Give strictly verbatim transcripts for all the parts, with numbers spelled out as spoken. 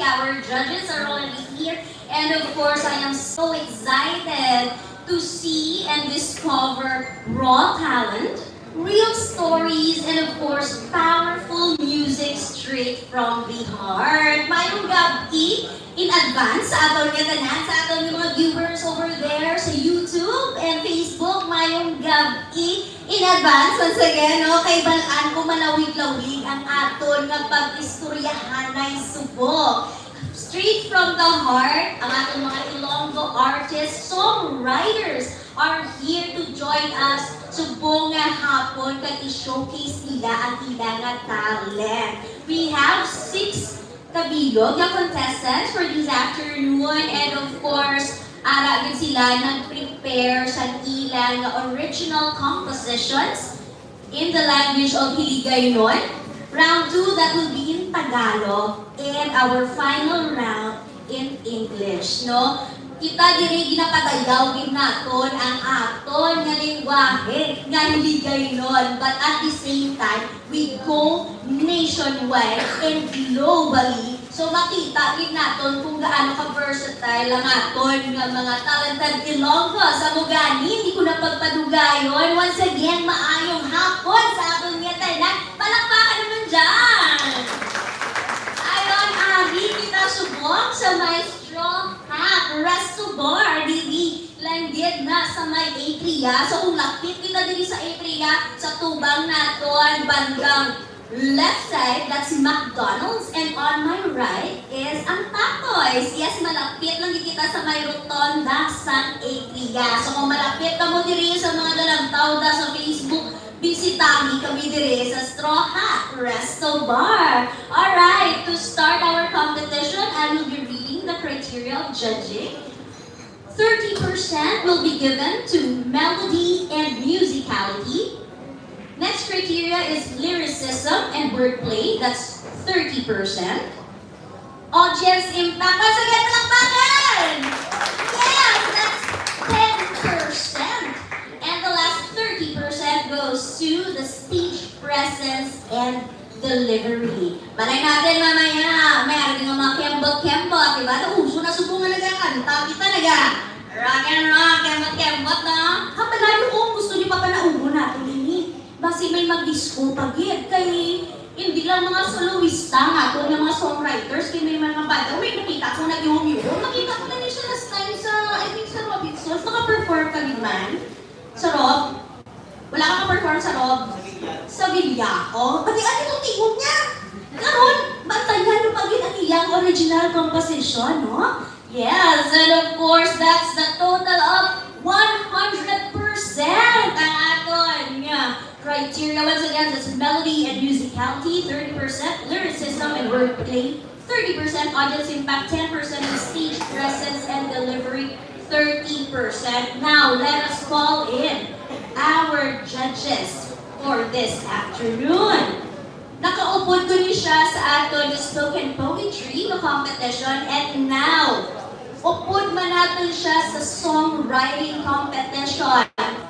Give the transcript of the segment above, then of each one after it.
Our judges are already here. And of course, I am so excited to see and discover raw talent, real stories, and of course, powerful music straight from the heart. Mayong gabi in advance sa aton nga tanan, sa aton nga mga viewers over there sa YouTube and Facebook. Mayong gabi in advance, once again, no? Kay bal-an ko malawig-lawig ang aton nga pag-istoryahanay subong. Straight from the heart, ang aton mga Ilonggo artists, songwriters are here to join us subong nga hapon kag i-showcase nila ang ila nga talent. We have six kabilog nga contestants for this afternoon, and of course, ara gid sila nag-prepare sa ila nga original compositions in the language of Hiligaynon. Round two, that will be in Tagalog, and our final round in English, no? Kita diri ginapadayaw gid naton ang aton nga lengguwahe nga Hiligaynon, but at the same time, we go nationwide and globally. So makita gid naton kung gaano ka versatile ang aton nga mga talented Ilonggo. Sa mo gani, hindi ko na pagpadugayon. Once again, maayong hapon sa aton nga tanan. Palakpakan naman dyan! Ayon, ari kita subong sa may Straw Hat Resto Bar, diri lang gid na sa may Atria. So kung lapit kita diri sa Atria, sa tubang naton bandang left side, that's McDonald's, and on my right is ang Tatoy's. Yes, malapit lang gid kita sa may rotonda sang Atria. So kung malapit kamo diri sa mga dalagtawda sa Facebook, bisitahi kami diri sa Straw Hat Resto Bar. Alright, to start our competition, I will be reading the criteria of judging. Thirty percent will be given to melody and musicality. Next criteria is lyricism and wordplay. That's thirty percent. Audience impact. Once again, palakpakan! Yes, that's ten percent. And the last thirty percent goes to the stage presence and delivery. Balay natin mamaya, may araw nga mga kembot-kembot, di ba? Nauso na subong nga nagakanta, kita naga rock and roll, kembot-kembot, no? Kapalayo kung gusto niyo papanaugon natin ini. Basi may mag-disco pa gid. Kay hindi lang mga soloista nga aton nga mga songwriters, kay may mga banda. May nakita ko nag-ihom-ihom. Nakita ko na ni siya last time sa, I think, sa Robinsons. Naka-perform ka gid man? Sa Rob? Wala ka ka-perform sa Rob? Sa Villa. Oh, pati ano itong tingog niya? Karon, bantayan mo pa gid ang iyang original composition, no? Yes, and of course, that's the total of one hundred percent ang aton nga criteria. Once again, that's melody and musicality, thirty percent, lyricism and wordplay, thirty percent, audience impact, ten percent, and stage presence and delivery, thirty percent. Now, let us call in our judges for this afternoon. Nakaupod ko ni siya sa aton spoken poetry nga competition, and now, upod man naton siya sa songwriting competition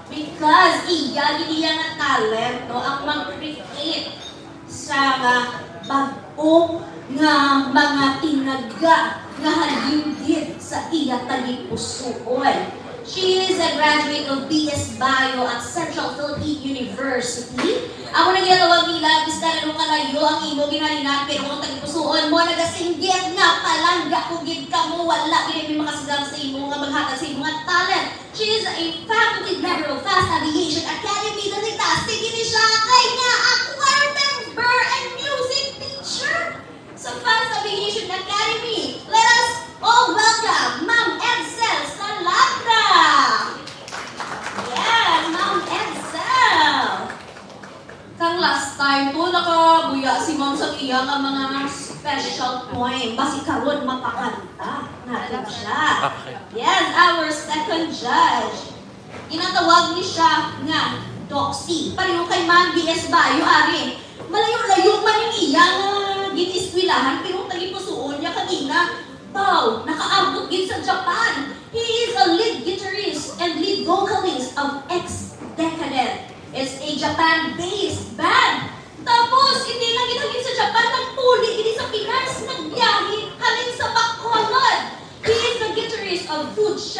because iya gid iya nga talent, no, ang mag-create sa mga bag-o nga mga tinaga nga halin gid sa iya tagipusoon. She is a graduate of B S Bio at Central Philippine University. Amo na ginatawag nila, bisan ano kalayo ang imo ginhalinan, pero kung tagipusoon mo nagasinggit nga palangga ko gid kamo, wala gid may makasigang sa imo nga maghatag sa imo nga talent. She is a faculty member of Fast Aviation Academy. Dali ta, sige ni siya kay nga ang choir member and music teacher sa Fast Aviation Academy. Let us all welcome Ma'am Edsel Salatra. Yes, Ma'am Edsel. Kang last time to, nakabuya si Ma'am sa iya nga mga special poem. Basi karon mapakanta natin siya. Okay. Yes, our second judge. Ginatawag ni siya nga Doxy. Pareho kay Ma'am B S Bayo, ari. Malayo-layo man ang iya nga gin-eskwelahan, pero tagipusoon niya kagina. Wow, nakaabot gid sa Japan. He is a lead guitarist and lead vocalist of Ex Decadent. It's a Japan-based band. Tapos, hindi lang gid halin sa Japan, nagpuli gid sa Pinas, nagbiyahe halin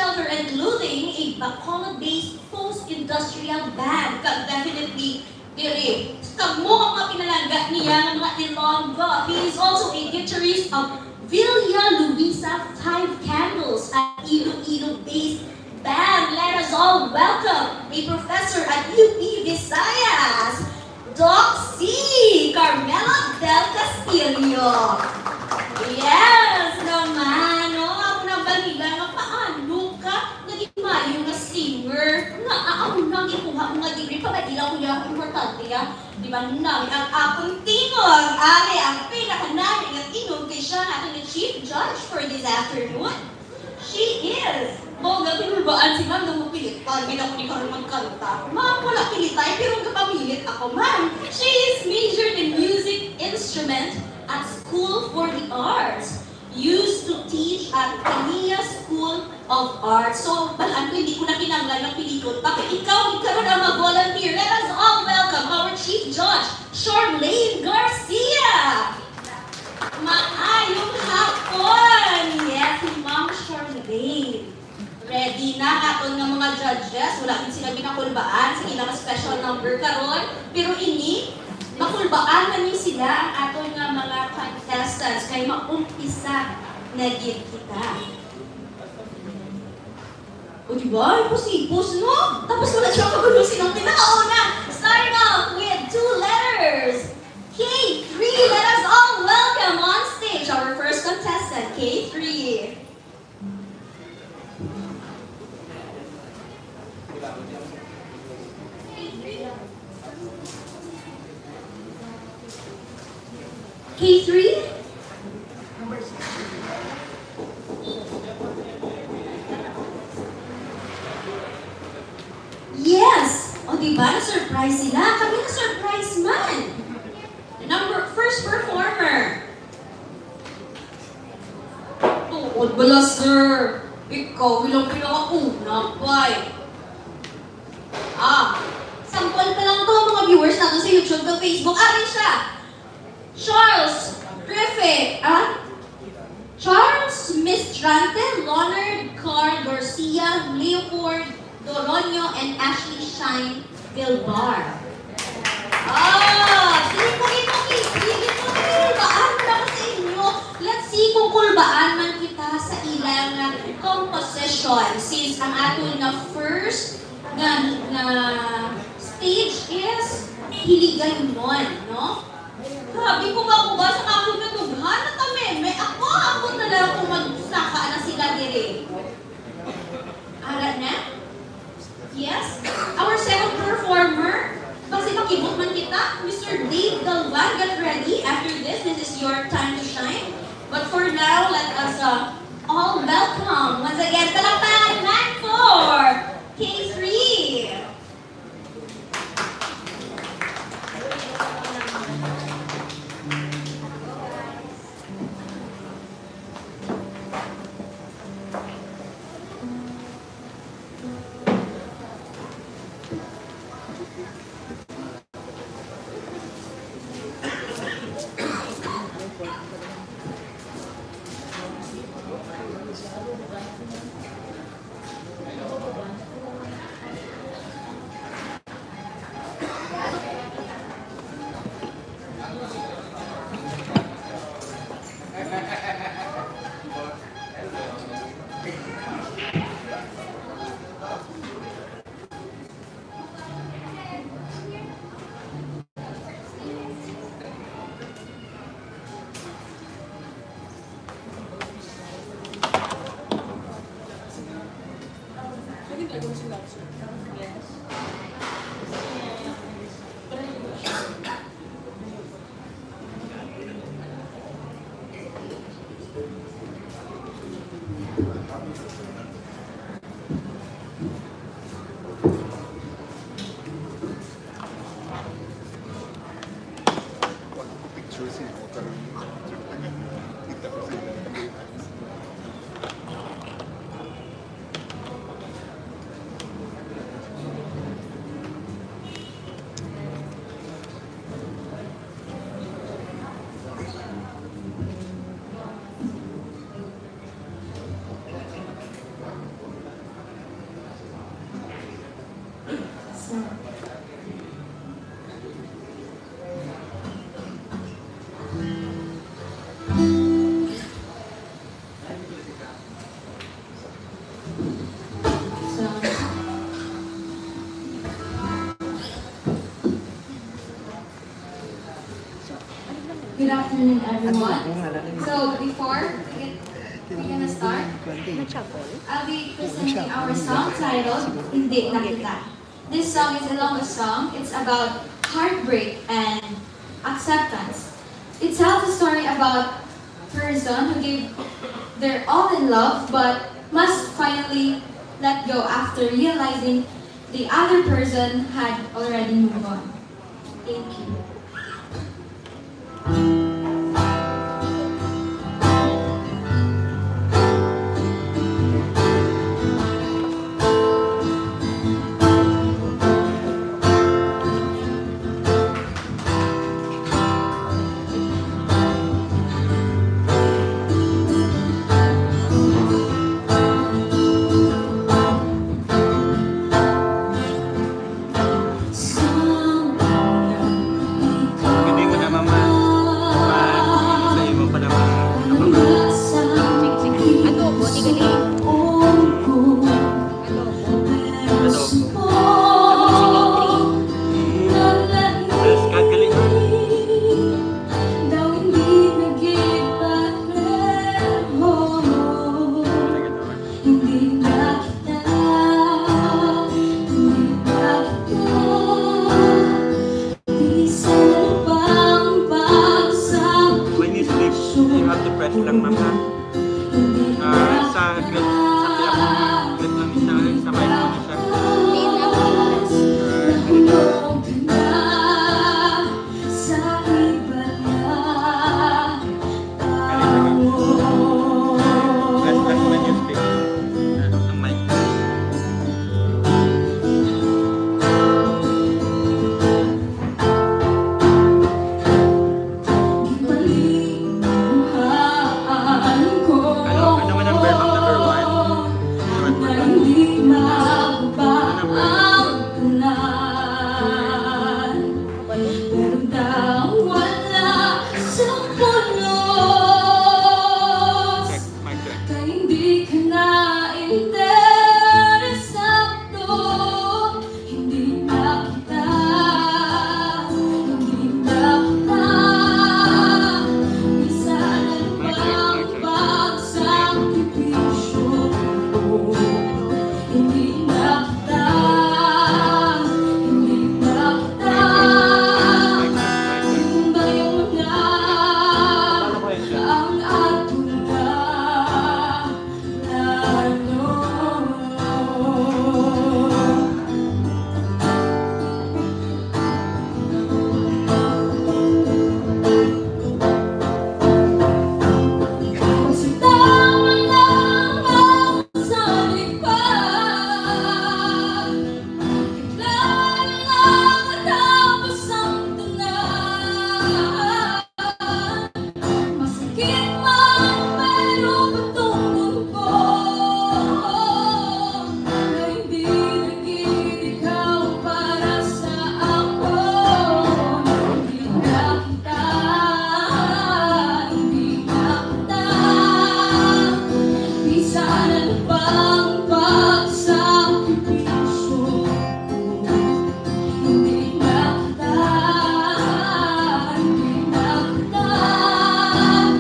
Shelter and Clothing, a Bacolod-based post-industrial band. Kag definitely, diri, kamo ang mga pinalangga niya nga mga Ilonggo. He is also a guitarist of Villa Luisa Five Candles, an Iloilo-based band. Let us all welcome a professor at U P Visayas, Doc C, Carmela Del Castillo. Yes naman, no? Ako nang balita nga paano ka naging mayo nga singer. Nga, ah, ako nang gikuha ko nga degree, pabadila ko niya, importante ya. Di ba nami ang akong tingog? Ari ang pinakanami nga tingog kay siya ang aton nga Chief Judge for this afternoon. She is. Mao nga kinulbaan si Ma'am nga mapilitan gid ako ni karon magkanta. Ma'am, wala pilitay, pero gapapilit ako, ma'am. She is majored in music instrument at School for the Arts. Used to teach at Pania School of Arts. So, balaan ko, hindi ko na kinahanglan ng piliton pa. Kay ikaw, ikaw na mag-volunteer. Let us all welcome our Chief Judge, Charlene Garcia. Maayong hapon! Yes, si Ma'am Charlene. Ready na ang aton nga mga judges. Wala gid sila ginakulbaan sa ilang special number karon. Pero ini, makulbaan na ni sila ang aton nga mga contestants. Kay maumpisa na gid kita. O, di ba? Hipos-hipos, no? Tapos wala siya kabalo sinong pinakauna. Starting off with two letters. K three, let us all welcome on stage our first contestant, K three. K three? Yes! O, di ba? Na-surprise sila. Kami na-surprise man. Number, first performer. Tuod bala, sir. Ikaw, ilang pinakauna, bay. Ah, sample pa lang to, mga viewers natin sa YouTube, sa Facebook. Ari siya. Charles Griffith, ah? Charles Mistrante, Leonard Carr Garcia, Leopold Doronio, and Ashley Shine Vilbar. Ah, sige po, ito, sige po, baan na sa inyo. Let's see kung kulbaan man kita sa ilang, ah, composition. Since ang aton nga first nga, nga stage is Hiligaynon, no? Grabe ko ba, ko ba sa akon nga dughan na ta, meme? Ako, ako na lang kung magsaka na sila diri. Ara na? Yes? Our second performer, basi makibot man kita, Mister Dave Galvan, get ready. After this, this is your time to shine. But for now, let us, uh, all welcome once again, palakpakan man for K three. afternoon, everyone. So, before we get, we're gonna start, I'll be presenting our song titled Hindi Na Kita. This song is a long song. It's about heartbreak and acceptance. It tells a story about a person who gave their all in love but must finally let go after realizing the other person had already moved on. Thank you. Hindi mo na, mama. Sa imo pa naman. Adobo, di galing. Adobo. Adobo. Tapos, kagaling. Hindi na kita, hindi na kita. Bisan ano pang pagsakripisyo, when you sleep, you have to press lang, ma'am, ha? Hindi na kita. Ah, sa grip, sa grip, grip lang siya, sa mic lang siya. Hindi na kita. Nahulog ka na sa iba na. Press, press when you speak. Ang mic. Ano, ano man ang verb ang number one? Number one. Ano ang verb? Pero daw wala sa pulos. Check, mic check. Kay hindi ka na interesado, hindi na kita, hindi na kita. Bisan ano pang pagsakripisyo, hindi na kita, hindi na kita. Yun ba yung mga ang ato na plano? Pagsunta man lang ang salipag, bigla na lang matapos ang tanan. Masakit man, pero patungkol ko, na hindi naging ikaw para sa ako. Hindi na kita, hindi na kita. Bisan ano pang pagsakripisyo, hindi na kita, hindi na kita. Ako na lang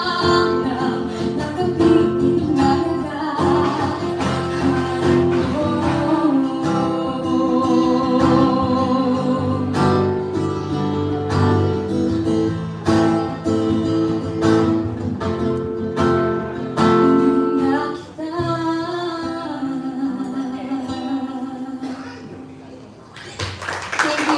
nakapipinalaga. Hindi na kita. Thank you.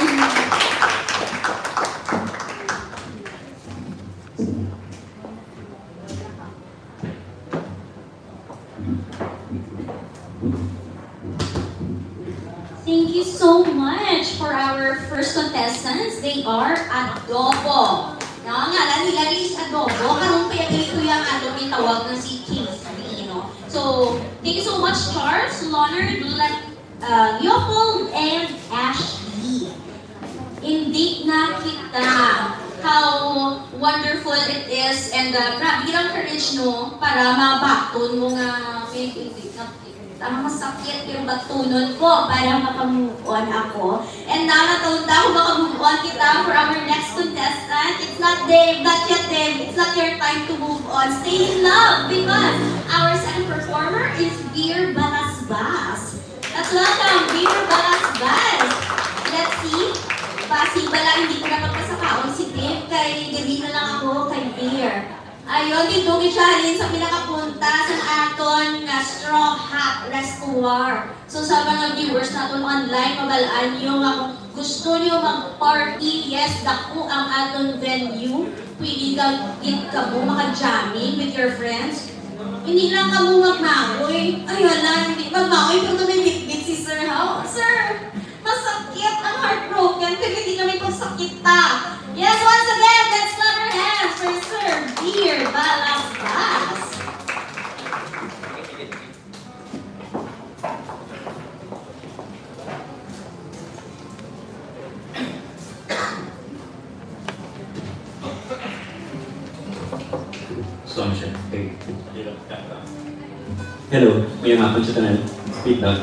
Thank you so much for our first contestants. They are Adobo. No, ang ngalan nila is Adobo. Karon pa yung ito yung atong gitawag nga si Casey, no? So, thank you so much, Charles, Leonard, Le-, uh, Leopold, and Ashley. Hindi na kita. How wonderful it is, and, uh, grabe ang courage, no, para mabaton mo nga may hindi na. Ang masakit yung batunon ko para makamove on ako. And now, nataon ta kung makamove on kita for our next contestant. It's not Dave, not yet Dave. It's not your time to move on. Stay in love because our second performer is Beer Balasbas. Let's welcome Beer Balasbas. Let's see. Basi bala hindi ko na pagpasakaon si Dave kay dili na lang ako kay Beer. Ayon, dito gid siya halin sa pinakapunta sa aton nga Straw Hat Restaurant. So, sa mga viewers naton online, mabal-an niyo nga kung gusto niyo mag-party, yes, dako ang aton venue. Pwede ka gid kamo maka-jamming with your friends. Hindi lang kamo magmaoy. Ay, hala, hindi magmaoy kung may bitbit si Sir How. Sir, masakit, ang heartbroken, pero hindi kami pagsakita. Yes, once again, let's clap our hands for Sir Beer Balasbas. Song siya. Okay. Hello, mayong hapon sa tanan. Feedback.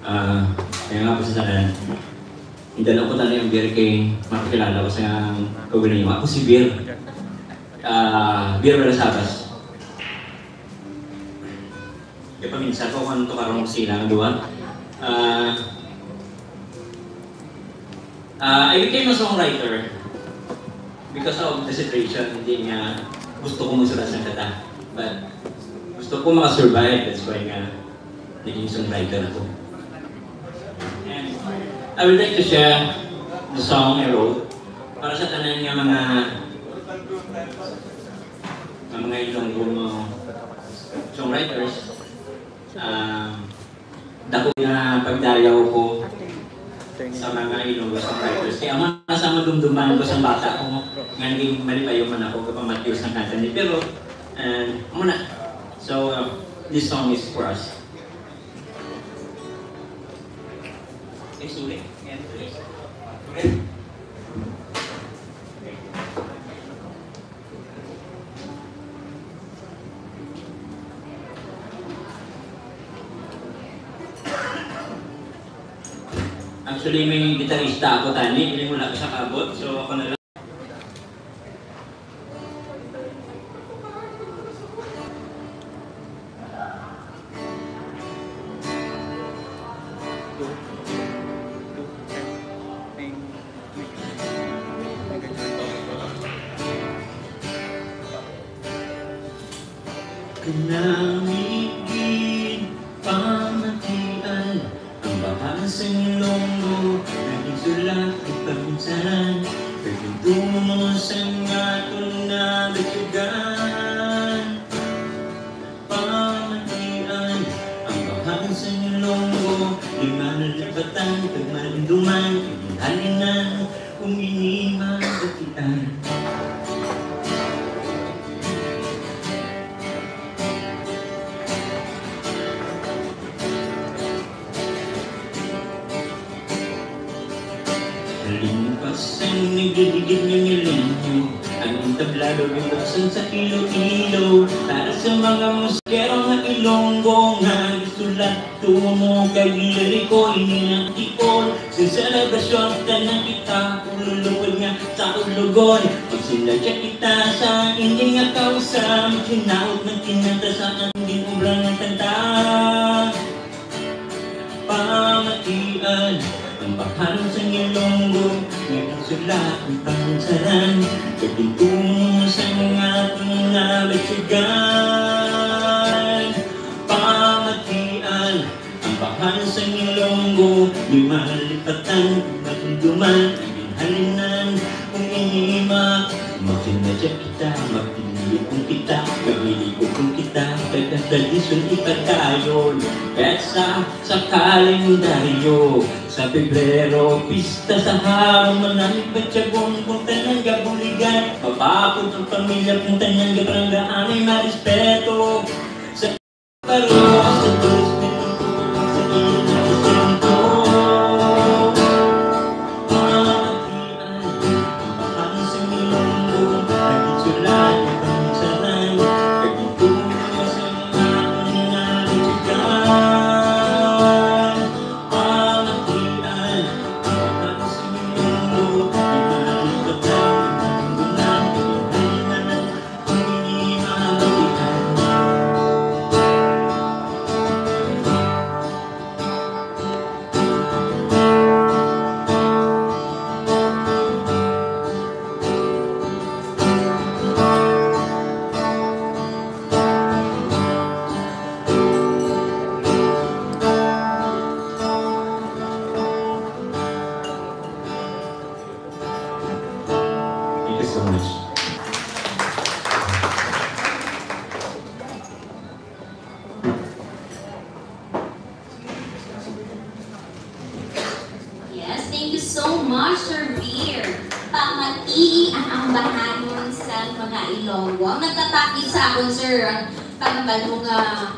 Ah, mayong hapon sa tanan. Hindi lang ko tanan yung Beer kay makakilala ko sa kaugalingon. Ako si Beer. Ah, Beer Balasbas. Kaya paminsan ko kung ano to karong sila ang duwa. Ah, ah, I became a songwriter because of the situation. Hindi nga gusto ko magsulat ng kanta. But gusto ko makasurvive. That's why nga naging songwriter ako. And I would like to share the song I wrote para sa tanan nga mga, nga mga Ilonggo nga songwriters. Ah, dako nga pagdayaw ko sa mga Ilonggo songwriters. Kaya amo na sa madumduman ko sa bata ko, nga naging malipayon man ako, kapamatiyo sa kanta ni. Pero, ah, amo na. So, ah, this song is for us. Eh, sorry. Ayan, sorry. Actually, may gitarista ako tani, pero wala pa siya kaabot, so ako na lang. Kanami gid pamatian ang bahag sang Ilonggo, naging sulat ug pagminsan, paghintumo sang aton nabatyagan. Pamatian ang bahag sang Ilonggo, di malipatan kag malinduman, kag halinan kung ini mabatian. Halimpas ang nagligid nga milenyo, ang entablado ginbuksan sa Iloilo para sa mga musikero nga Ilonggo nga gisulat tumo kag liriko. Ini ang tipon sa selebrasyon, tanan kita ululupod nga sa ulugon. Magsinadya kita sa ini nga kausa, maghinaot, magkinanta sa aton ginobra nga kanta. Pamatian ang baharong sang Ilonggo, nga ginsulat ang pansaran, kagintong sa mga pangabatyagan. Pamatian ang baharong sang Ilonggo, di malipatan, mahinduman, ang ginhalinan, kung ini ma-, magsinadya kita, magpili kung kita, magpili kung kita, kag ang tradisyon ipadayon. Petsa sa kalendaryo, sa Pebrero, pista sa harong, manami batyagon kung tanan gabuligan, mapapod ang pamilya kung tanan gaparangalan, marespeto sa paro, sa Diyos, may pagtuo sa iyang sustento. Pamatian ang bahag sang Ilonggo, naging sulat ang pansaran, kag ito ang sa mga pananalig. Mga Ilonggo. Ang nagtatakig sa akon, sir, ang pagkabalo nga,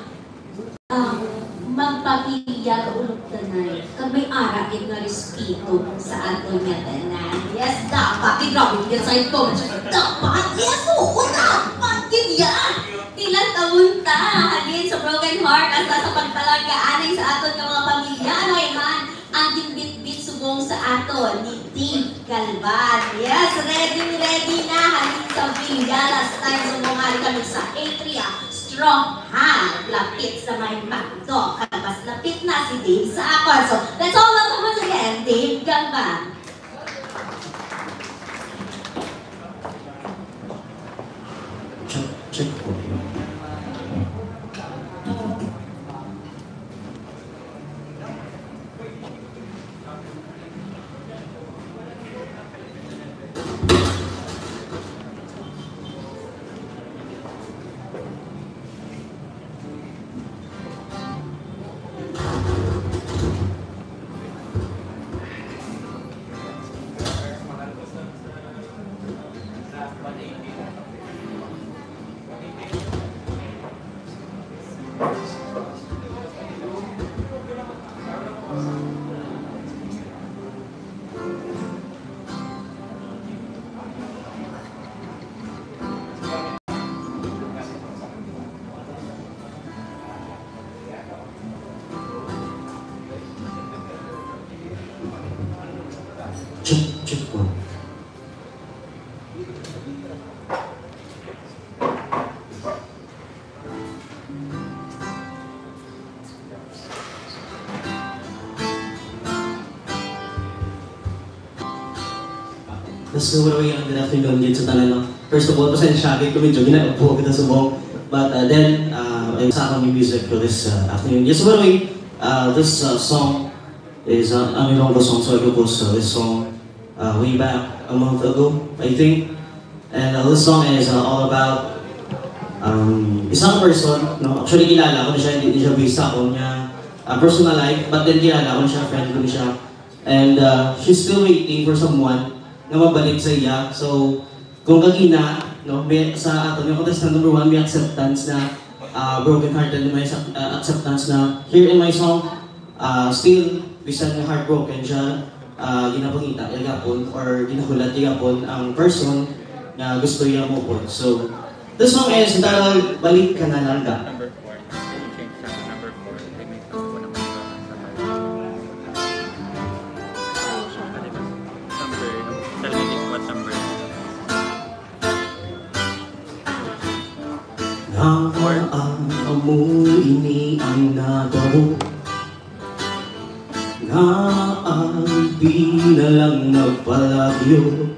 ah, magpamilya ka ulog tanay, kag may ara gid nga respeto sa aton nga tanan. Yes, dapat. Di, grabe, yes, I comment. Dapat, yes, oo, dapat gid yan. Tilantawon ta, halin sa broken heart, hasta sa pagpalangga aning sa aton nga mga pamilya. Ano man, ang ginbitbit subong sa aton ni Dave Galvan. Yes, ready, ready na. Halin sa Villa, last time subong, halin kami sa Atria. Strong hand, lapit sa may McDo. Kag mas lapit na si Dave sa akon. So, let's all welcome once again, Dave Galvan. Check, check po. Check, check po. Mas, so, anyway, ang good afternoon gid sa tanan, no? First of all, pasensya gid ko, medyo ginaubo kita subong. But, uh, then, uh, I'm sa akong music for this, uh, afternoon. Yes, so, anyway, uh, this, uh, song is, uh, an Ilonggo song, so I composed, uh, this song, uh, way back a month ago, I think. And, uh, this song is, uh, all about, um, isang person, no? Actually, kilala ko na siya, hindi na siya based sa akong niya, uh, personal life, but then kilala ko na siya, friend ko na siya. And, uh, she's still waiting for someone na mabalik sa iya. So, kung kagina, no, may, sa aton nga contestant number one, may acceptance na, uh, broken hearted, may sa-, uh, acceptance na here in my song, uh, still, bisan nga heartbroken siya, uh, ginapangita niya gapon or ginahulat niya gapon ang person nga gusto niya mo. So, this song is entitled Balik Ka Na Lang Ga. Number four. Change sa number four. Remix ko naman sa number. Tell me what number. Ngaa amo ini ang natabo, nga ang pinalang nagpalabyo.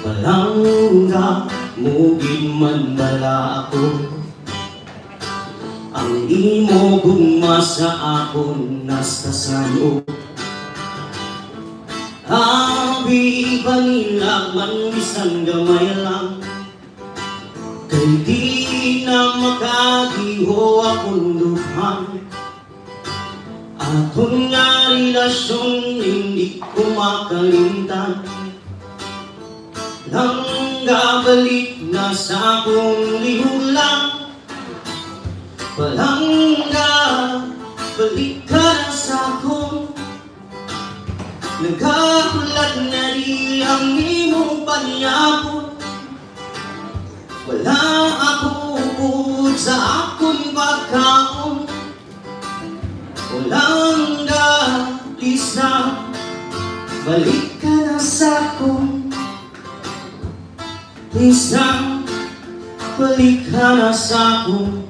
Palangga mo gid man bala ako, ang imo gugma sa akon nasta sano. Abi, panilag man bisan gamay lang, kay di na makadiho akon dughan. Aton nga relasyon hindi ko makalimtan. Langga, balik na sa akon lihula. Palangga, balik ka na sa akon. Nagahulat na di ang imo panyapon. Wala ako upod sa akon pagkaon. Palangga, please na, balik ka na sa akon. Please na, balik ka na sa akon.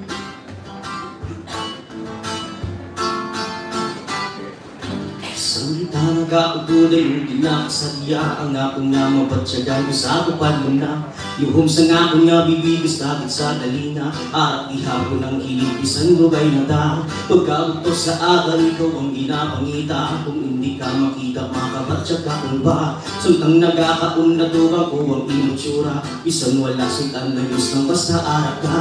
Samtang nagaugod ang ginakasadya, ang akon nga mabatyagan, masakupad mo na. Yuhom sa akon nga bibig, basta gid sa talina. Arak gihapon ang kilid, bisan lugay na ta. Pagkabugto sa akon, ikaw ang ginapangita. Kung hindi ka makita, makabatya ka kung ba. Samtang nagakaon, natubang ko ang imo tsura. Bisan wala sud-an, layos lang, basta arak ka.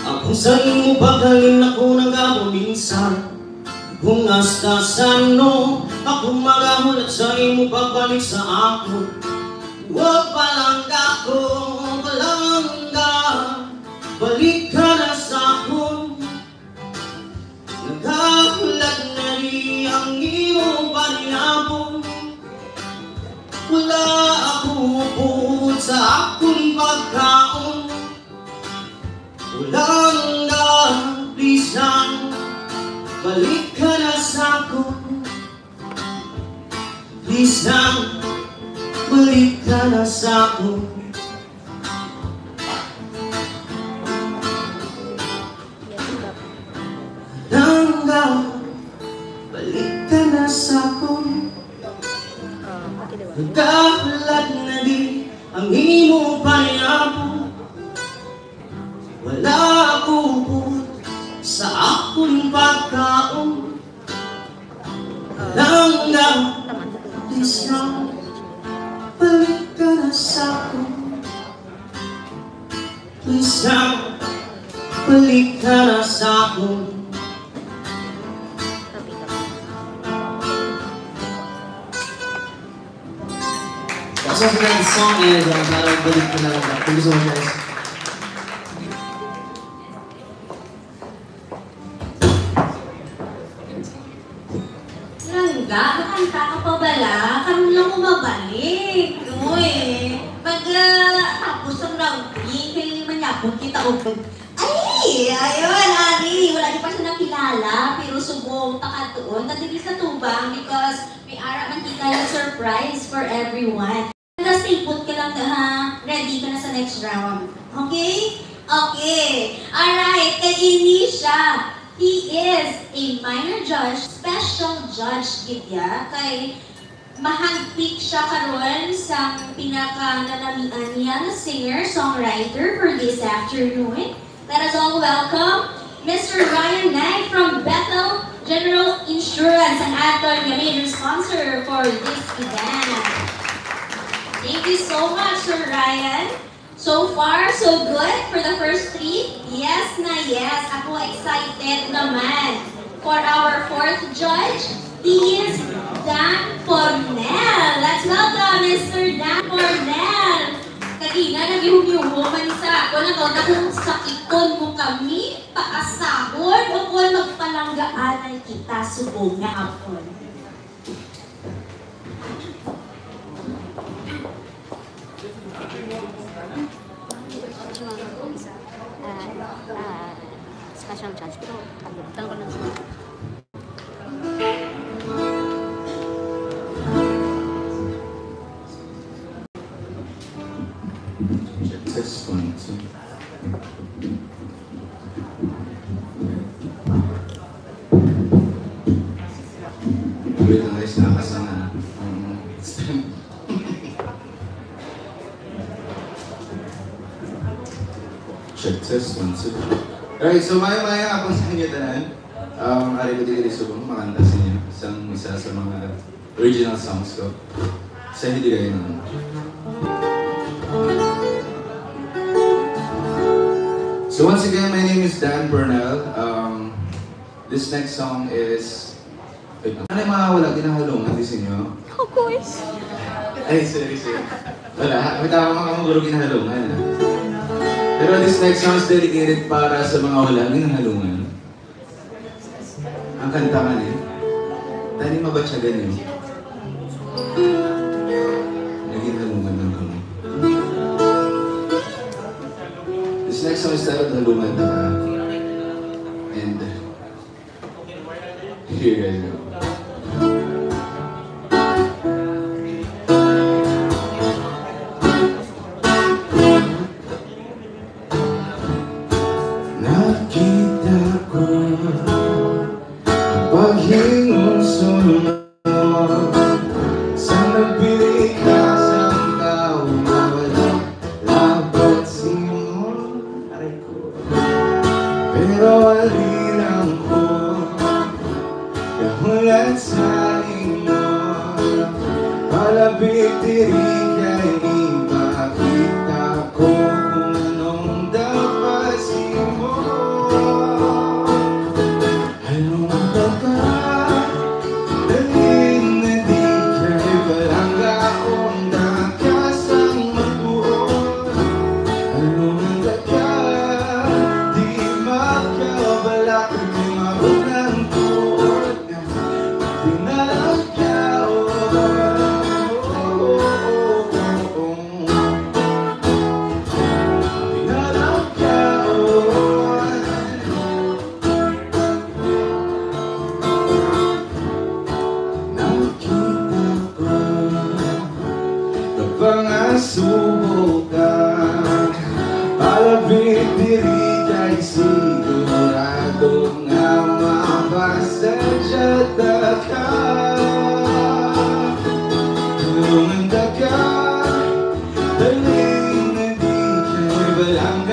Ako sa imo paghalin, ako nagapaminsan. Kung hasta sano ako magahulat sa imo pagbalik sa ako. Wa pa lang ako Sa akon pagkaon, wala nang daan, please lang, balik ka na sa akon. Please lang, balik ka na sa akon. Langga, balik ka na sa akon. Nagkahulat na di ang imo panyapo. Wala ako upod sa akon pagkaon. Langga, please lang, balik ka na sa akon. Please lang, balik ka na sa akon. That's all for the song is, um, parang balik ko na lang. Thank you so much, guys. Langga, makanta ka pa bala? Karon lang mo mabalik. Uy, pag, ah, tapos ang round three, kay manyapon kita og, ay, ayun, ari, wala di pa siya nakilala, pero subong, pakadtuon, ta diri sa tubang, because may ara man kita yung surprise for everyone. Nagastipot ka lang, ha? Ready ka na sa next round. Okay? Okay. Alright. Kay ini siya. He is a minor judge, special judge gid ya. Kay ma-handpick siya karon sang pinaka nanamian niya nga singer, songwriter for this afternoon. Let us all welcome Mister Ryan Knight from Bethel General Insurance, ang aton nga major sponsor for this event. Thank you so much, Sir Ryan. So far, so good for the first three. Yes na yes. Ako excited naman. For our fourth judge, he is Dan Cornel. Let's welcome Mister Dan Cornel. Kagina, nagihumyumo man sa ako, nakauna kong sakiton mo kami, paasahon, o kon magpalanggaanay kita subong nga hapon. Ah, ah, special judge, pero pagbutan ko lang sa Test one, two. Wait lang, guys, nakasama na. Mm. Check, test, one, two. Alright, so maayong, maayong hapon sa inyo tanan. Um, ari ko diri subong makanta sa inyo sang isa sa mga original songs ko. Sa hindi kayo naman. So once again, my name is Dan Purnell. Um, this next song is Wait, ano yung mga wala ginahalungan di sa inyo? Of course. Ay, sorry, sorry. Wala, ha? Wait, ako mga kamaguro ginahalungan, ha? Pero this next song is dedicated para sa mga wala ginahalungan. Ang kanta nga ni, tani mabatyagan niyo. Naging halungan lang kami. This next song is titled Halungan Na Ka. And Here you guys go. Nakita ko ang paghingon sa mga sa nagpili ka sa tao na wala laban sa imo. Aray ko. Pero ali lang ko. Kahul-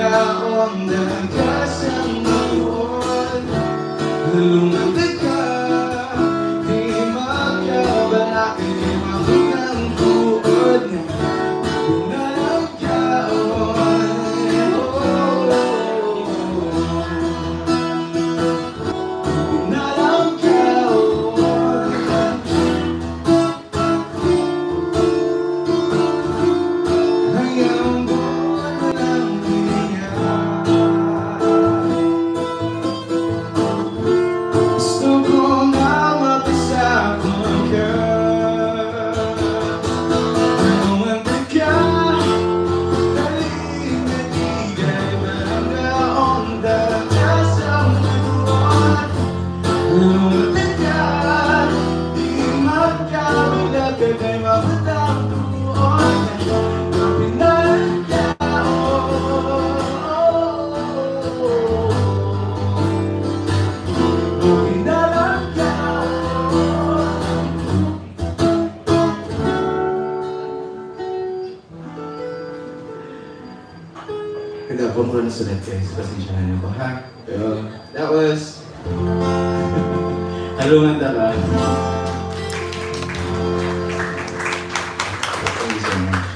Ang dagas ang maluod, lumantad ka, di magkabalak, di mamunang tuod, pinalanggaon. Pinalanggaon. Kagapon ko na sulat, guys. Pasensya na niyo ko, ha? Pero that was Halungan ta ka. Thank you so much.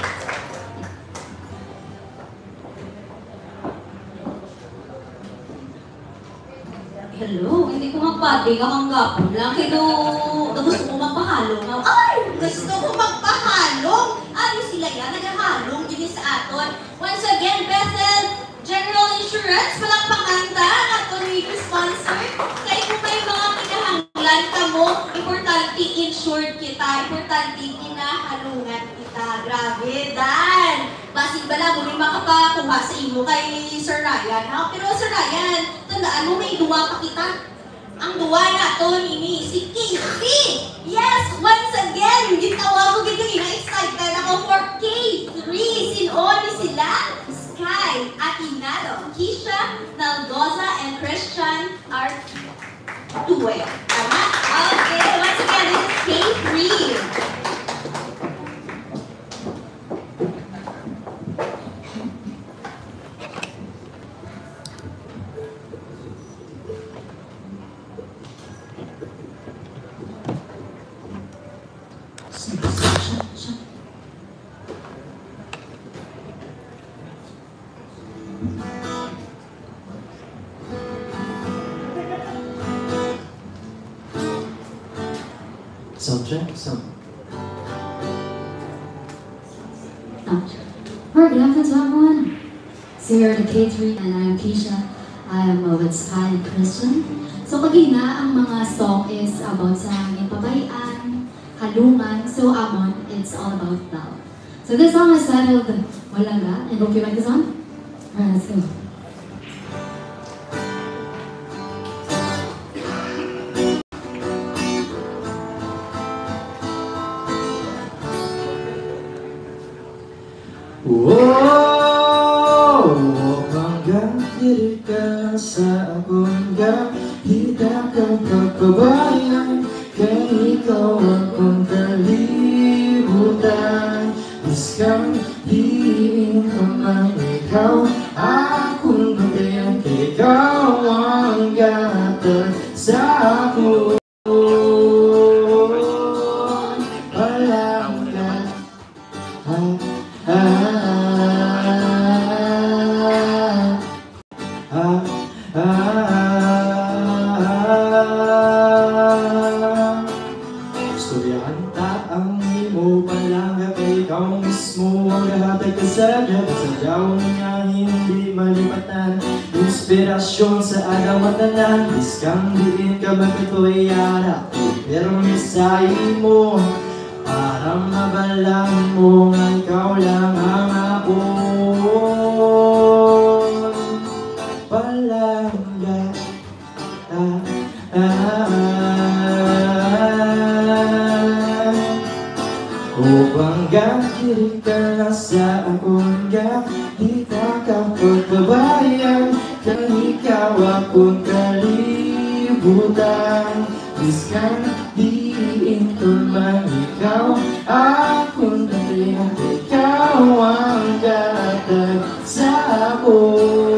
Hello, hindi ko magpati, kakanggapon lang. Kaya daw, daw gusto ko magpahalong. Ay, gusto ko magpahalong. Ano sila yan? Nagahalong, gini sa aton. Once again, Bethel General Insurance, palakpakan ta ang aton weekly sponsor. Kay kung may mga kinahanglan kamo, importante insured kita, importante ginahalungan kita. Grabe, Dan! Basig bala mo may makapakuha sa imo kay Sir Ryan, ha? Pero Sir Ryan, tandaan mo, may duwa pa kita. Ang duwa naton ini, si K three. Yes, once again, gintawag ko gid ganina, excited ako for K three. Sin-o ni sila? Sky, Aguinaldo, Kisha, Naldoza, and Christian Artue. Tama? Okay, once again, this is K three. Sound check, sound. Sound check. Alright, good afternoon to everyone. So here are the K three, and I'm Keisha. I am, uh, with Sky and Christian. So, kagina, ang mga song is about sa ginpabay-an, halungan. So, amon, it's all about love. So, this song is titled Walang Ga, and hope you like this one. Alright, let's go. Wow, mangga, diri ka lang sa akong ga, di ta ka pagpabayan, kay ikaw akong kalibutan. Biskan diin ka man, ikaw akong bantayan, kay ikaw ang gatag sa akong palangga. Ah, ah, ah, ah, ah. Istoryahan ta ang imo palangga, kay ikaw mismo ang gahatag ka sa sadya, sa yaon nga hindi malipatan. Inspirasyon sa adlaw nga tanan, biskan diin ka magkatuway, ara, pirmi sa imo. Para mabalang mo nga ikaw lang ang akon palangga. Ah, ah, ah, ah. O bangga, diri ka lang sa akon ga, di ta ka pagpabayan, kay ikaw akon kalibutan. Biskan diin ka man, ikaw akon kalibutan, ikaw ang gatag sa akon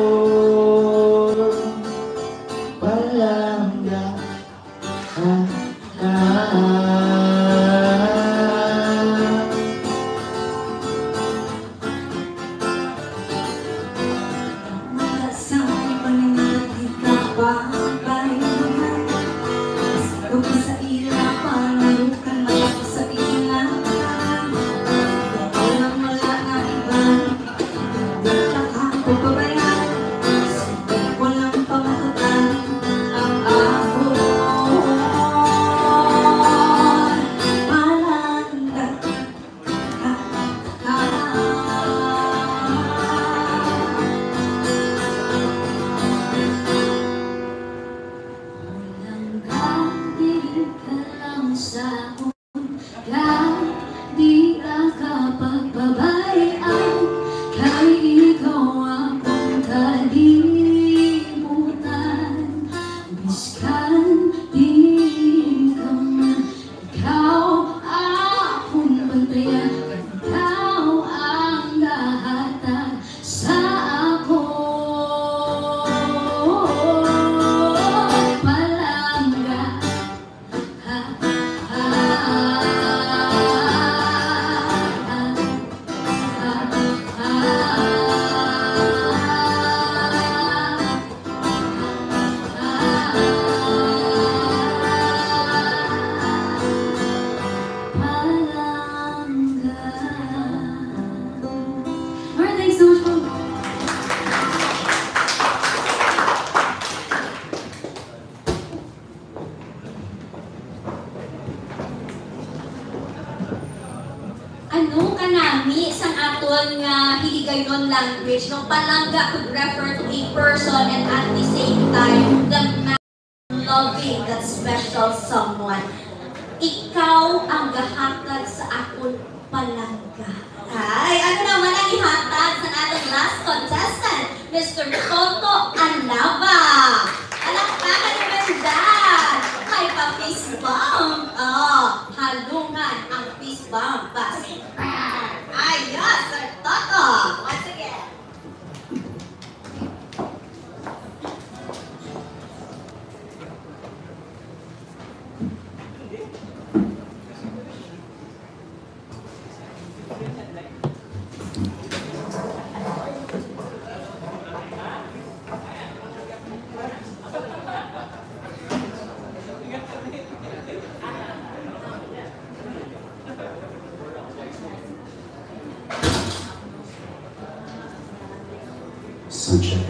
Language, no? Palangga could refer to a person and at the same time, the loving that special someone. Ikaw ang gahatag sa akon palangga. Ay, ano naman ang ihatag sa ating last contestant, Mister Toto Alava? Palakpakan naman dyan. May pa-fist bump. Oh, halungan ang fist bump. Bas. Ayos, Sir Toto. Once again. Sunshine.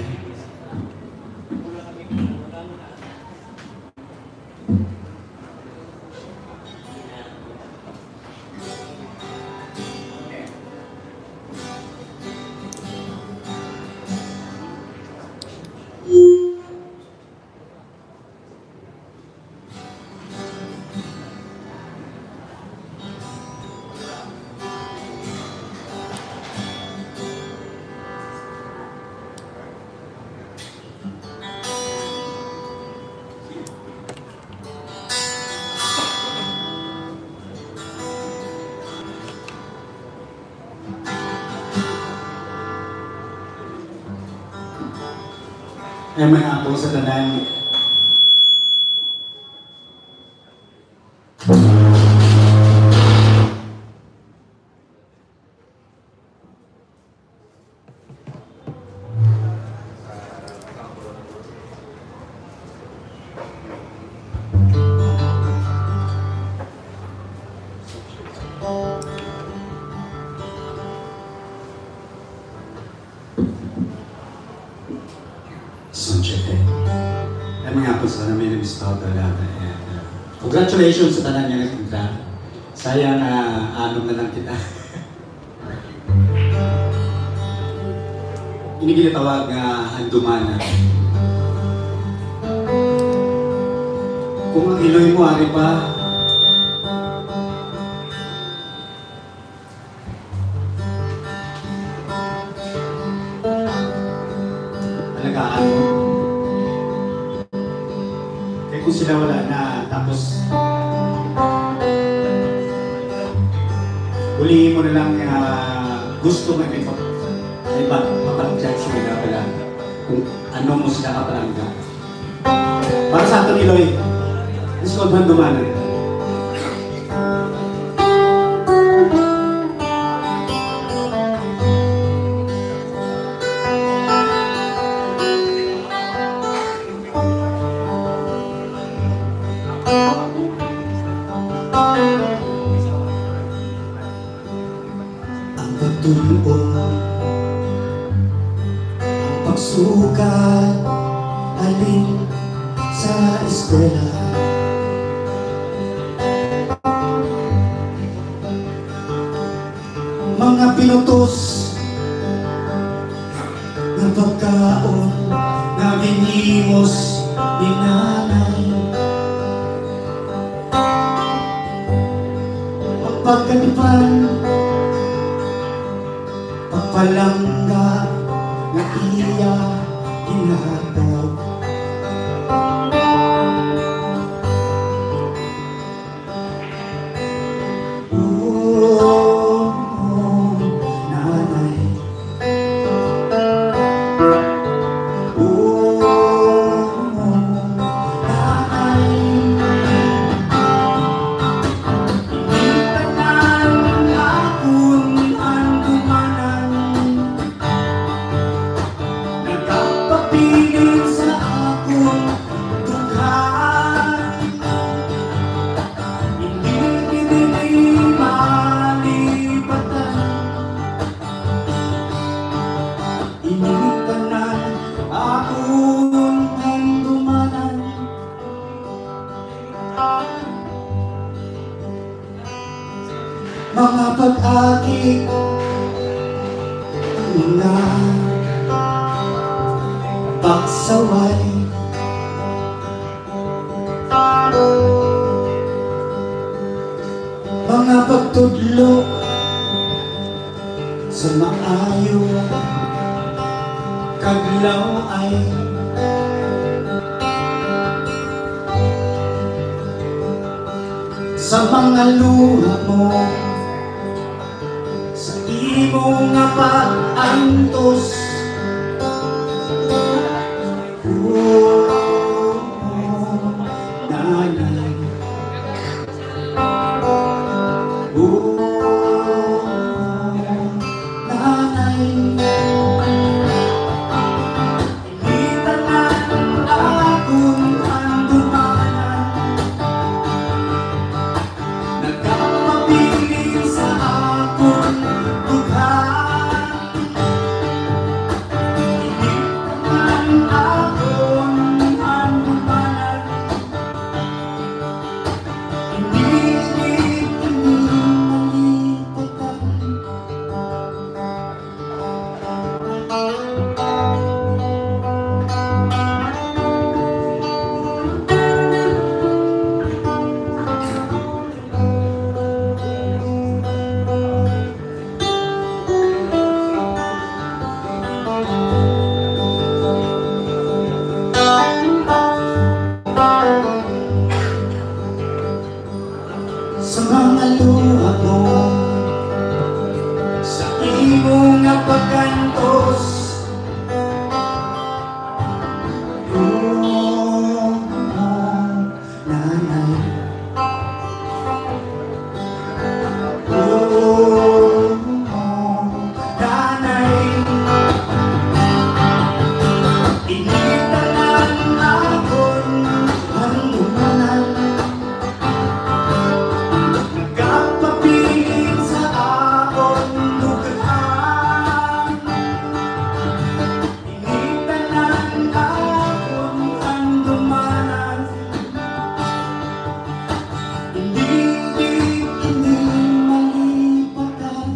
Ay, may apple sa tanan. Sunshine. Ay, mga apos na may nag-scout na lang. Ayan, ah. Congratulations sa tanan nga nag-entra. Sayang, ah, anom na lang kita. Ini ginatawag nga handumanan. Kung ang iloy mo ari pa, alagaan mo. Kay kung sila wala na, tapos hulihin mo na lang, ah, gusto nga may pag-, may pag-, mapag-judge mo na pala kung ano mo sila kapalangga. Para sa aton iloy, let's go, handumanan. Ang pagtulon, ang pagsugat, halin sa eskwela. Mga pinutos nga pagkaon nga ginhimos ni nanay. Ang pagkatipan, pagpalangga nga iya ginahatag. Oh, nanay. Oh, nanay. Ini tanan akon handumanan. Nagapabilin sa Saway. Mga pagtudlo sa maayo kag law-ay. Sa mga luha mo, sa imo nga pag-antos. Oh, nanay. Oh, nanay. Ini tanan akon handumanan. Nagapabilin sa akon dughan. Ini tanan akon handumanan. Hindi ini malipatan. Sa mga luha mo, sa imo nga pag-antos. Oh, nanay. Oh, nanay. Ini tanan akon handumanan. Nagapabilin sa akon dughan. Ini tanan akon handumanan. Hindi, hindi, hindi malipatan.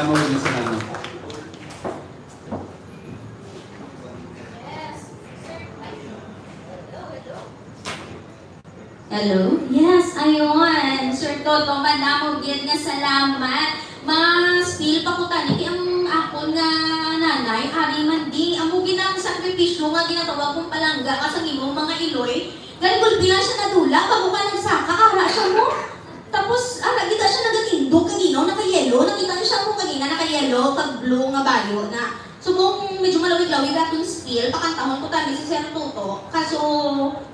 Maraming salamat. Hello? Yes, ayun. Sir Toto, madamo gid nga salamat. Ma-spill pa ko tani kay ang akon nga nanay, ari man di, amo gid ang sakripisyo nga ginatawag kong palangga ka sa imong mga iloy. Gani gulpi lang siya nadula, bago ka nagsaka, ara siya mo. Tapos, ara gid siya nagatindog kaginaw, naka-yellow. Nakita niyo siya mo kagina, naka-yellow, kag blue nga bayo na. So, kung medyo malawig-lawig atong spill, pakantahon ko tani si Sir Toto. Kaso,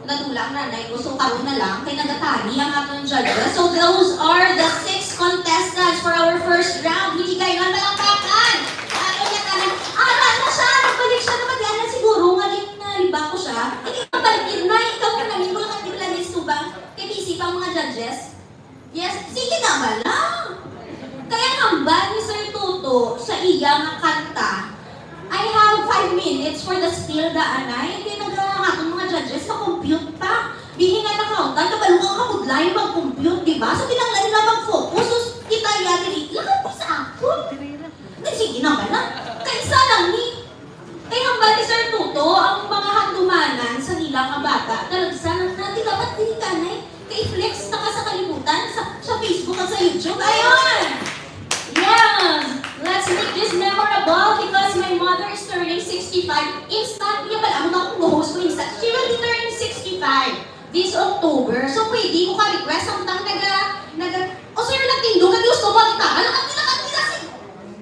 nadula ang nanay ko. So, karon na lang, kay nagatali ang atong judges. So, those are the six contestants for our first round. Hindi kayo ang palakpakan. Ato niya tanan. Ara na siya. Nagbalik siya. Nabatian na siguro nga din na liba ko siya. Hindi ka balik yun. Nay, ikaw na namin. Wala ka di pala ni Suba. Kay busy pa ang mga judges. Yes, sige na bala. Kaya hambal ni Sir Toto sa iya nga kanta, "I have five minutes for the spill," daan ay. Kaya nag-, ang atong mga judges, ma-compute pa. Bihi nga nakautan, kabalo ka kabudlay mag-compute, di ba? So, kinahanglan nila mag-focus. Sus, kita iya diri, lahat sa akon. Di, sige na bala. Kay isa lang ni, kay hambal ni Sir Toto, ang mga handumanan sa ila nga bata, talagsa na, na, di dapat dili ka na eh. Kay flex na ka sa kalibutan, sa, sa Facebook at sa YouTube. Ayun! Yes! Let's make this memorable because my mother is turning sixty-five. Instant niya pala, amo ba kung host ko instant? She will be turning sixty-five this October. So, pwede mo ka-request samtang naga, naga, o sir, nagtindog ka, gusto mo ang tama? Nakatila, nakatila si,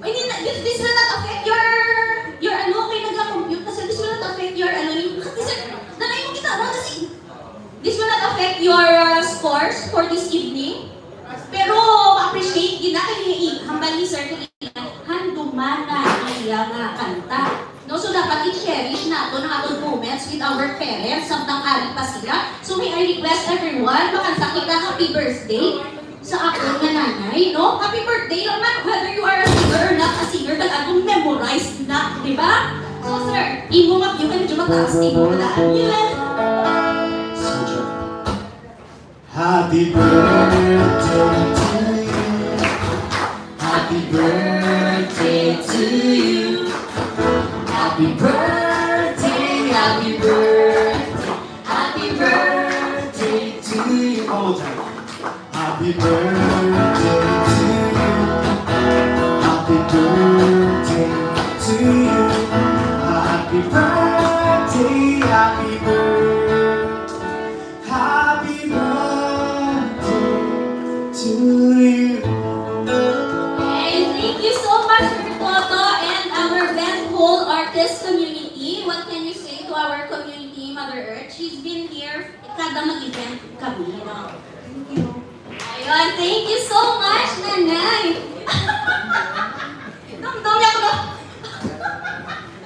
I mean, this, this will not affect your, your ano, kay nagla-compute ka, sir. This will not affect your, ano, yung, sir, nanay mo kita, no? Kasi, this will not affect your, uh, scores for this evening. Pero, ma-appreciate gid na kay i-, hambal ni Sir kanina, handumanan. iya nga kanta. No, so dapat i-cherish naton ang aton moments with our parents samtang ari pa sila. So may I request everyone, makanta kita Happy Birthday sa akon nga nanay, no? Happy birthday lang man, whether you are a singer or not a singer, kag atong memorize na, di ba? So, sir, imo nga, yung medyo mataas, imo na. Yeah. Happy birthday to you. Happy birthday to you. Happy birthday, happy birthday, happy birthday to you. One more time. Happy birthday to you. Happy birthday to you. Happy birthday, happy birthday. Happy birthday to you. And thank you so much, Sir Toto, and our Bend Hole artist community. What can you say to our community, Mother Earth? She's been here kada mag-event kami, no? Thank you. Ayun, thank you so much, Nanay. Dumdum niya ko.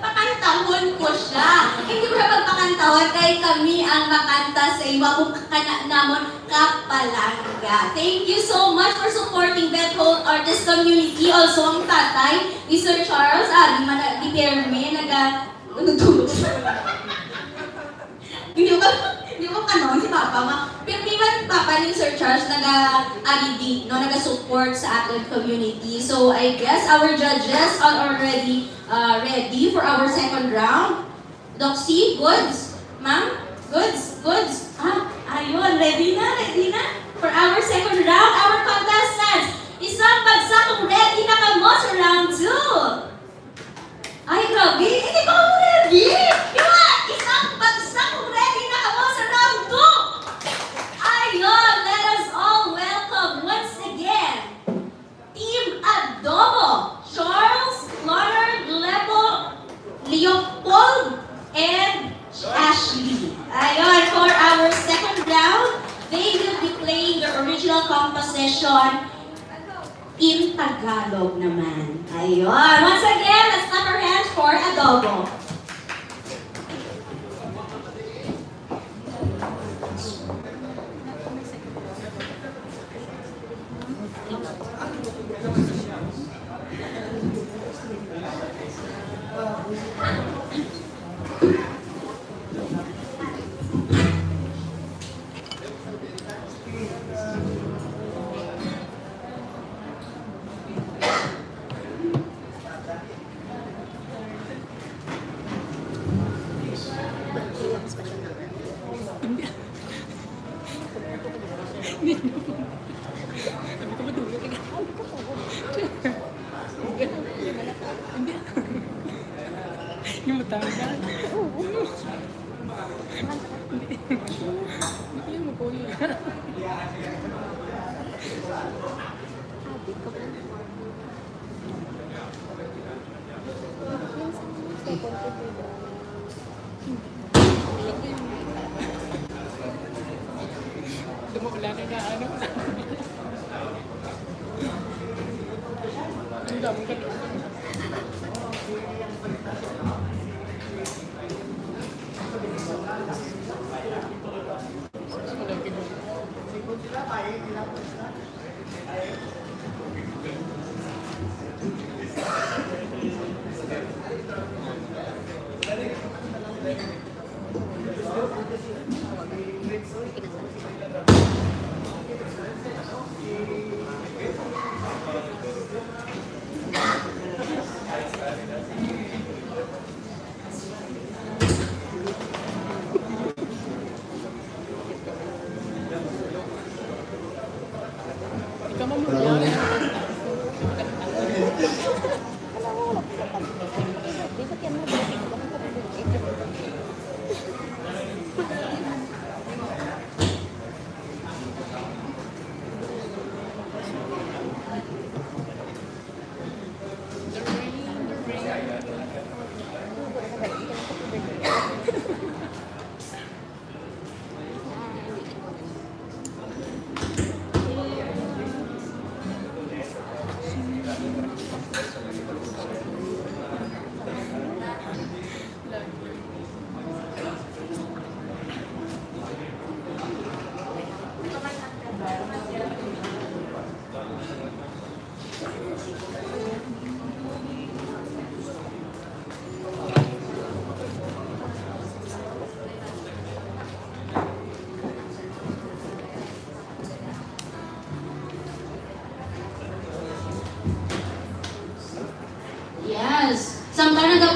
Pakantahon ko siya. Hindi ko siya pagpakantahon kay kami ang makanta sa imo kung kana namon kapalangga. Thank you so much for supporting Bethel Artist Community. Also, ang tatay ni Sir Charles, ah, di man, di pirmi, naga, nagtulog. Hindi ko, hindi ko kanon si Papa, ma-, pirmi man Papa ni Sir Charles, naga-, ari di, no, naga-support sa aton community. So, I guess our judges are already, uh, ready for our second round. Doxy, goods? Ma'am? Goods? Goods? Ah, ayun, ready na, ready na. For our second round, our contestants, isang bagsak kung ready na kamo sa round two. Ay, grabe. Hindi pa ako ready. Diba? Isang bagsak kung ready na kamo sa round two. Ayun, let us all welcome once again Team Adobo, Charles, Leonard, Lepo, Leopold, and Ashley. Ayun, for our second round, they will be playing their original composition in Tagalog naman. Ayun. Once again, let's clap our hands for Adobo. Hindi. Yung matawag na. Hindi. Hindi yung magkuya. Dumuulan na na, ano? Ang daming kalutan.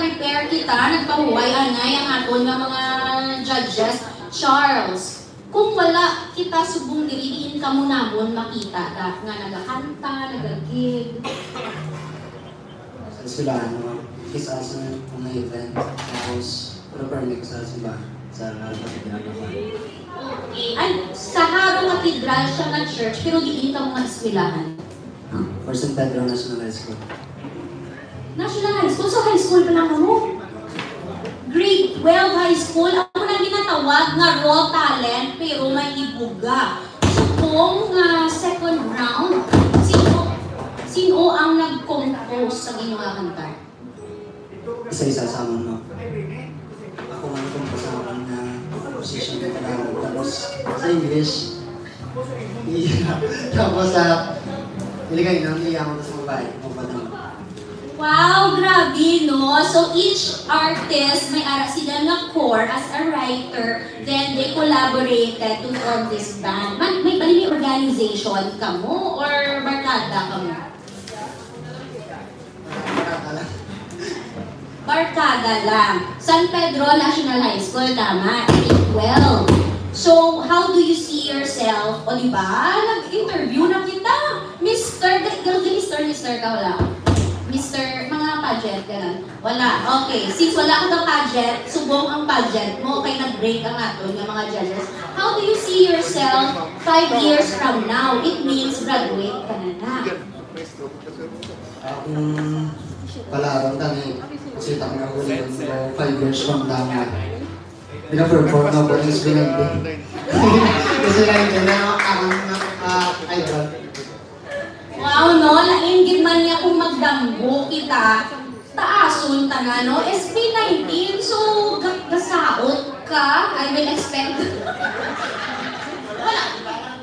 nag-prepare kita, nagpahuway anay ang aton nga mga judges. Charles, kung wala kita subong diri, diin kamo namon makita ta nga nagakanta, nagagig? Sa eskwelahan, no? Kis-a sa mga event, tapos prepare mi sa simbahan, sa mga ginagawa. Okay. Ay, sa Jaro Cathedral siya nga church, pero diin kamo nga eskwelahan? Ah, for San Pedro National High School. National High School? So, high school pa lang kamo? Grade twelve high school, amo nang ginatawag nga raw talent, pero may ibuga. Subong nga second round, sino, sino ang nag-compose sa inyo nga kanta? Isa-isa sa amon, no? Ako man kung sa amon nga composition nga Tagalog. Tapos, sa English, iya. Tapos, sa, iligay na, iya ako sa babae, mo pa naman. Wow, grabe, no? So, each artist, may ara sila nga core as a writer, then they collaborated to form this band. Man, may, may organization kamo or barkada kamo? Barkada lang. San Pedro National High School, tama. Grade twelve. So, how do you see yourself? O, di ba? Nag-interview na kita. Mister, di, di, di, Mister, Mister ka, wala. Mister, mga pageant, ganun. Wala. Okay. Since wala ka sa pageant, subong ang pageant mo, kay nag-break ang aton nga mga judges. How do you see yourself five years from now? It means graduate ka na na. Akong palaron kami, kasi tama ko yun, five years from now na. Pina-perform na po yung estudyante. Kasi lang yun na ang, ah, idol. Wow, no? Lain gid man niya kung magdamgo kita, taason ta na, no? S P nineteen, so ga-, gasaot ka, I will expect. Wala,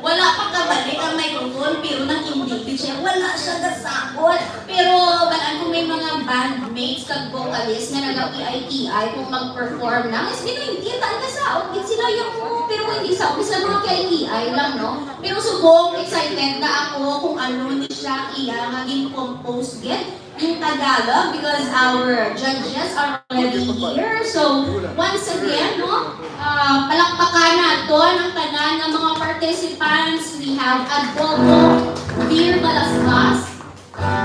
wala pa kabalik ang microphone, pero nag-indicate siya. Wala siya gasaot. Pero balaan ko may mga bandmates kag vocalist nga naga-P I T I kung mag-perform na. Mas ginainggit ang gasaot gid sila yung, pero hindi sa, sa mga K T I lang, no? Pero subong excited na ako kung ano ni siya iya nga gin-compose gid in Tagalog because our judges are already here. So, once again, no, ah, palakpakan naton ang tanan nga mga participants. We have Adolfo Vir Balasbas,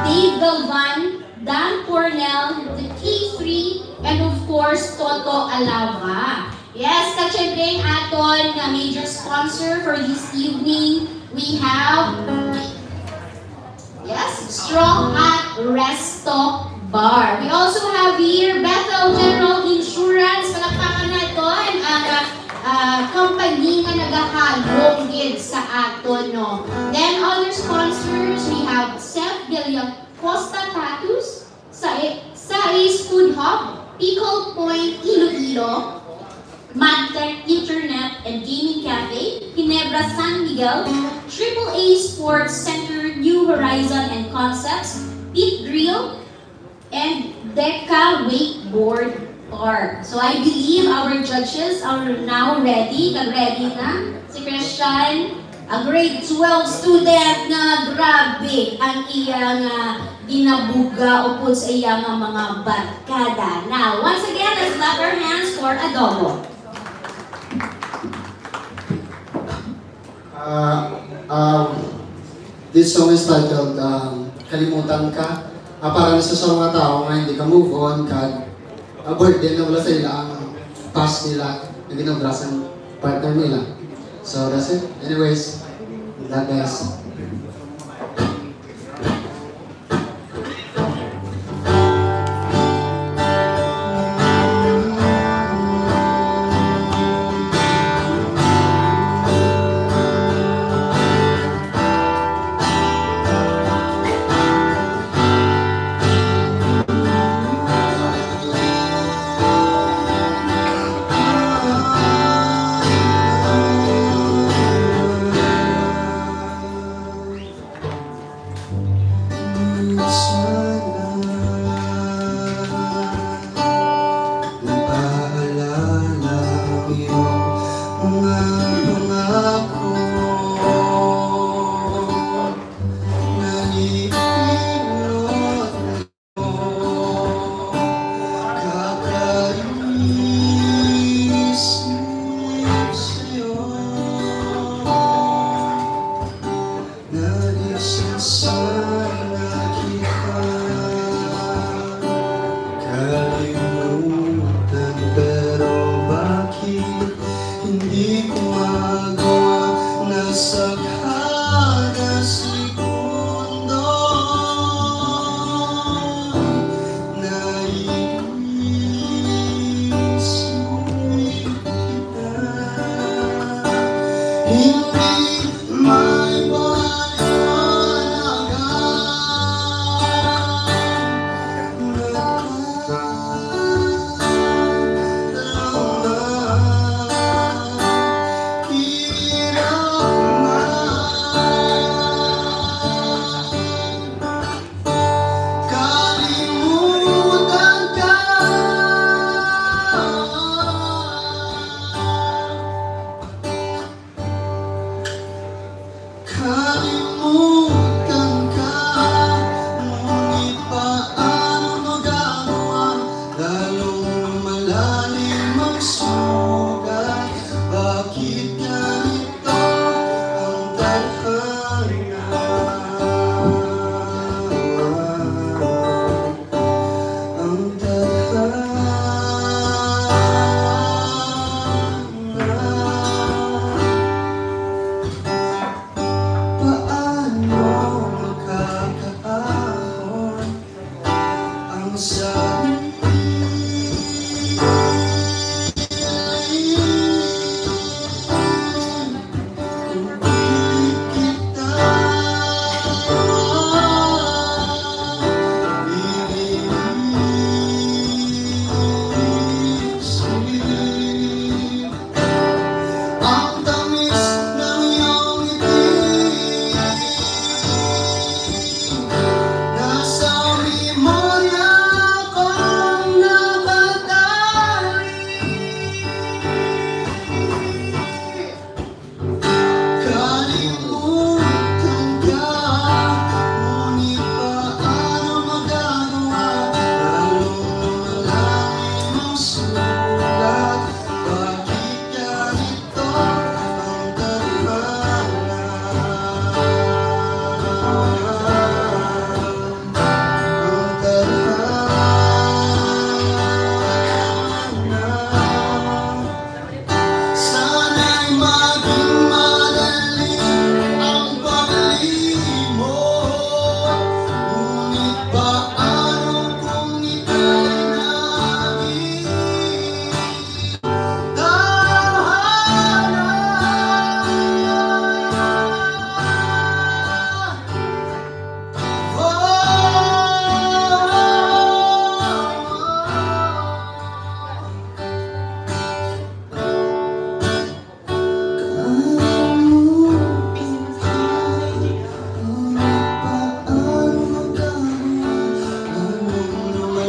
Dave Galvan, Dan Cornell, the K three, and of course, Toto Alava. Yes, kag syempre ang aton nga major sponsor for this evening, we have, yes, Straw Hat Resto Bar. We also have here Bethel General Insurance. Palakpakan naton ang, ah, company nga nagahalong gid sa aton, no? Then other sponsors, we have Seth Villacosta Tattoos, sa, sa Ace Food Hub, Pickle Point Iloilo, Madtech Internet and Gaming Cafe, Ginebra San Miguel, Triple A Sports Center, New Horizon and Concepts, Pit Grill, and Deca Wakeboard Park. So I believe our judges are now ready. Kag ready na si Christian, a grade twelve student nga grabe ang iya nga ginabuga upod sa iya nga mga barkada. Now, once again, let's clap our hands for Adobo. Uh, um, this song is titled, um, Kalimutan Ka. Ah, para na sa, sa mga tao nga hindi ka move on, kag, ah, burden na wala sa ila ang past nila na ginobra sa partner nila. So, that's it. Anyways, God bless.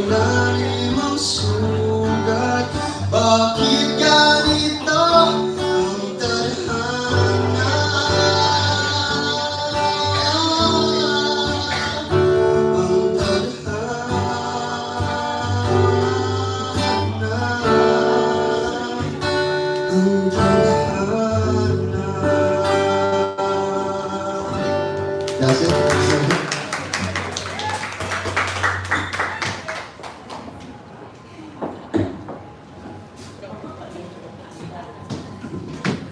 Lalim ang sugat, bakit ganito ang tadhana? Ang tadhana, ang tadhana. That's it.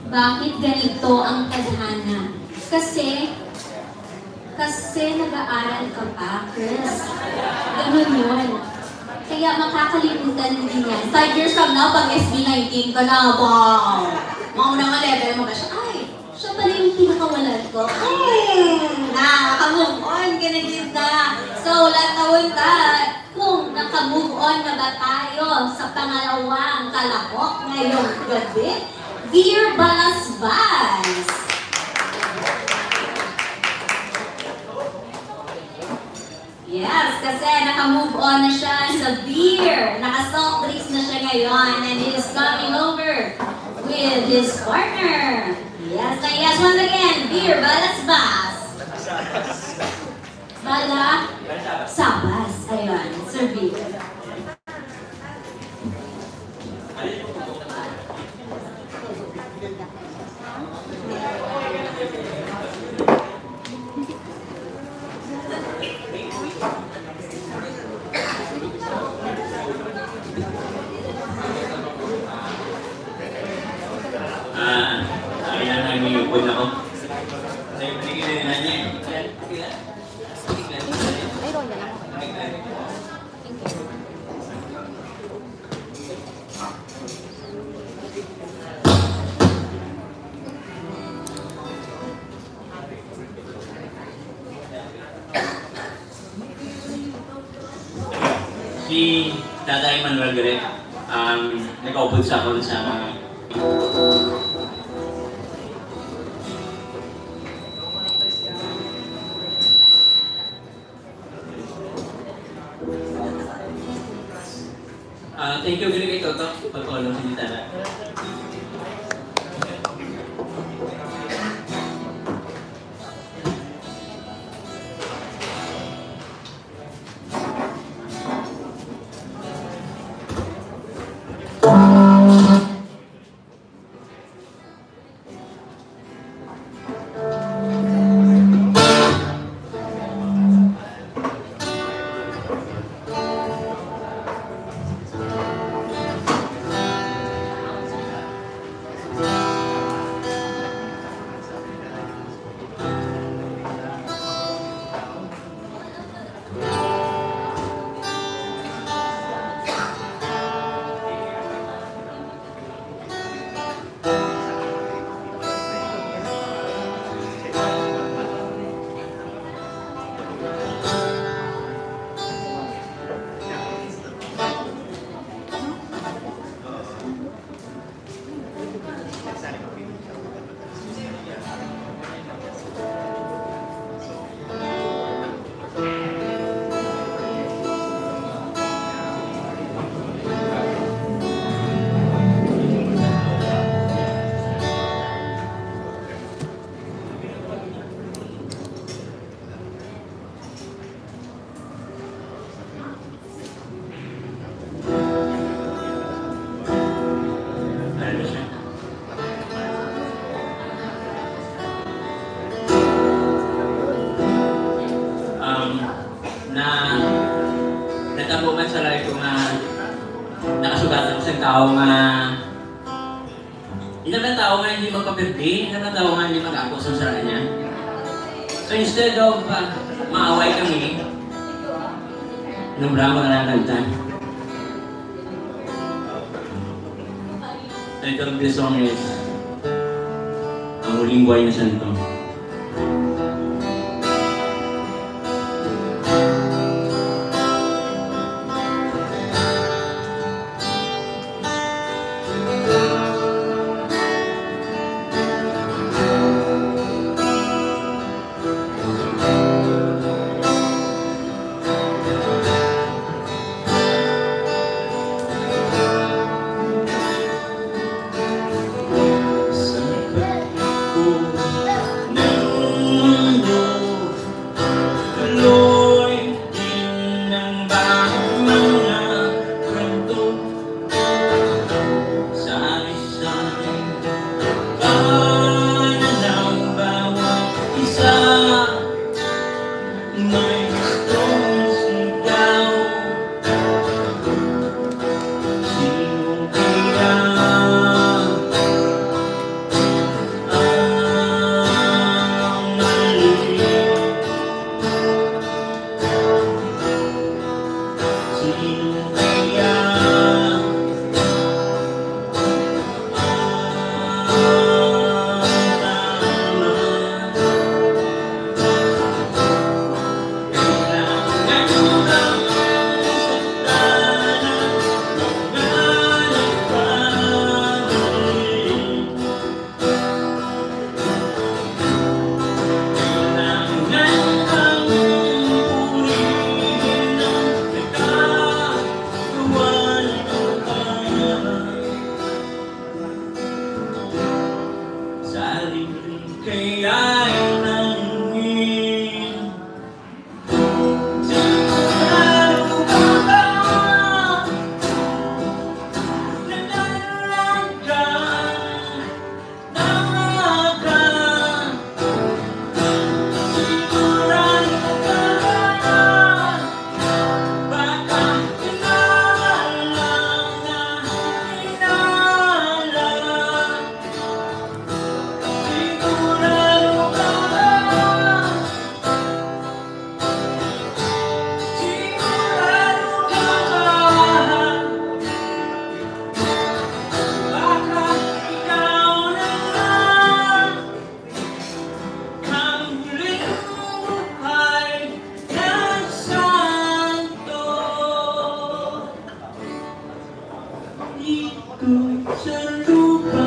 Bakit ganito ang tadhana? Kasi, kasi nag-aaral ka pa, Chris. Ganun yun. Kaya makakalimutan mo din yan. Five years from now, pag S B nineteen ka na, wow! Mauna nga level mo ba siya? Ay, siya pala yung pinakawalan ko. Ay, na, maka-move on ka na gid na. So, latawon ta. Kung naka-move on na ba tayo sa pangalawang kalahok ngayong gabi, Veer Balasbas. Yes, kasi naka-move on na siya sa beer. Naka-soft drinks na siya ngayon, and he is coming over with his partner. Yes, na yes, once again, Veer Balasbas. Bala Sabas. Ayun, Sir Vic. Ah, kailangan may upod ako. Sa ibigay na nila niya. Ay, roll na lang ako. Thank you. Si Tatay Manuel Gret, um, nag-upod sa akon sa mga Ah, thank you, dili kay Toto. Pagpaulo sa gitara. Um, na natabo man sa life ko nga nakasugat ako sa tao nga Ina ng tao nga hindi magpapirdi, ina ng tao nga hindi mag-ako sa sala niya. So instead of uh, maaway kami, numra mo na lang kanta. Title of this song is Ang Huling Buhay na Santo. Sarili kaya nangin. Sigurado ka ba na nalaga, nalaga? Sigurado ka ba? Baka inalang na inalang. Sigurado ka ba? Sigurado ka ba? Baka ikaw na lang ang huling buhay na santo. Dito sa lupa.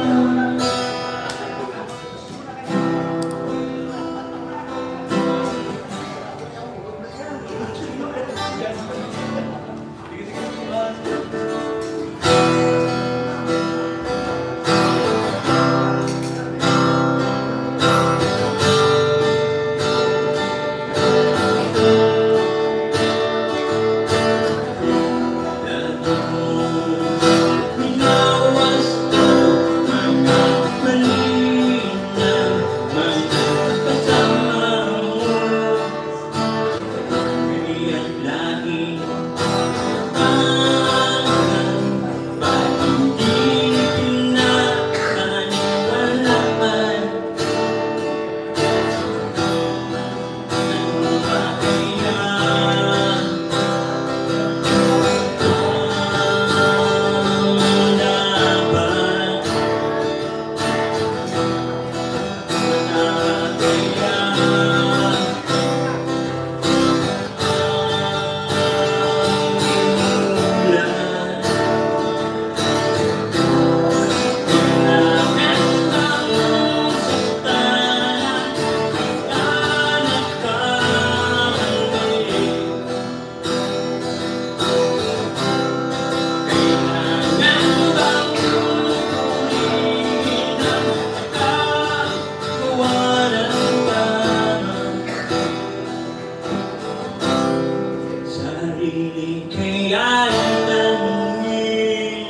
Sarili kaya tanungin.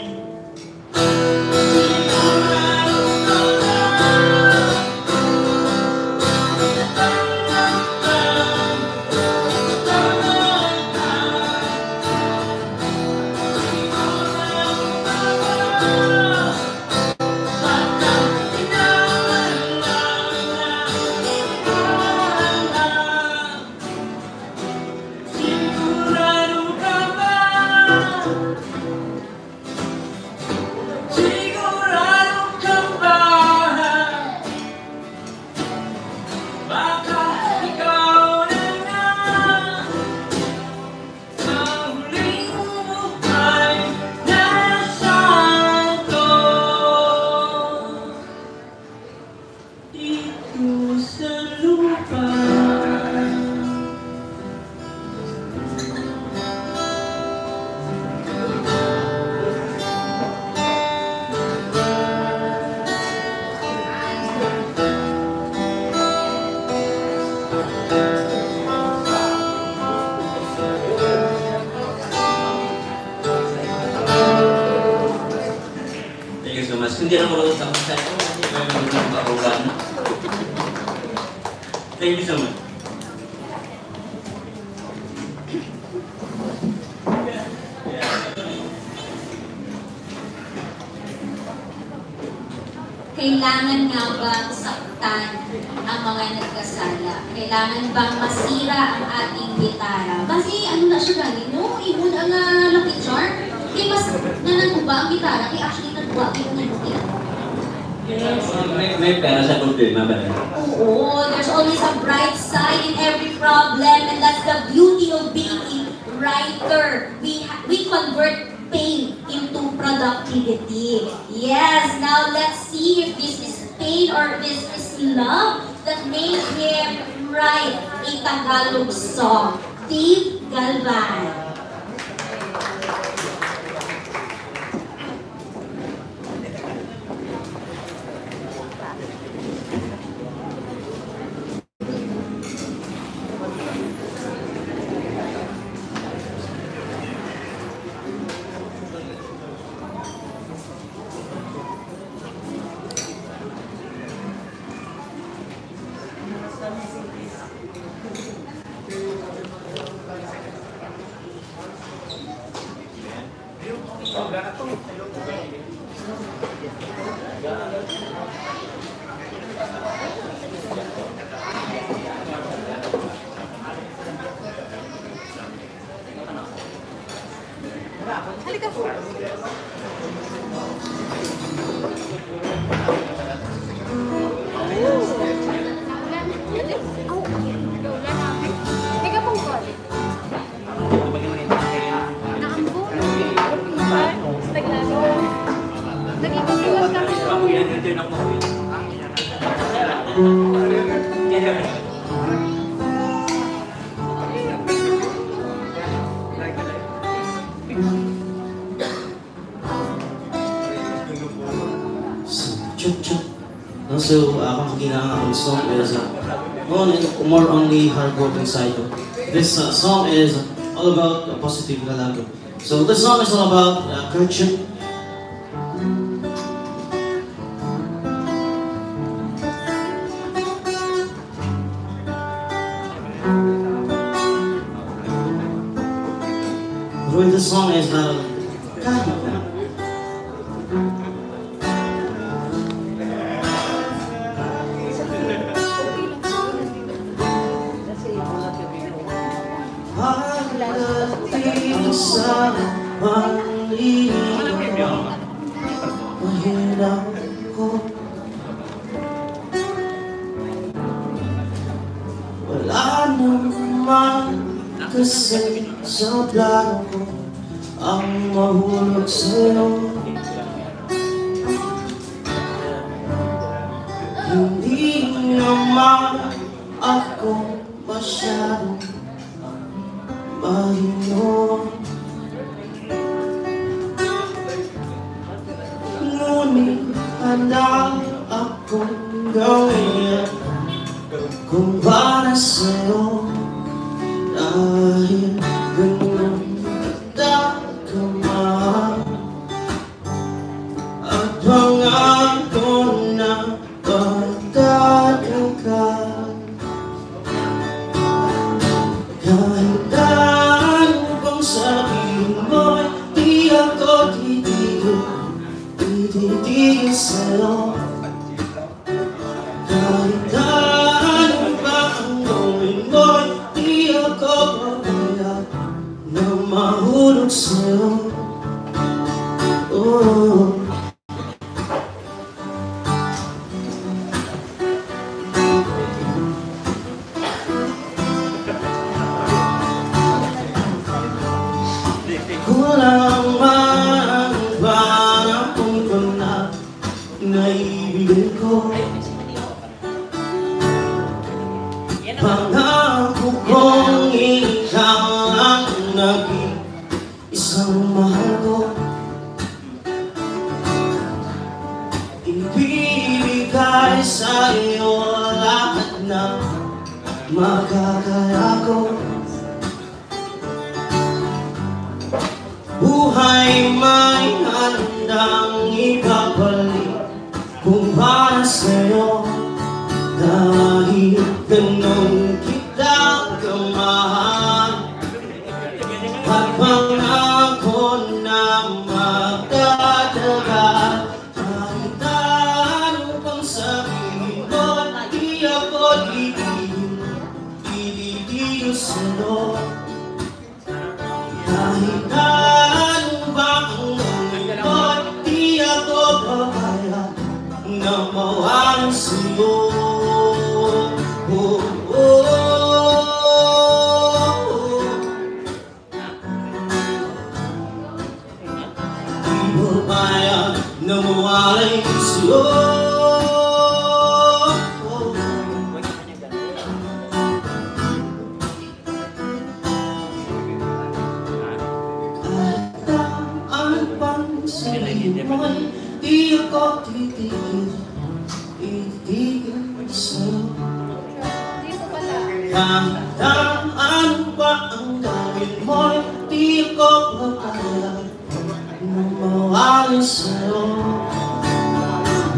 Sigurado ka ba? Sigurado ka ba? Baka ikaw na nga ang huling buhay na santo dito sa lupa. Thank you so much. Hindi na ako sa mga cellphone kasi may mga nagpapaulan. Thank you so much. Kailangan nga bang saktan ang mga nagkasala? Kailangan bang masira ang ating gitara? Basi, ano na siya gani, no? Imo na nga Ang gitara, kay actually nagwa gyud ni Bukit. Yes. May, may pera sa problema ba na? Oo, there's always a bright side in every problem, and that's the beauty of being a writer. We ha- we convert pain into productivity. Yes, now let's see if this is pain or this is love that made him write a Tagalog song. Dave Galvan. Halika po. Ikaw pong call. Naambo, no? Sa Tagalog. Nagiging kami. So, chup, chup. No, so, uh, akong ginahangyo nga song is, uh, on, more on the hardworking side. This, uh, song is all about a positive Tagalog. So, this song is all about, uh, courtship. Pero the song is, uh, kahit na. Pagdating sa panligaw, mahirap ko. Wala naman kasi sa plano ko ang mahulog sa'yo. Hindi naman ako masyadong mahino. Ngunit handa akong gawin yan kung para sa'yo. Dahil ganun kita kamahal. At pangako na pagtatangka. Kahit ano pang sabihin mo, di ako titigil, titigil sa'yo. Kahit ano pa ang gawin mo, di ako papayag na mahulog sa'yo. Oh. Kulang man ang panahon ko na naibigay ko. Pangako kong ikaw ang naging isang mahal ko. Ibibigay sa'yo lahat na makakaya ko. Buhay may handang ipapalit kung para sa'yo. Dahil ganun kita kamahal. At pangako na magtatagal. Kahit ano pang sabihin mo, di ako titigil, titigil sa'yo. Kahit ano pa ang gawin mo, Nawalay sa'yo. At ang pang sarili mo'y di ako titigil, titigil sa'yo. Kahit ang ano pa ang gawin mo'y di ako papayag na mawala sa'yo.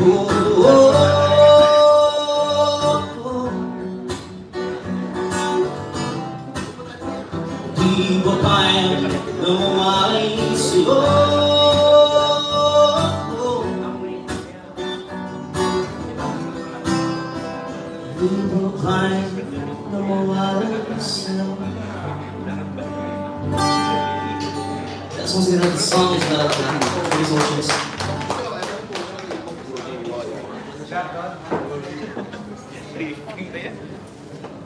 Oh, oh, oh, oh. Di ba kaya na mawala sa'yo? Di ba kaya na mawala sa'yo? That's why the song is not about me. Thank you so much.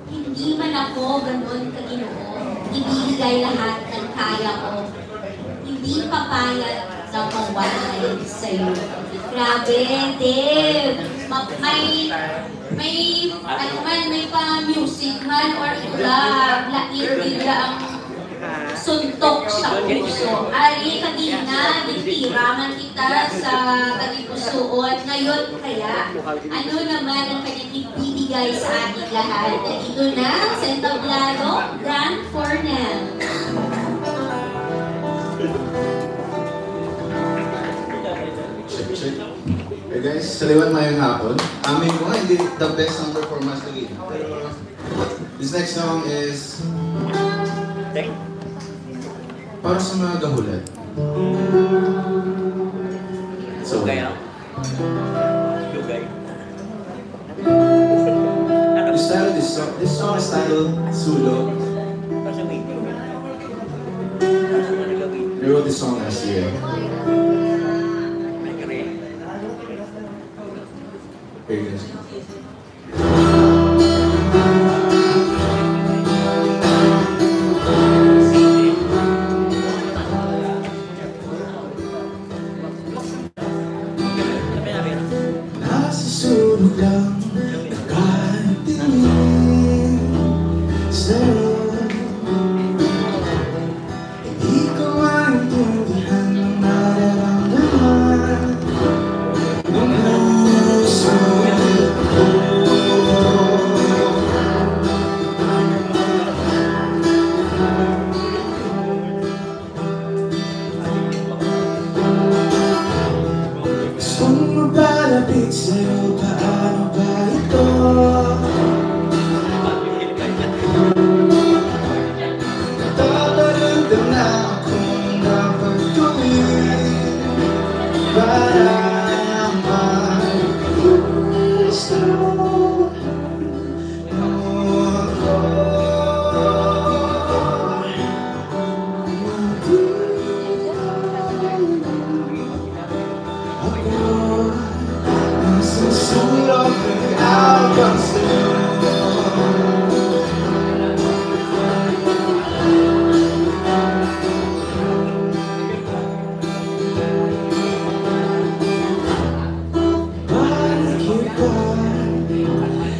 Hindi man ako ganun ka, Ginoo. Ibibigay lahat ng kaya ko. Hindi papayag na mawalay sa'yo. Grabe, Dave. Ma-, may, may, ano man, may pa-music man or ito lang, lain bigla ang suntok sa puso. Ari, kagina, gintira man kita sa tagipusoon. Ngayon kaya, ano naman ang kanyang ibibigay sa ating lahat? Nandito na sa entablado, Dan Fornel. Check, check. Hey guys, sa liwan, mayong hapon. Amin ko nga, hindi the best ang performance ko, eh. Pero this next song is para sa mga gahulat. So, Dugay, ah. Dugay. This title, this song, this song is titled Sulok. We wrote this song last year. Here it is. Nasusunog lang, nakatinig sa'yo. Hindi ko maintindihan ang nararamdaman ng puso ko. Gustong mapalapit sa'yo, paano ba ito? Natataranta na akong dapat gawin para maggusto. Bakit ba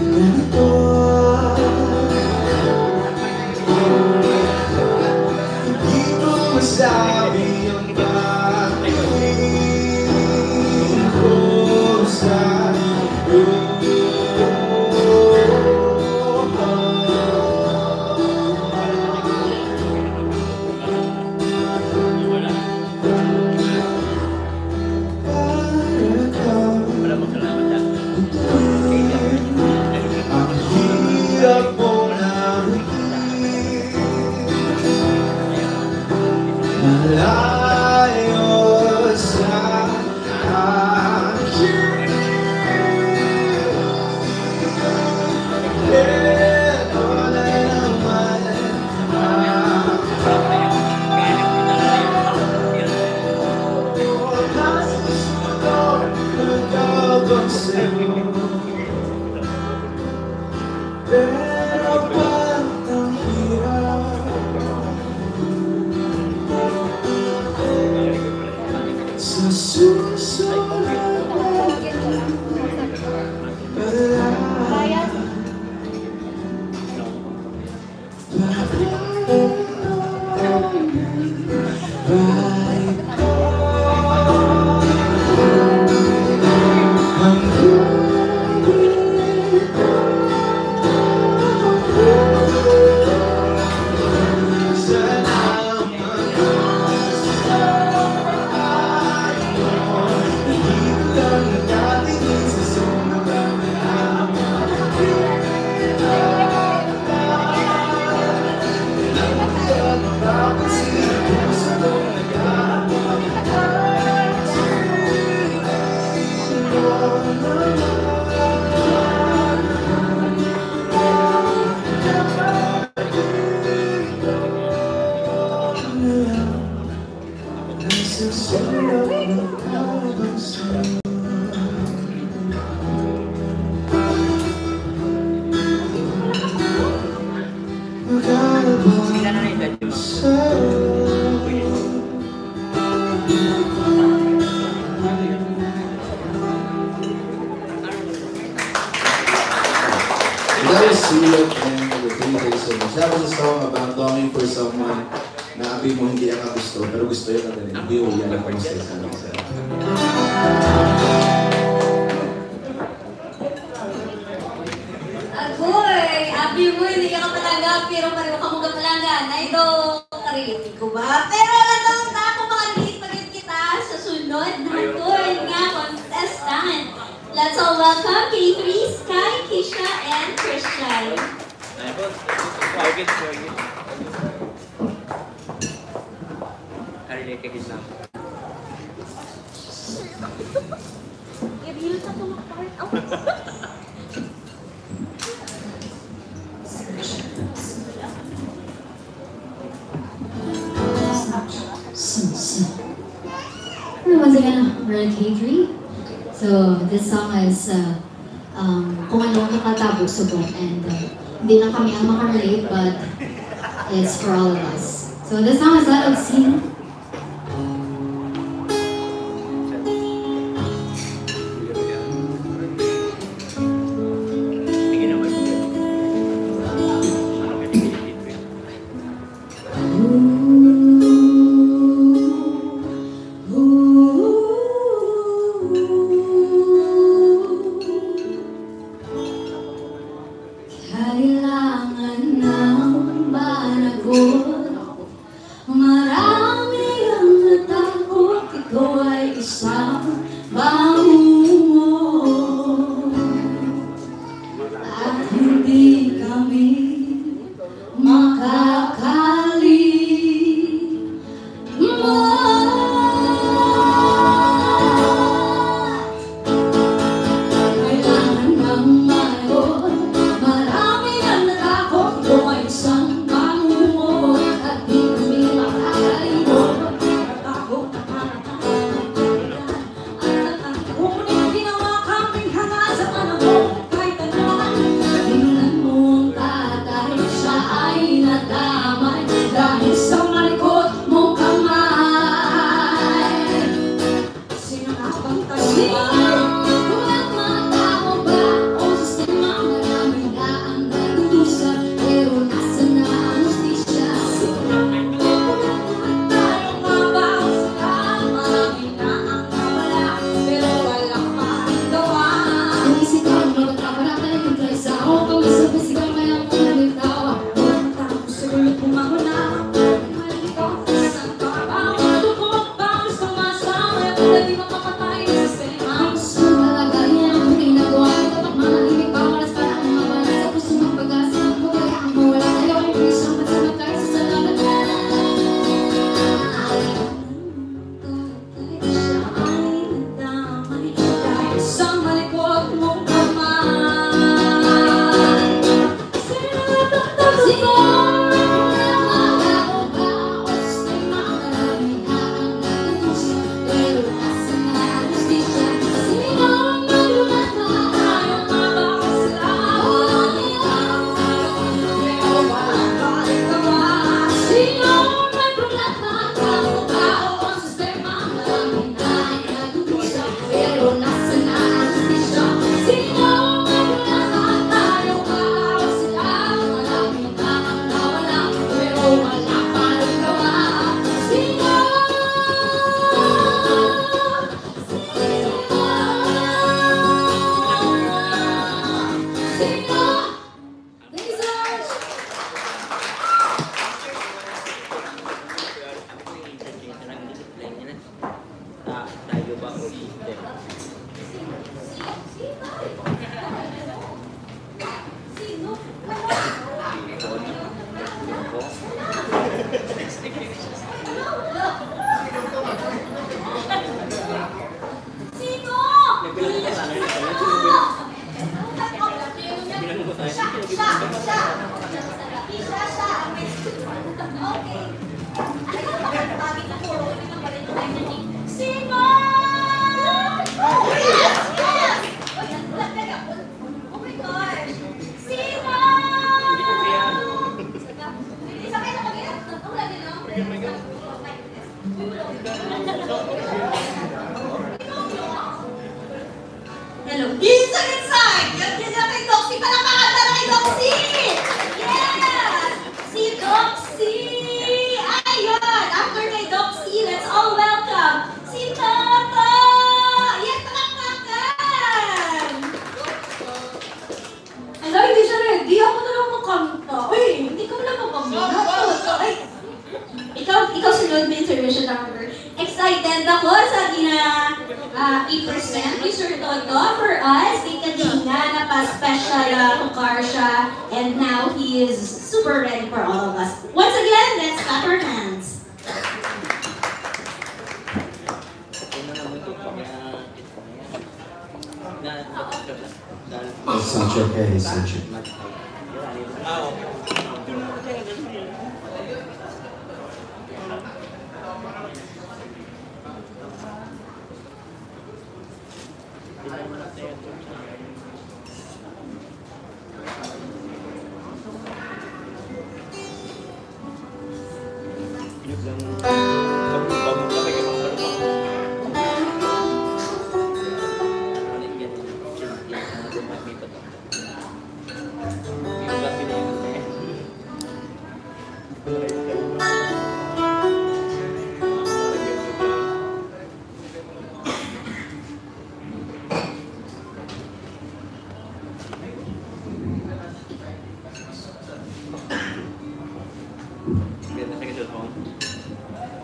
ganito? Hindi ko masabi ang pagtingin ko sa iyo. Ang hirap mong abutin, malayo sa akin. Pero wala naman. That was sweet and thank you so much. That was a song about longing for someone na abi mo hindi ka gusto, pero gusto yung kagaling. Hindi mo yan ang gusto sa isa. Agoy, abi mo, hindi ka kapalangga, pero pareho ka mong kapalangga. Nay, do, karili ko ba? Pero lang daw, ta, kung makaliit pa gid kita sa sunod naton nga contestant. Let's all welcome K three, Sky, Kisha, and Christian. Karili ka gid lang. Reveal sa tong part. Oh. So, so. Hello, once again, we're K three. So, this song is, uh, um, kung ano ang nakatabo subong, and, uh, hindi lang kami ang makarelate, but it's for all of us. So, this song is titled Sino. Kailangan ng panagon. Marami ang natakot, ikaw ay isang bangungot. At hindi kami makakalimot. Kailangan ng managot. Marami ang natakot, ikaw ay isang bangungot. At di kami makakalimot. Takot na panatag. At ang ginawa kaming hanga sa panahon. Kahit ano man, tingnan mo ang tatay, siya ay nadamay dahil sa malikot mong kamay. Sino nga bang taguan? Walang mga tao ba o sistema? Marami na ang nagdudusa, pero nasa na ang hustisya? Sino nga bang tayo nga ba? Marami na ang nawala, pero wala pa ang gawa. Kung isip ka, mga bata, para tayo yung try sa ako. Kung isip ko, sigaw, kaya mo nagtawa. Tapos sa ulo, bumangon na. Hello. Gisag inside! Yan, yan, yan, kay Doxy. Palakpakan na kay Doxy! Yes! Si Doxy! Ayun! After kay Doxy, let's all welcome si Toto! Yes, palakpakan! Hello, hindi siya ready. Ako na lang makanta. Uy, hindi ka pala makanta. Ay, ikaw, ikaw sunod, may intermission lang, girl. Excited ako sa gina, ah, i-present ni Sir Toto for us. Kay kanina, napa-special, ah, tukar siya. And now, he is super ready for all of us. Once again, let's clap our hands. It's not your head, it's not your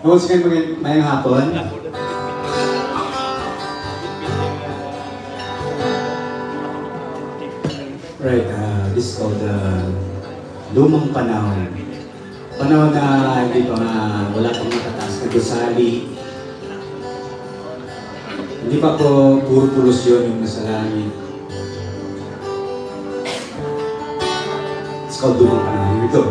Once again, magand-, mayang hapon. Right, uh, this is called, uh, Lumang Panahon. Panahon na hindi pa nga, wala pang matataas na gusali. Hindi pa po puro pulos yun yung nasa langit. It's called Lumang Panahon. Here we go.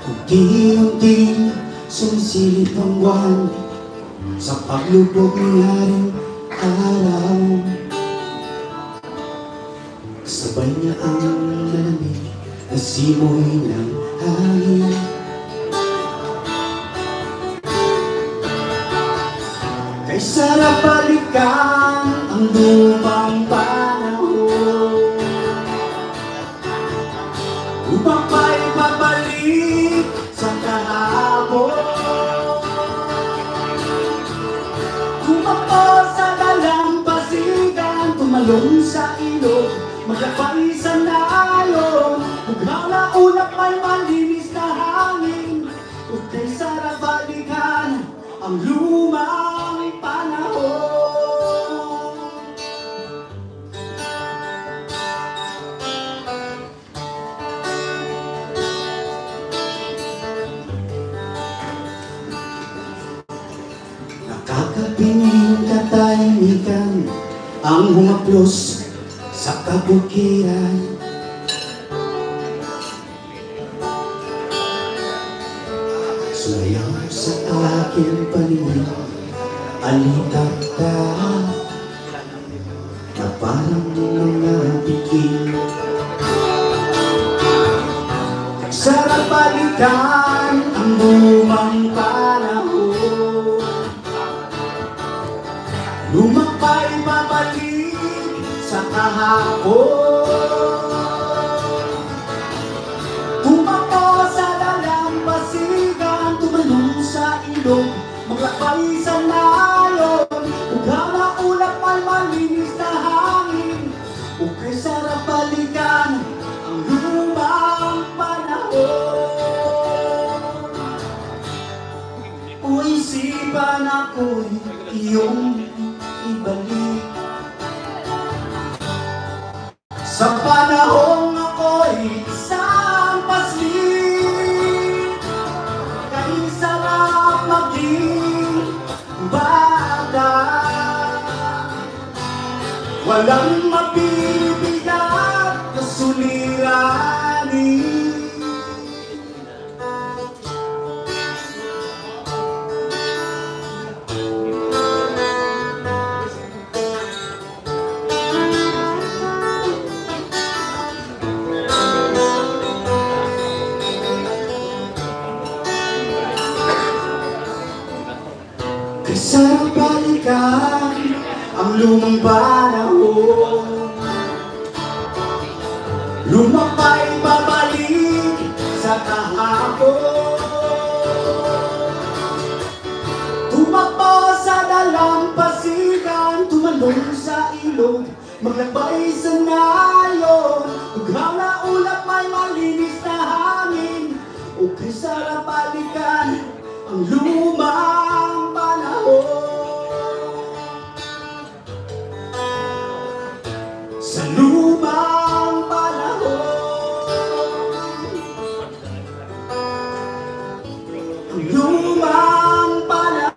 Unti-unti sumisilip ang buwan sa paglubog ni Haring Araw. Kasabay niya ang malamig na simoy ng hangin. Kay sarap balikan ang lumang panahon. Upang maibabalik sa kahapon. Kumapo sa dalampasigan, tumalon sa ilog, maglakbay sa nayon. Ug halauna may malinis na hangin, ug kay sarap balikan ang lumang panahon. Nakakapining katahimikan ang humaplos sa kabukiran. Sumayaw sa aking paningin, alitaptap na parang mga bituin. Sarap balikan ang lumang panahon. Lumang paibabalik sa kahapon. Tumapo sa dalampasigan, tumalon sa ilog, maglakbay sa nayon. Ug halauna may malinis na hangin, ug kay sarap balikan ang lumang panahon. O isipan ako'y iyong ibalik sa panahong ako'y isang paslit. Kay sarap maging bata, walang mabibigat na suliranin. Ang lumang panahon, lumapay pabalik sa kahapon. Tumapo sa dalampasigan, tumalon sa ilog, maglakbay sa nayon. Tughaw na ulap, may malinis na hangin, ukay sa balikan ang lumang panahon. Sa lumang panahon. Ang lumang panahon.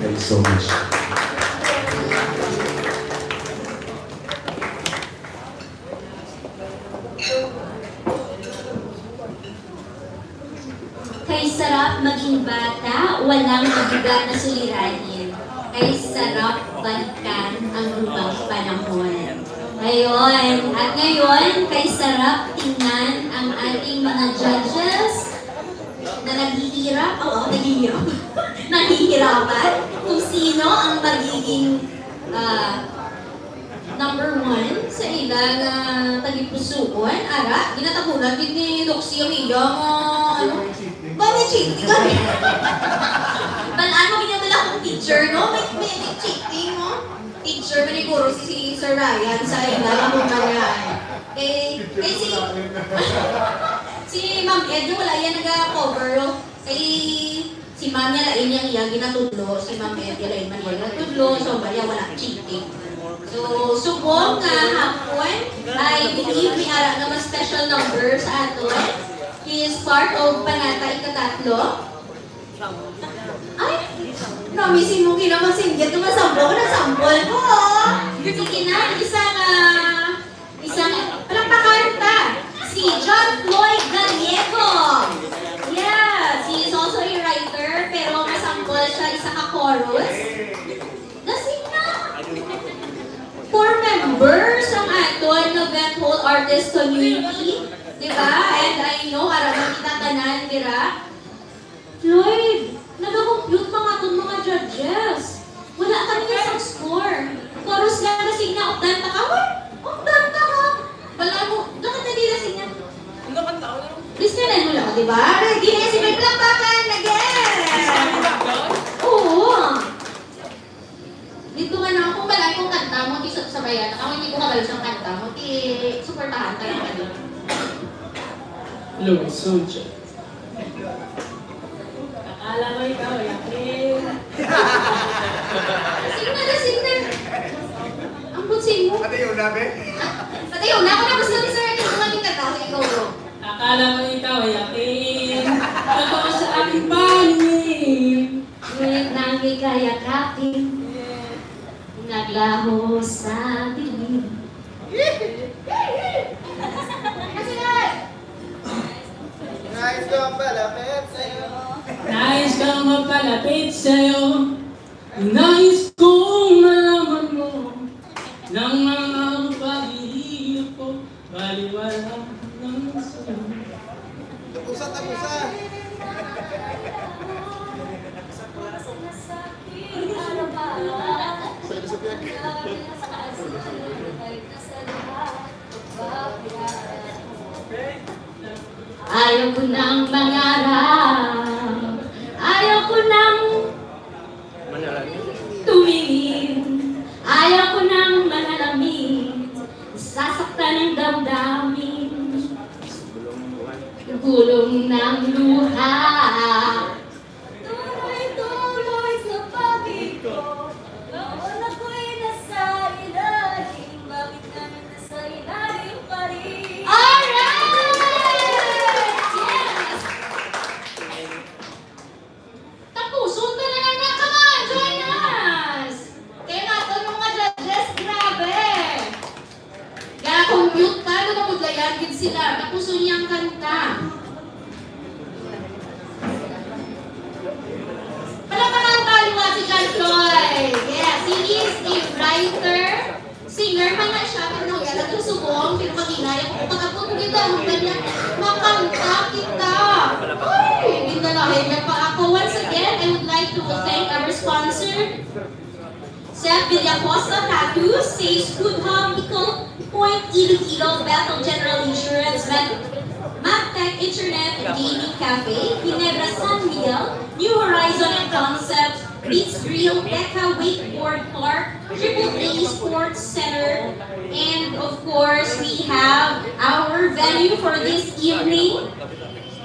Thanks so much. Kay sarap maging bata, walang mabigat na suliranin. Kay sarap balikan ang lumang panahon. Ayun. At ngayon, kay sarap tingnan ang ating mga judges na naghihirap. Oo, naghihirap. Nahihirapan kung sino ang magiging, ah, number one sa ila nga tagipusoon. Ara, ginatabunan gid ni Doxy ang iya nga, ano? Ba, may cheating kami. Balaan mo, ginadala akong teacher, no? May, may, may cheating, no? Teacher, maniguro si, si Sir Ryan sa ila nga mga. Eh, eh, si, si Ma'am Ed, wala yan nag-cover, no? Eh, si Ma'am niya lain yang iya ginatudlo, si Ma'am Ed niya lain man iya ginatudlo, so baya wala cheating. So, subong nga hapon, I believe may ara nga mas special number sa aton. He is part of Panata Ikatatlo. Ay, promising mo, kinamasinggit ko, masample ko, nasample ko, oh. Sige na, isa nga Isang palakpakan ta, si John Floyd Gallego. Yes, he is also a writer, pero masample siya isa ka chorus. Lasing na. Four members ang aton nga Vent Hall Artist Community, di ba? And I know, ara man kita tanan dira. Floyd, nagakompute pa nga aton mga judges. Wala kami sa score. Chorus lang na siya, updan ta ka, uy! Updan ta ka! Wala mo, dapat na nila siya. Ano ka tao? Please, na mo lang, di ba? Ready na si May Plakpakan again! Oo. Dito nga na, kung balay kong kanta mo, di sa-, sabayan. Ako hindi ko kabalo sa kanta mo, di suportahan ka lang kami. Hello, Soldier. Akala mo ikaw ay akin. Sing na, sing na. Ang butsi mo. Pati yun na, be? Pati yun na, ako na gusto ni Sir, hindi ko maging kanta, ikaw, bro. Akala mo ikaw ay akin. Totoo sa aking paningin. Ngunit nang ika'y yakapin, naglaho sa dilim. Nais kong magpalapit sa'yo. Nais kong magpalapit sa'yo. Nais kong malaman mo ng mga paghihirap ko. Baliwala ng sa'yo. Tapusa, tapusa. Sa, sa piyag. Ayaw ko nang mangarap. Ayaw ko nang tumingin. Ayaw ko nang manalamin. Sasaktan ang damdamin. Gulong ng luha. Tuloy-tuloy sa pag-ikot. Noon ako'y nasa ilalim, bakit ngayon nasa ilalim pa rin? Alright! Yes! Tapuson ta na lang na. Come on, join us! Kaya nga to, mga judges, grabe! Kaya kung mute ka, ano, mabudlayan gid sila. Tapos, Ang pinakaginaya ko, pagkabot ko dito, ang ganyan, makanta kita. Ay, gindalahin niya pa ako. Once again, I would like to thank our sponsor, Seth Villacosta Tattoos, Says Food Hub, Eagle Point Iloilo, Bethel General Insurance, Mag-, Magtech Internet and Gaming Cafe, Ginebra San Miguel, New Horizon and Concept, Beats Grill, Deca Wakeboard Park, Triple A Sports Center, and of course, we have our venue for this evening,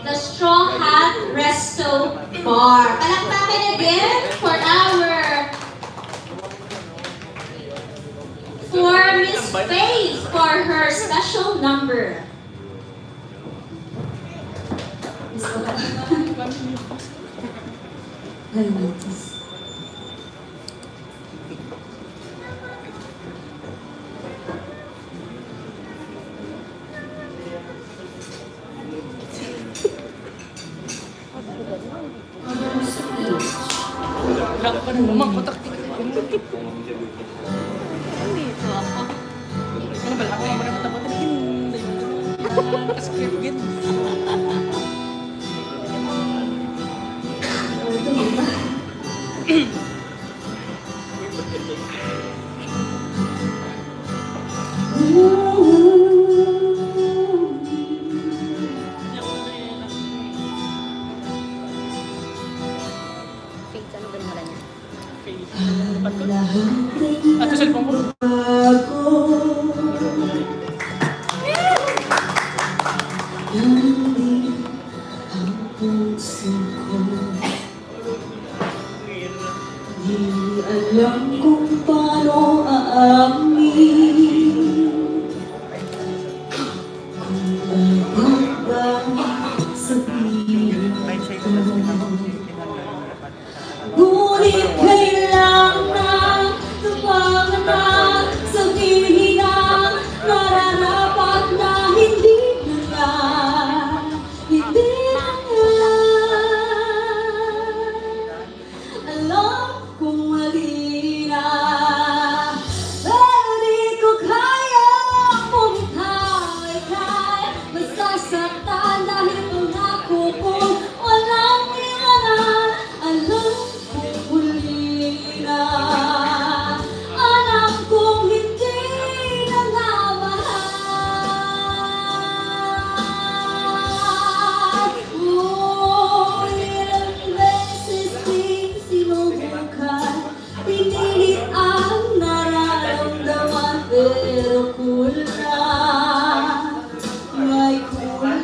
the Straw Hat Resto Bar. Palakpakan again for our, for Miss Faith for her special number. Ay, mitis. Wala pa na naman, patak. Ano ba, ako naman ang tapat? Hindi. Ka-script gid. Faith, ano ba yung wala niya? Faith. Ano ba to? Ato cellphone ko. Nandito ang puso ko. Di alam kung paano aamin. Kung ano bang sabihin ko. Ngunit kailangan tapangan na, sabihin na, nararapat na, hindi na nga, hindi na nga. Alam kong mali na, pero di ko kaya bumitaw, ika'y masasaktan dahil pangako kong walang iwanan. Alam kong mali na, alam kong hindi na nga mahal. Oh, ilang beses din sinubukan, pinilit ang nararamdaman, pero kulang, may kulang.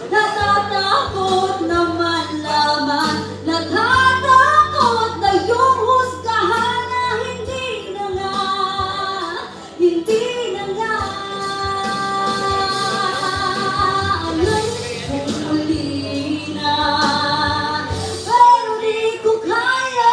Natatakot naman lamang, natatakot na yung husgahan na hindi na nga, hindi na nga. Alam kong mali na, pero di ko kaya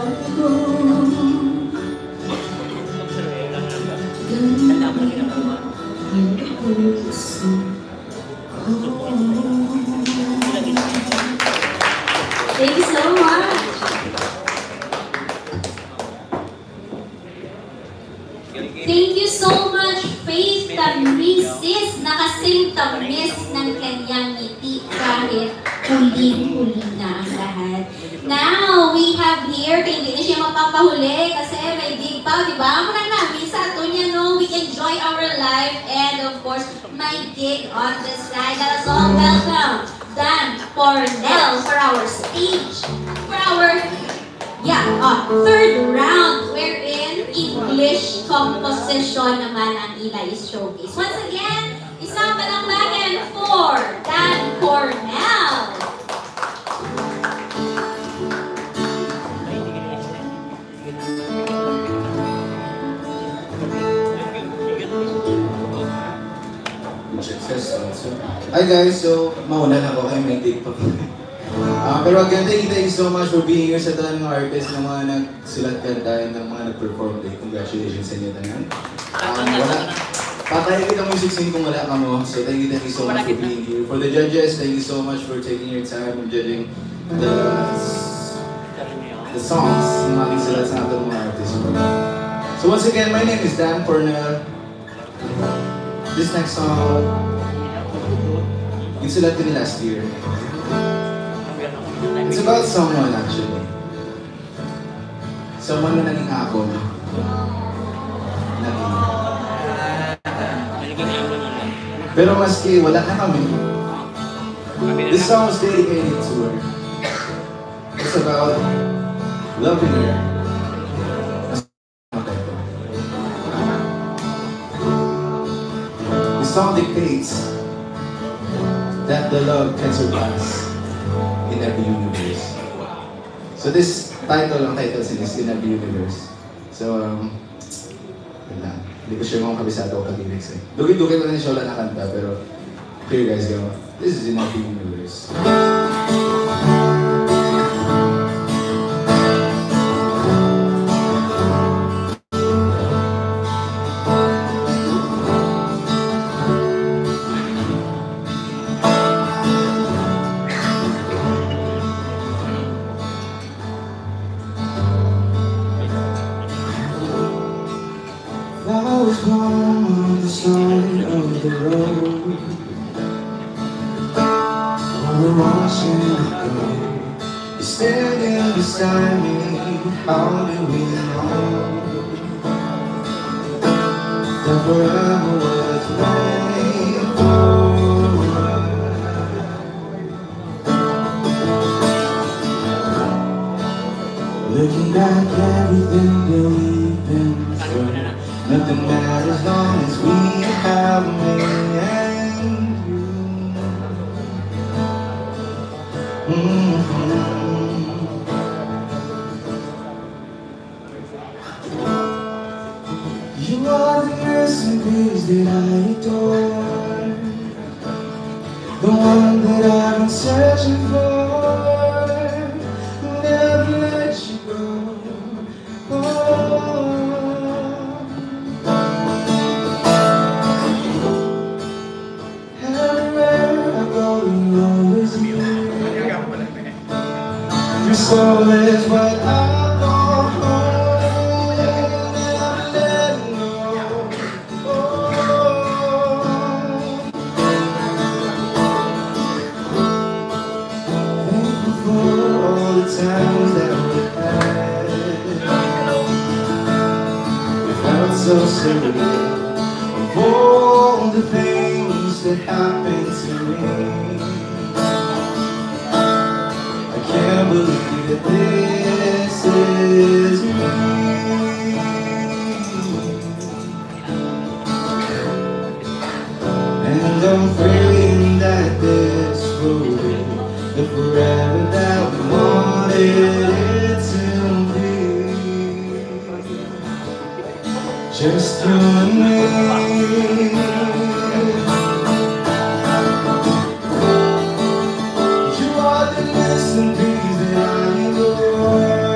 Thank you so much. Thank you so much, Faith Tamis. Sis, nakasing tamis ng kanyang ngiti kahit huling-huli na ang lahat. Now, we have here, kay hindi na siya mapapahuli kasi may gig pa, di ba? Muna na, minsan ato niya, no? We enjoy our life and, of course, my gig on the side. Let us all welcome Dan Cornell for our stage, for our, yeah, uh, third round, wherein English composition naman ang ila is showcase. Once again, isang palakpakan for Dan Cornell. Hi guys, so mauna na ako kay may take pa ko. Ah, pero again, thank you, thank you so much for being here sa tanan mga artist, ng mga nagsulat kanta, ng mga nag-perform. Congratulations sa inyo tanan. Um, wala, patay kita music scene kung wala kamo. So thank you, thank you so much for being here. For the judges, thank you so much for taking your time and judging the the songs nga ginsulat sa aton mga artist. So once again, my name is Dan Cornell. This next song, ginsulat ko ni last year. It's about someone, actually. Someone na naging akon. Naging. Pero maski wala na kami, this song was dedicated to her. It's about loving her. The song dictates that the love can surpass in every universe. So this title, ang title sini is In Every Universe. So, um, yun lang. Hindi ko sure kung kabisado ko pag-lyrics eh. Dugay-dugay ko na siya wala nakanta, pero here you guys go. This is In Every Universe. Flowers bloom on the side of the road. While we're watching it go, you're standing beside me. How do we know that forever was made for us? Looking back, everything that we've been through, nothing matters long as we have me and you. Mm-hmm. You are the missing piece that I adore, the one that I've been searching for, never let you go. Oh. Everywhere I go, you're always near. Your soul is what I call home. Never letting go. Oh. Thankful for all the times that we had. We felt so certain of all the things that happened to me. I can't believe that this is me. And I'm praying that this will be the forever that we wanted it to be. Just you and me. You are the missing piece that I adore.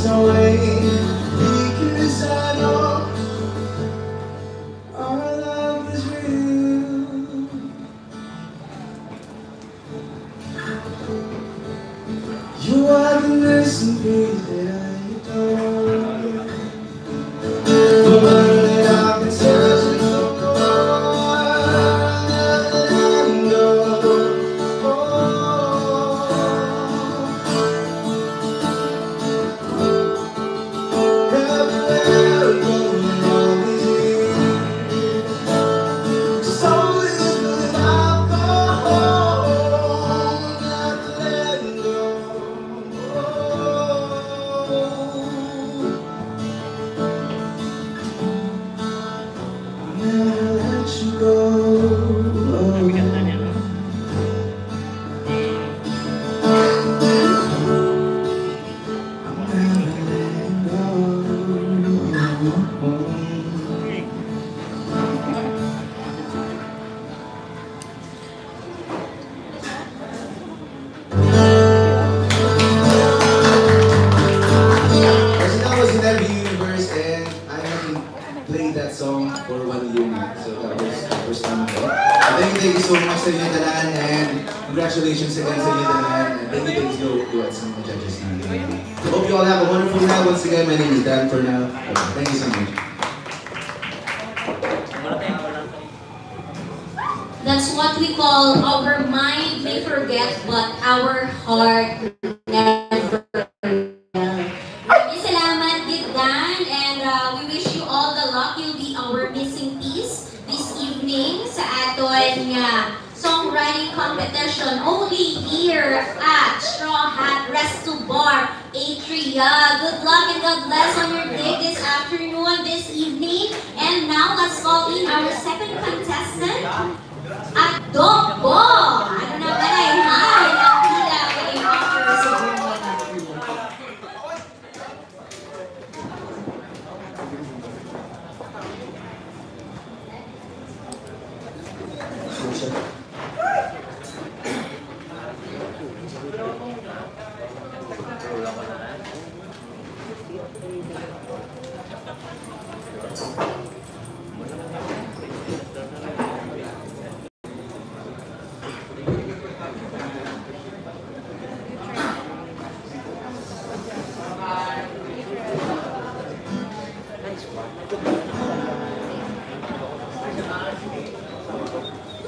away, because I know our love is real. You are the missing piece that I adore. The one that I've been searching for, never letting go. Oh. Kasi that was in every universe, and I haven't played that song for one year na. So that was the first time ko. So thank you, thank you so much sa inyo tanan, and congratulations again sa inyo tanan. And thank you, thank you to, to sa mga judges natin. So hope you all have a wonderful night. Once again, my name is Dan for now. Thank you so much. That's what we call our mind may forget, but our heart never will. Maraming salamat gid, Dan, and uh, we wish you all the luck. You'll be our missing piece this evening sa aton nga songwriting competition only here at Straw Hat Resto Bar, Atria. Good luck and God bless on your gig this afternoon, this evening. And now, let's call in our second contestant, Adobo. Ano na ba na yan? Ang pila ay offer sa buhay.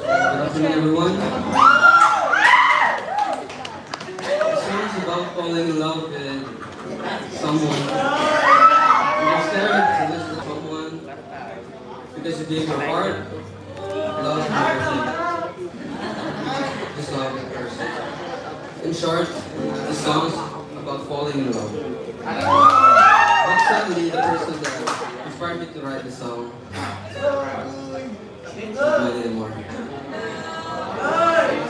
Good afternoon, everyone. The song is about falling in love with someone. You're scared to lose someone because you gave your heart, love, and everything. Just love that person. In short, the song is about falling in love. But suddenly, the person that inspired me to write the song is not anymore. I think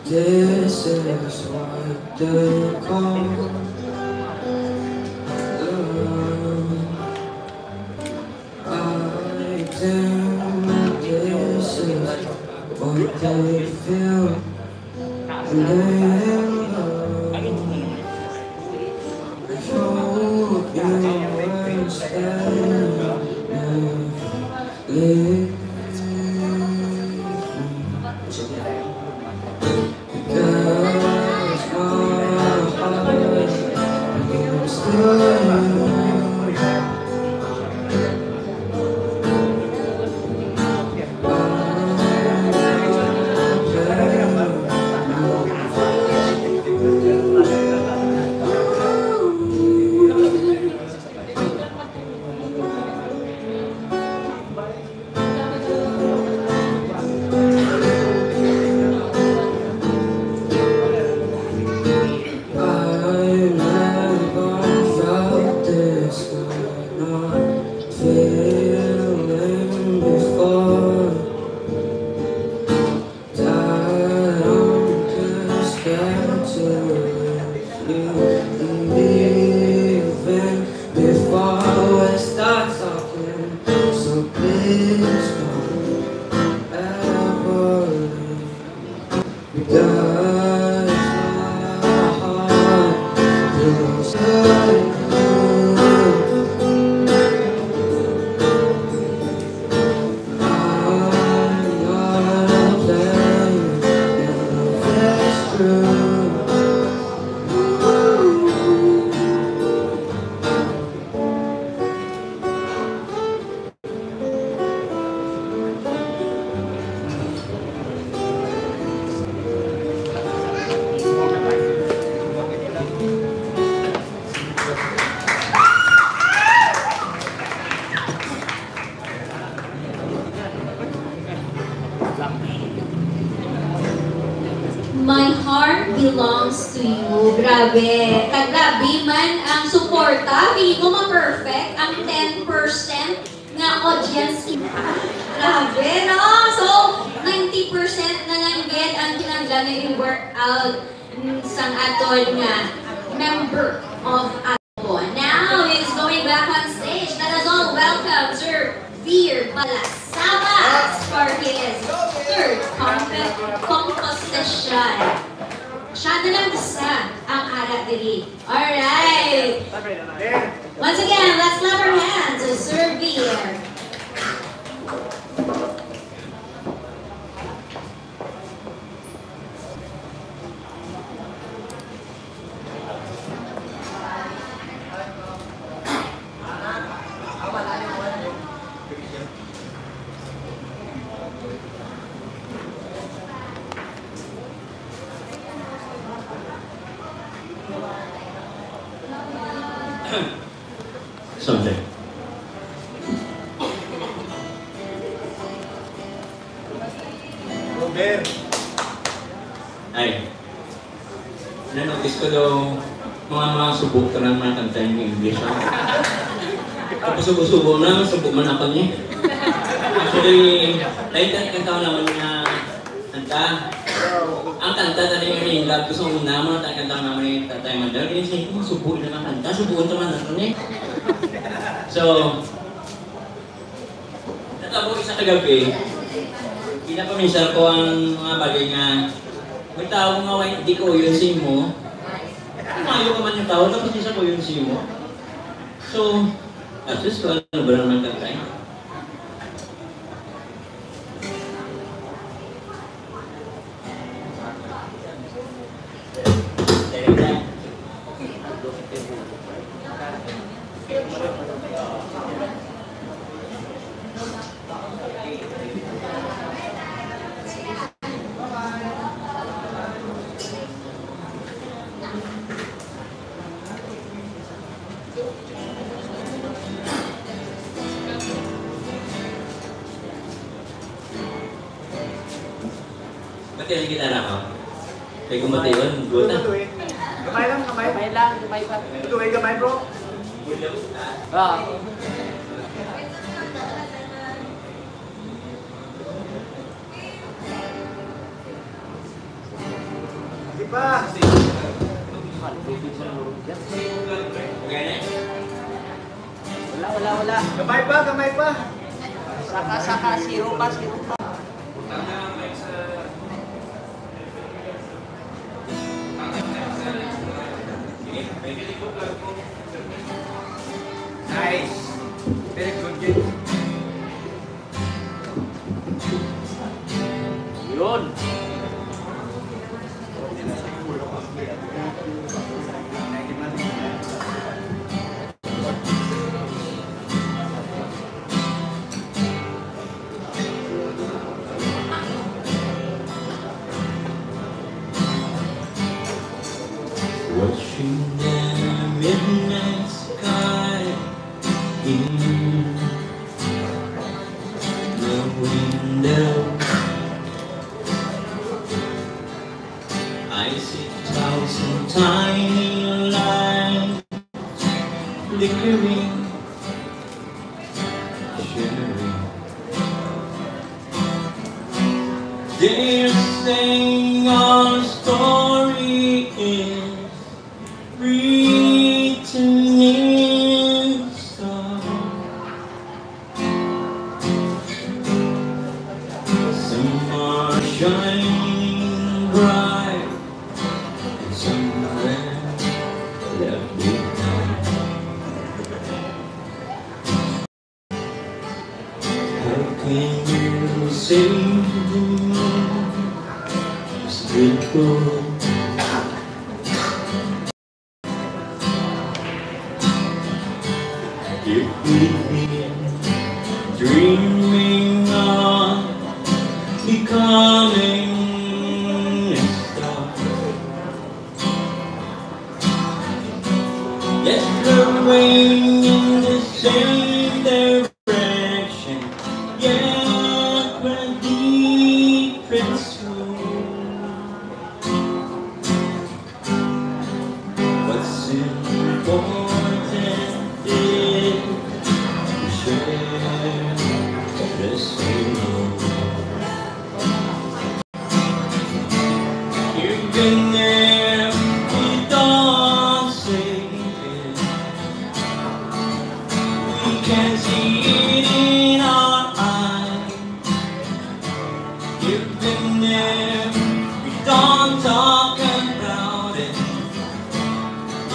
this is what they call love. I think this is what they feel. And they love. If you understand me. belongs to you. Grabe. Ka-, grabe man ang suporta. Feeling ko ma-perfect ang ten percent nga audience. Grabe, no? So, ninety percent na lang gid ang kinahanglan nga i-work out, mm, sang aton nga member of Apo. Now, he's going back on stage. Let us all welcome Sir Veer Balasabas for his third comp-, composition. Siya na lang isa ang ara diri. Alright. Once again, let's clap our hands to Sir Veer. Something. Robert. Ay. Na-notice ko daw, mga, mga subo ka ng mga kanta yung English, ha? Tapos subo-subo na, subo man ako niya. Actually, tayo tayo kanta naman nga kanta. Ang kanta na rin yung love ko sa una, mga tayo kanta naman yung tatay man daw. Yung siya, "Mga subo na mga kanta, subuan ka man ako niya." So, natabo isa ka gabi, pinapaminsar ko ang mga bagay nga may tao nga way, di ko yun sa imo. Mayo ka man yung tao, tapos isa ko yun sa imo. So, asus ko, ano ba naman kantay? Ba't yung gitara ko? Kay kumatayon, gota. Tuloy, tuloy. Gamay lang, gamay. Gamay lang, gamay pa. Tuloy, gamay, bro. Ah. Di pa. Wala, wala, wala. Gamay pa, gamay pa. Saka, saka, zero pa, zero pa. Nice. Very good, good. Yun. Watching the midnight sky in the window, I see thousand tiny lights flickering, shimmering. They're saying our story is written in stone. Some are shining bright, and some are left behind. How can you say it's good for if we've been dreaming of becoming a star? Yet we're waiting in the same direction, yet we're different souls. You've been there, you don't say it. We can see it in our eyes. You've been there, we don't talk about it.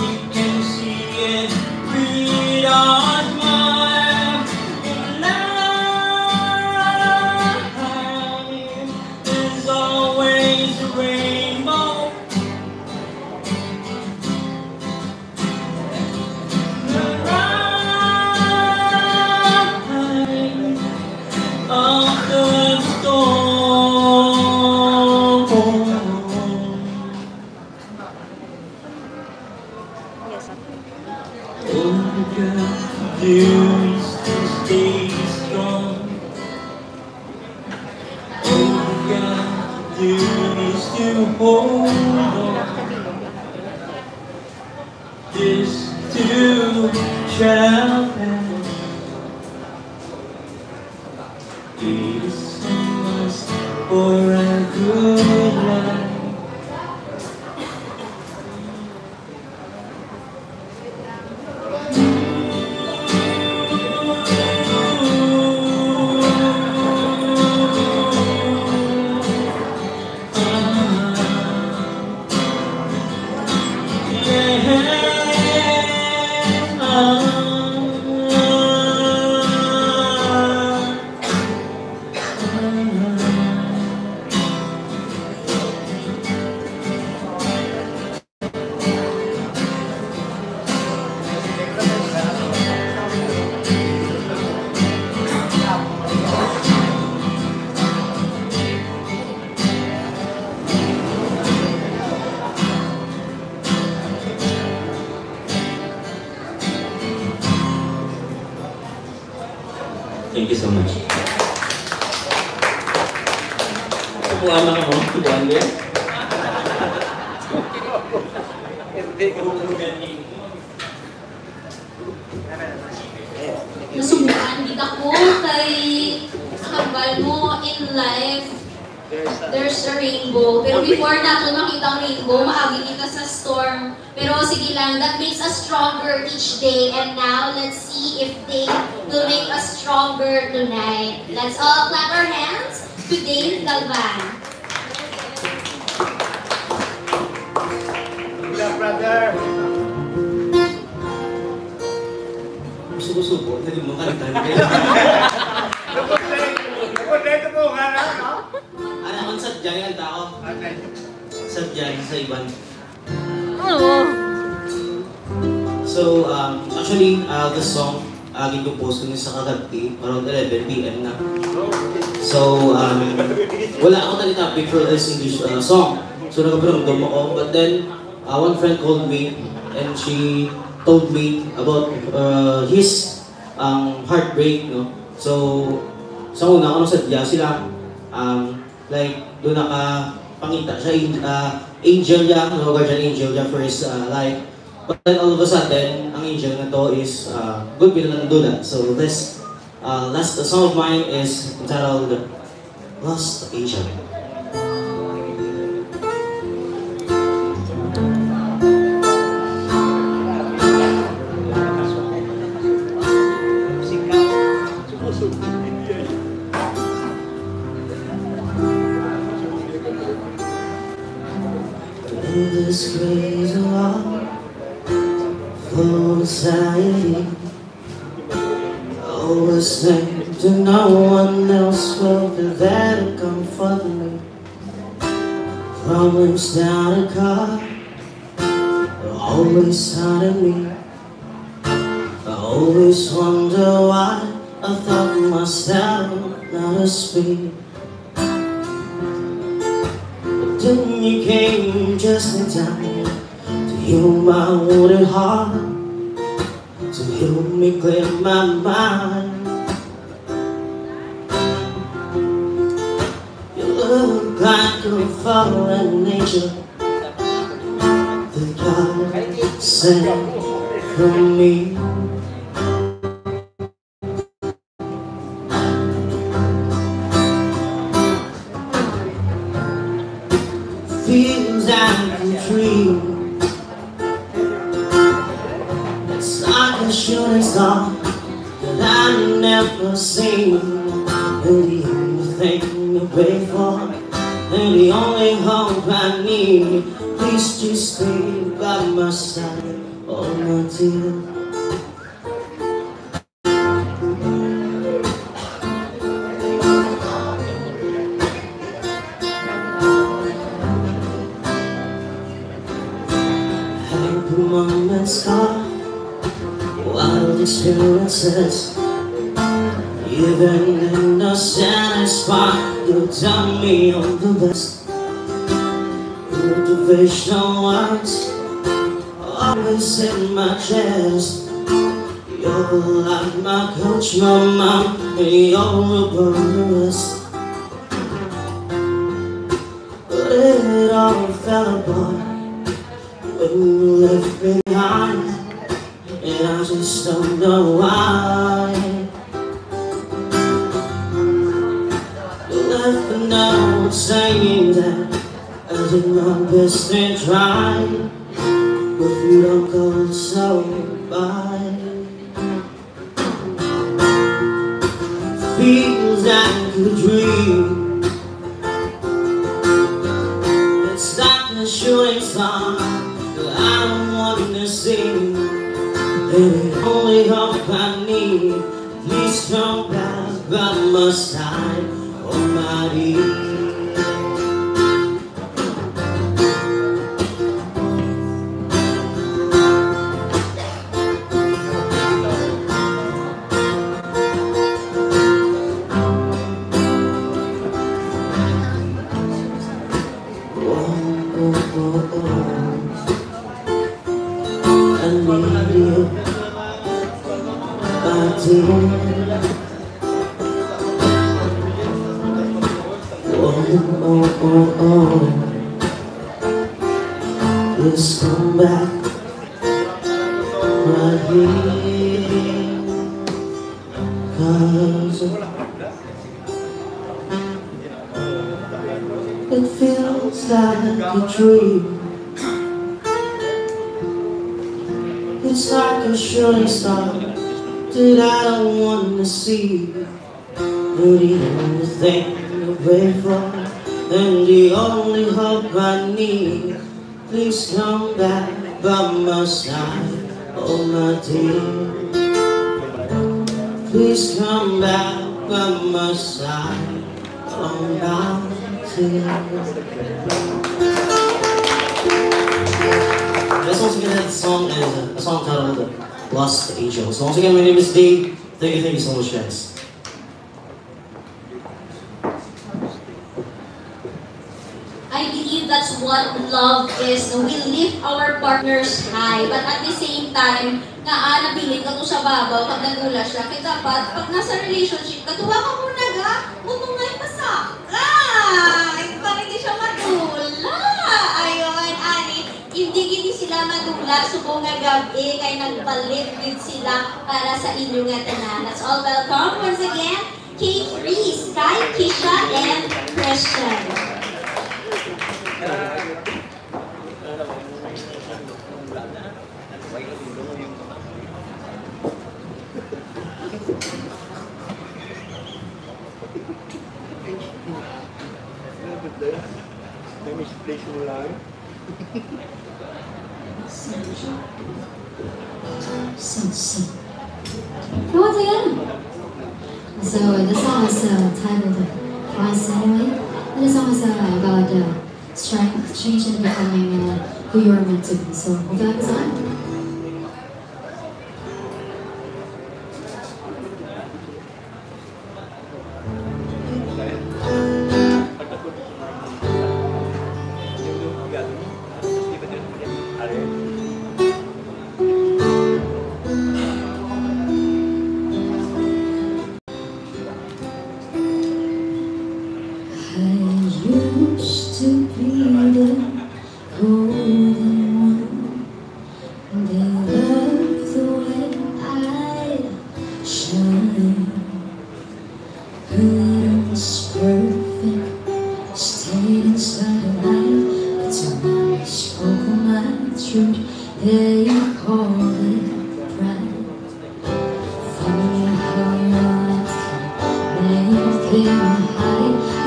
We can see it with our smile. In life, there's always a rainbow. The rise of the storm. All you got to do is to stay strong. All you got to do is to hold on. This too shall pass. It is so much for a good life. Thank you so much. Kukuha na ako. Kukuha niya. Nasubukan gid ako kay hambal mo in life, there's a rainbow. Pero before nato makita ang rainbow, maagi kita sa storm. Pero sige lang, that makes us stronger each day. And now, let's see if Dave will make us stronger tonight. Let's all clap our hands to Dave Galvan. Good luck, brother. Subo-subo, dali mo kanta. Kompleto po, ha? Ano, ang sadya yan, tao? Okay. Sadya sa iban. Oo. So, um, actually, uh, the song, uh, gin-compose ko ni sa kagabhi, around eleven P M na. So, um, wala ako tali topic for this English, uh, song. So, nagapinumdom ako. But then, uh, one friend called me and she told me about, uh, his, um, heartbreak, no? So, sa una, ano, sadya sila, um, like, doon nakapangita siya, in-, uh, angel niya, no? Guardian angel niya for his, uh, life. But then all of a sudden, ang angel na to is, uh, good pinanandula. So this, uh, last song of mine is entitled Lost Angel. In this crazy world full of anxiety, I always think that no one else will be there to comfort me. Problems down a car, always haunting me. I always wonder why I thought myself not a speed. But then you came just in time to heal my wounded heart, to help me clear my mind. You look like a fallen angel that God sent for me. Feels like a dream. It's like a shooting star that I never seen. And the only thing I pray for, and the only hope I need, please just stay by my side, oh my dear. Happy moments are wild experiences. Even in the saddest spot, you tell me I'm the best. Motivational words always in my chest. You're like my coach, my mom, and you're above the rest. But it all fell apart when you left behind, and I just don't know why. You left a note saying that I did my best and tried, but you don't call, so bye. Feels like a dream. It's like a shooting star that I don't wanna see. And the only hope I need, please come back by my side, oh my dear. Oh, oh, oh, oh. I need you, I do. Oh, oh, oh, oh. Please come back right here. 'Cause it feels like a dream. It's like a shooting star that I don't wanna see. You're the only thing I pray for, and the only hope I need. Please come back by my side, oh my dear. Please come back by my side, oh my dear. This once again, that song is a song titled Lost Angel. So once again, my name is Dave. Thank you, thank you so much, guys. I believe that's what love is. We lift our partners high. But at the same time, nga, ah, nabilin ka to sa babaw, kag nadula siya. Kay dapat, pag nasa relationship ka, tuwa ka muna, ga. Mutungay pa sa ka. Ay, para di siya madula. Ayun, ani. Hindi gid sila madula subong nga gab-i, kay nagbalik gid sila para sa inyo nga tanan. Let's all welcome once again, Kate Reese, Kai, Kisha, and Christian. Namisplace mo lang. So, so. So, so. Once again. So, the song is, uh, titled Why Send Away. And the song is, uh, about, uh, strength, change, and becoming, uh, who you are meant to be. So, hope you like the song. I used to be the golden one. They love the way I shine. Pretty was perfect. Stayed inside the night, but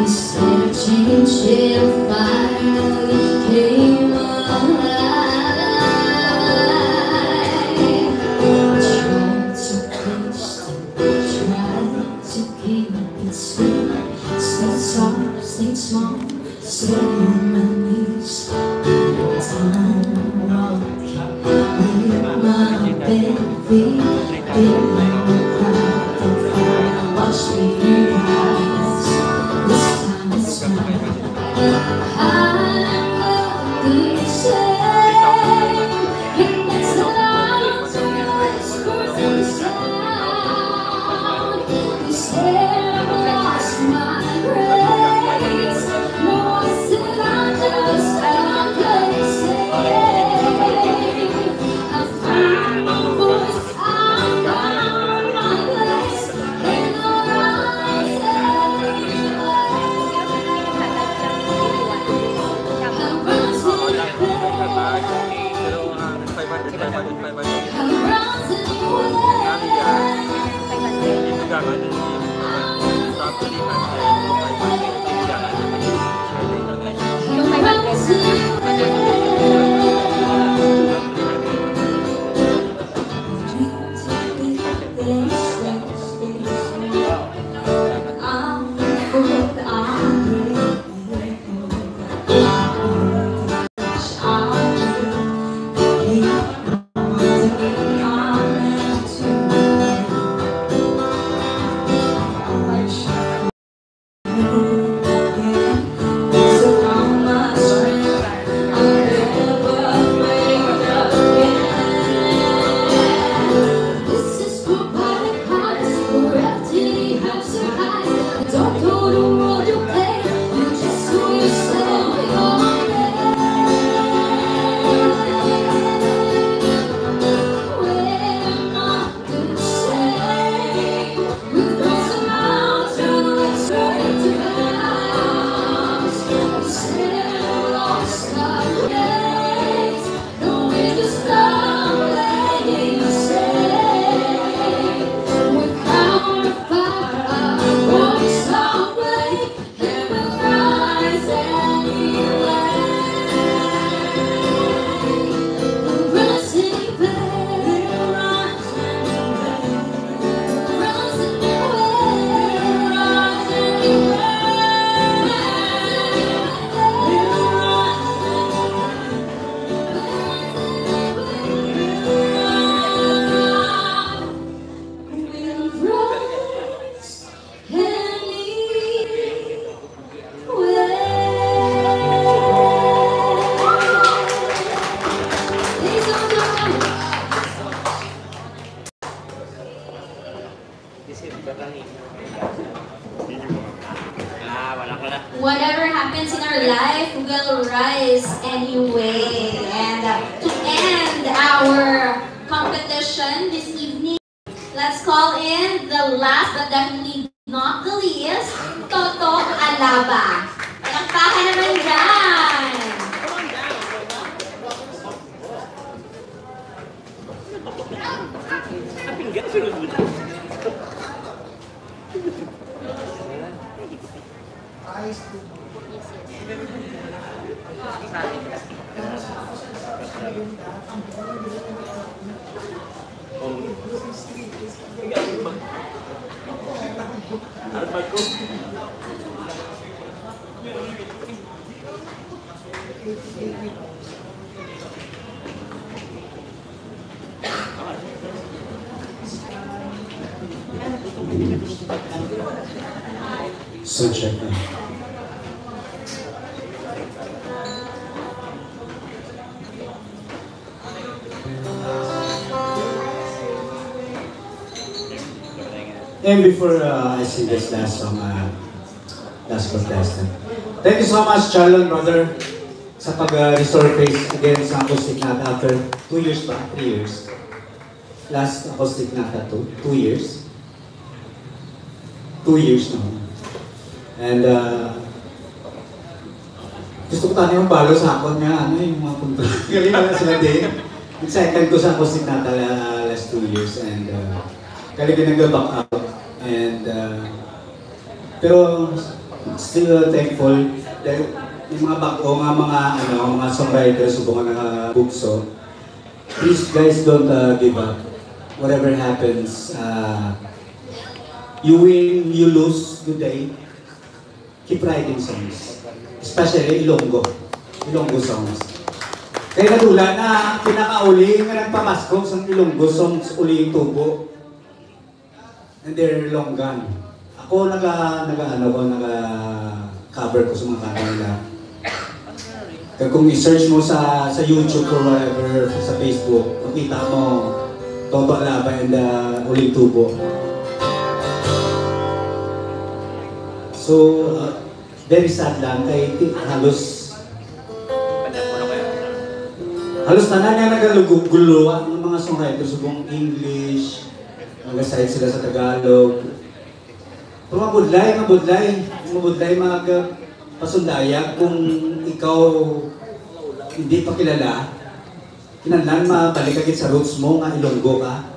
Searching till finally came alive. Tried to fix it, tried to keep it sweet. Stay soft, stay small, ceremonies. Time walking with my baby. Been like a crowd of fire. Watch me rise. This time it's right. I'm looking same. And that's a lot of noise for the sound. He said I've lost my grace. No, I said I just found blessing. I found my voice, I found my place in the rising. I'm rising. Pero, ah, five hundred, five hundred, five hundred. Ano yan? Five hundred. Ito gagawin yung top three hundred to five hundred. Yung five hundred. Yung five hundred. Ah, wala ko na. Whatever happens in our life will rise anyway. And, uh, to end our competition this evening, let's call in the last but definitely not the least, Toto Alaba. Palakpakan naman dyan! So, check na. And before, uh, I sing this last song, uh, last contestant. Thank you so much, Charlon, brother, sa pag, uh, resurface again sa Acoustic Nata after two years ba? Three years? Last Acoustic Nata, two, two years? Two years na. And, uh, gusto ko tani mabalo sa akon nga, ano, yung mga punto. Gali na sila din. Excited ko sa Acoustic Nata, uh, last two years. And, uh, gali ka nag-back out. And, uh, pero, Still thankful. Dahil yung mga bago nga mga, ano, mga songwriters, subong nga nakabugso. Please, guys, don't, uh, give up. Whatever happens, uh, you win, you lose, good day. Keep writing songs. Especially Ilonggo. Ilonggo songs. Kaya nadula na pinakauli nga nagpamaskog sang Ilonggo songs, Uling Tubo. And they're long gone. Ako naga, naga, ano ko, naga-cover ko sa mga kanta nila. Kag kung i-search mo sa, sa YouTube or whatever, sa Facebook, makita mo Toto Alaba and the Uling Tubo. So, uh, very sad lang kay ti-, halos, halos tanan nga nagalugo-, guluwa ang mga songwriters, subong English, nag-side sila sa Tagalog. Pero mabudlay, mabudlay, mabudlay mag, uh, pasundayag kung ikaw hindi pa kilala. Kinahanglan mabalik ka gid sa roots mo nga Ilonggo ka.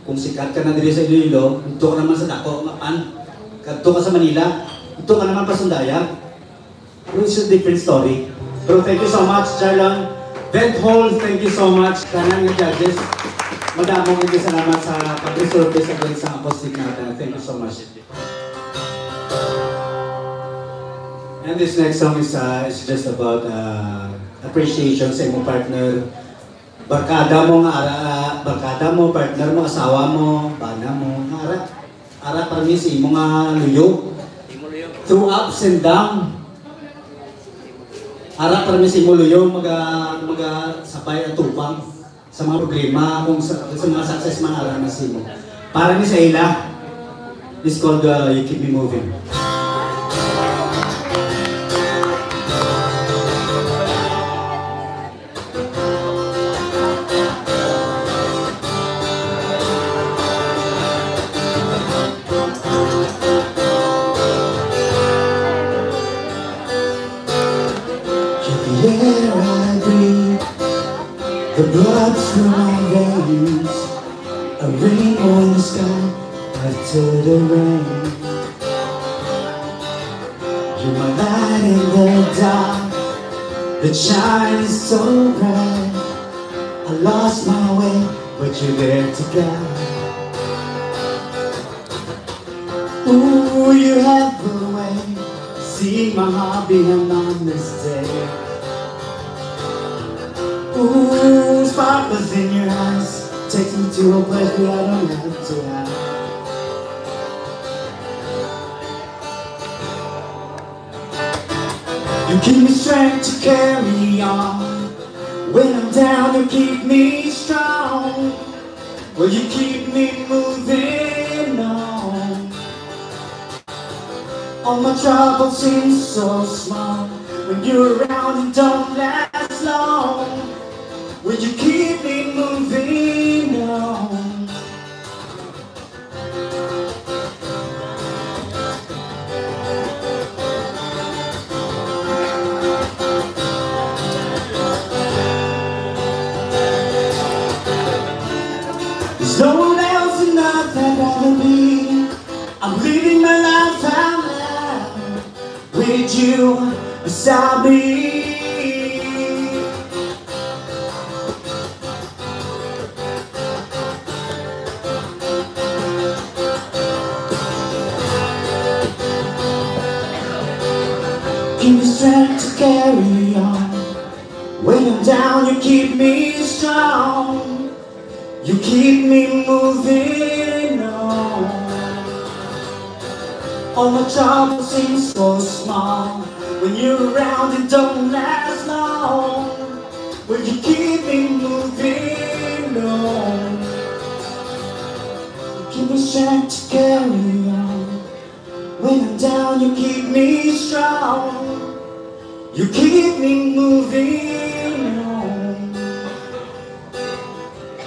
Kung sikat ka na diri sa Iloilo, dito ka naman sa dako nga pan. Kadto ka sa Manila, dito ka naman pasundayag. Pero it's a different story. Pero thank you so much, Jarlon. Vent Hall, thank you so much. Tanan nga judges, madamo nga salamat sa pag-reserve sa galing sa acoustic natin. Thank you so much. And this next song is, uh, is just about, uh, appreciation sa imong partner. Barkada mo nga ara, barkada mo, partner mo, asawa mo, bana mo, nga ara, ara para mi sa imo nga luyo. Through ups and down. Ara para mi sa imo luyo, maga-, magasabay ang tubang sa mga problema, kung sa, sa mga success man ara na sa imo. Para ni sa ila, it's called, uh, You Keep Me Moving. You're the air I breathe, the blood through my veins, a rainbow in the sky after the rain. You're my light in the dark that shines so bright. I lost my way, but you're there to guide. Ooh, you have a way, seeing my heart behind my mistake. Ooh, sparkles in your eyes, takes me to a place where I don't have to hide. You give me strength to carry on. When I'm down, you keep me strong. Well, you keep me moving on. All my troubles seem so small. When you're around, it don't last long. Will you keep me moving on? There's no one else in life I'd rather be. I'm living my life out loud with you beside me. Give me strength to carry on. When I'm down, you keep me strong. You keep me moving on. All my troubles seem so small. When you're around, it don't last long. Will you keep me moving on? You give me strength to carry on. When I'm down, you keep me strong. You keep me moving on.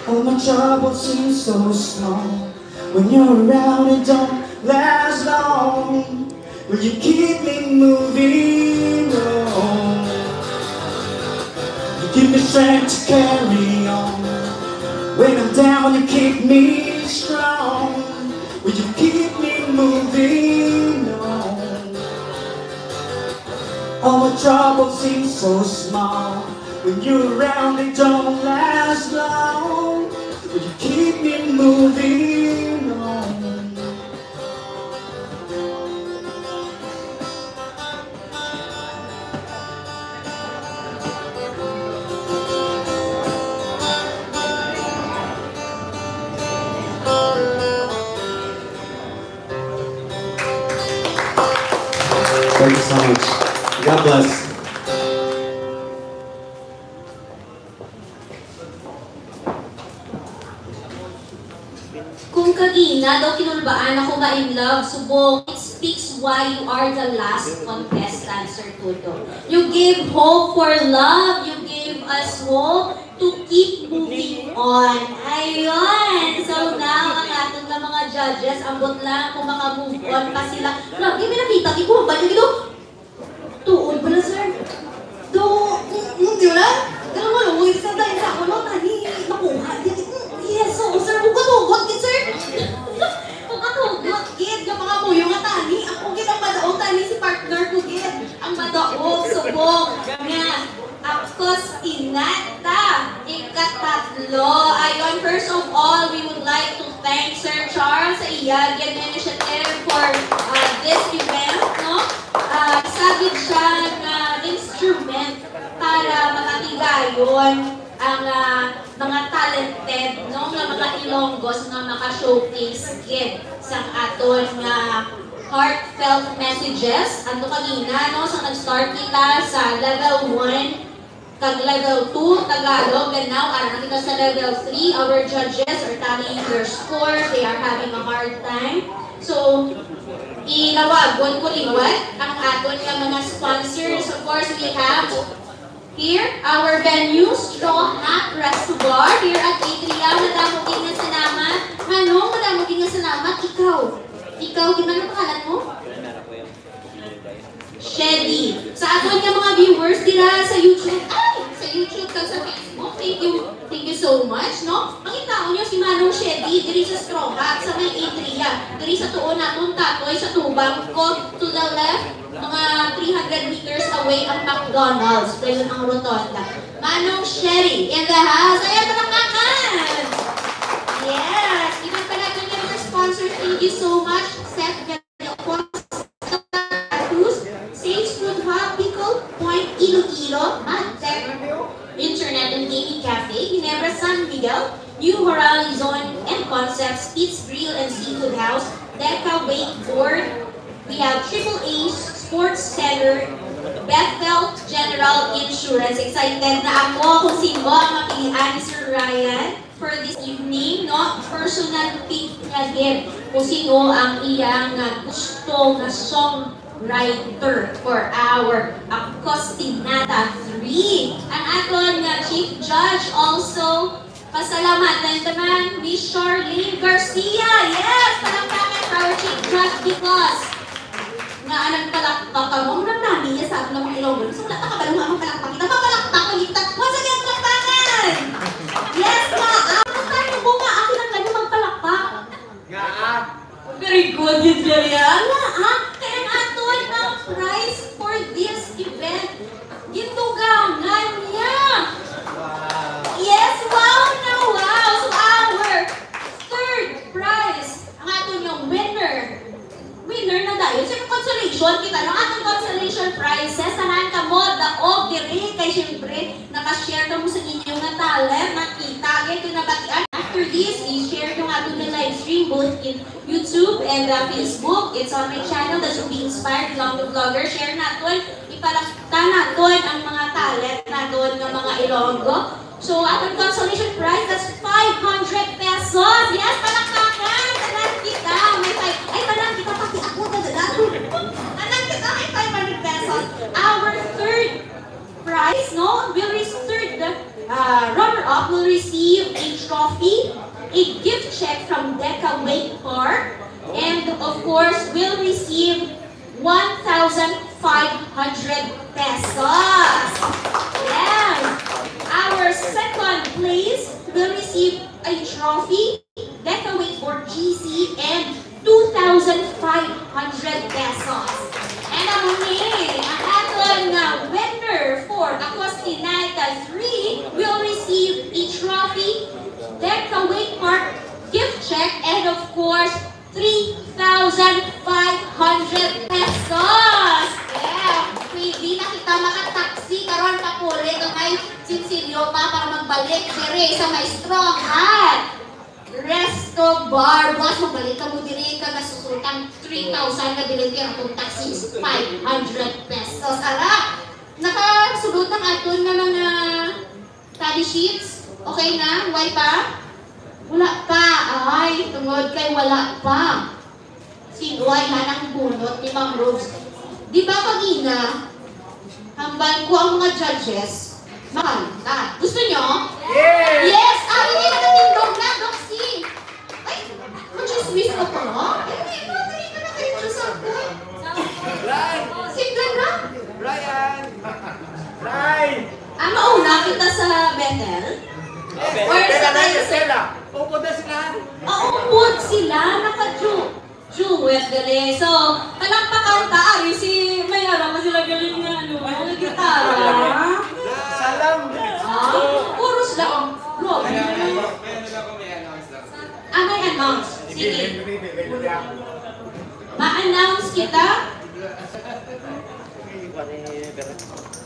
All my troubles seem so small. When you're around, it don't last long. Will you keep me moving on? You give me strength to carry on. When I'm down, you keep me strong. Will you keep me moving on? All my troubles seem so small. When you're around, they don't last long. But you keep me moving on. Thank you so much. God bless. Kung kagina daw kinulbaan ako ma-in love, subong, it speaks why you are the last contestant, Sir Tuto. You gave hope for love, you gave us hope to keep moving on. Ayun! So now, ang aton nga mga judges, ambot lang kung maka-move on pa sila. Grabe, may nakita, di ko, balik ito. Tuod bala, sir? Do, mm, mm, di na? Ganun mo, lumoy sa dahil sa ako, no? Tani, makuha. Di, mm, yes, oo, sir. Hugot-hugot, gid, sir. Hugot-hugot, gid, nga mga muyo nga tani. Ako, gid, ang madaog, tani, si partner ko, gid. Ang madaog, subong, nga, ako, si Nata, ikatatlo. Ayun, first of all, we would like to thank Sir Charles sa iya, gid nga initiative for, uh, this event, no? Ah, isa gid siya nga instrument para makatigayon ang, ah, mga talented, no, nga mga Ilonggos nga maka-showcase gid sang aton nga heartfelt messages. Ano kagina, no, sa nag-start kita sa level one, kag level two, Tagalog, and now, ara na kita sa level three. Our judges are tallying their scores. They are having a hard time. So, ilawagon ko liwat ang aton nga mga sponsors. Of course, we have here our venue, Straw Hat Resto Bar, here at Adria. Madamo gid nga salamat. Manong, madamo gid nga salamat. Ikaw, ikaw, gid man ang pangalan mo? Shedi. Sa aton nga mga viewers dira sa YouTube, ay, sa YouTube kag sa Facebook, thank you, thank you so much, no? Pangitaon nyo si Manong Shedi diri sa Straw Hat, sa may Adria, diri sa tuon naton, Tatoy, sa tubang ko, to the left, mga three hundred meters away ang McDonald's, dayon ang rotonda. Manong Shedi in the house. Ayan, palakpakan! Yes! Iban pa natin yung mga sponsors. Thank you so much, Seth Costa Tattoos, Safe Food Hub, Pickle Point Iloilo, Magtech Internet and Gaming Cafe, Ginebra San Miguel, New Horizon and Concepts, Pete's Grill and Seafood House, Deca Wakeboard, we have Triple A Sports Center, Bethel General Insurance. Excited na ako kung sino ang mapilian ni Sir Ryan for this evening, no? Personal pick niya din kung sino ang iyang, ah, gusto nga songwriter for our Akostinata three. Ang aton nga Chief Judge also, pasalamatan naman, Miss Charlene Garcia. Yes, palakpakan for our Chief Judge because nga anang palakpak ka mo, murag nami niya sa aton namang Ilonggo. So, wala ta kabalo nga ang palakpak. Kita mapalakpak, ang kita. Once again, palakpakan! Yes, ma. Ah, ano tayo po nga? Ako lang lang yung magpalakpak. Nga, ah. Very good, yun, Julia. Nga, ah. Kaya ang aton ang prize for this event, gindugangan niya. Wow. Yes, wow na wow. So, our third prize, ang aton yung winner. Winner na dayon. Siyempre, consolation kita, no? Atong consolation prizes, tanan kamo, daog diri. Kay, siyempre, naka-share kamo sa inyo nga talent, nakita, kay kung nabatian. After this, i-share yung ato nga live stream, both in YouTube and, uh, Facebook. It's on my channel, The Zombie Inspired Ilonggo Vlogger. Share naton, ipalakta naton ang mga talent naton nga mga Ilonggo. So, atong consolation prize, that's five hundred pesos. Yes, palakpakan! Tanan kita! May five, ay, tanan kita, pati ako, tanan. Tanan kita, may five hundred pesos. Our third prize, no? Will receive, third, uh, runner-up will receive a trophy, a gift check from Deca Wake Park, and of course, will receive one thousand five hundred pesos. Yes. Our second place will receive a trophy, Deca Wake Park G C, and two thousand five hundred pesos. And amo ni, ang aton nga Across Tinay Kazri will receive a trophy, then Kaway Park gift check, and of course, three thousand five hundred pesos. Yeah, pwede na kita makataksi karon pa Pole kay may sinsilyo pa para magbalik diri sa may strong at Resto Bar. Buwas magbalik ka mo diri ka nasusultang three thousand na bilin kay akong taxi is five hundred pesos. Ara, nakasulod na aton nga mga tally sheets. Okay na? Way pa? Wala pa. Ay, tungod kay wala pa. Sinuway na ng bunot ni Ma'am Rose. Di ba kagina, hambal ko ang mga judges, makanta. Gusto nyo? Yes! Yes! Ay, hindi na natindog na, Doxy! Ay, mag-chismis ka pa, ha? Ay, hindi, hindi, hindi ka na kayo sa ako. Right! Single na? Brian! Right! Ah, mauna kita sa Bethel? Or sa Bethel? Upod na sila. Maupod sila, naka-ju-, juwet gali. So, palakpakan ta, ari si may ara man sila galing nga, ano, nga gitara. Salam. Ah, chorus lang. Grabe. Ah, may announce. Sige. Ma-announce kita?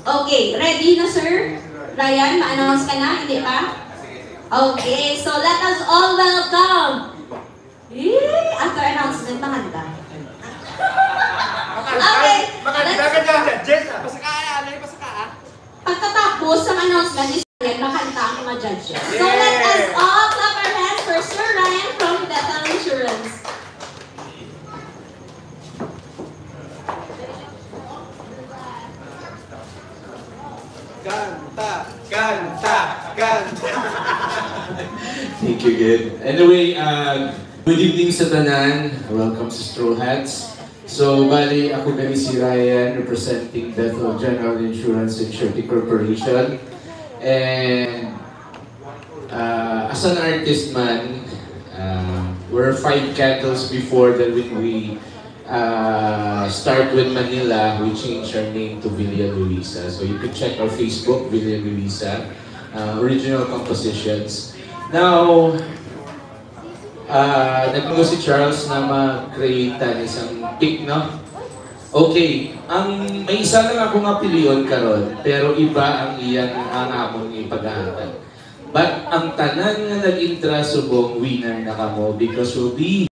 Okay, ready na, sir? Ryan, ma-announce ka na? Hindi pa? Okay, so let us all welcome. Eh, after announcement, mahanda. Okay, makanta let's ka dyan, judges, ah. Basta ka, ano yung basta ka, ah? Pagkatapos sa announcement, is yan, makanta ang mga judges. So let us all clap our hands for Sir Ryan from Bethel Insurance. Kanta, kanta, kanta. Thank you, good. Anyway, uh, good evening sa tanan. Welcome sa Straw Hats. So, bali, ako gani si Ryan, representing Bethel General Insurance and Surety Corporation. And, uh, as an artist man, uh, we're Five Candles before, then when we, uh, start with Manila, we changed our name to Villa Luisa. So you can check our Facebook, Villa Luisa, uh, original compositions. Now, ah, nagmunggo si Charles na ma-create tani sang pick, no? Okay, ang may isa lang akong pilion karon, pero iba ang iyang, ang amon nga ipaghatag. But ang tanan nga nag-intra subong, winner na kamo because will be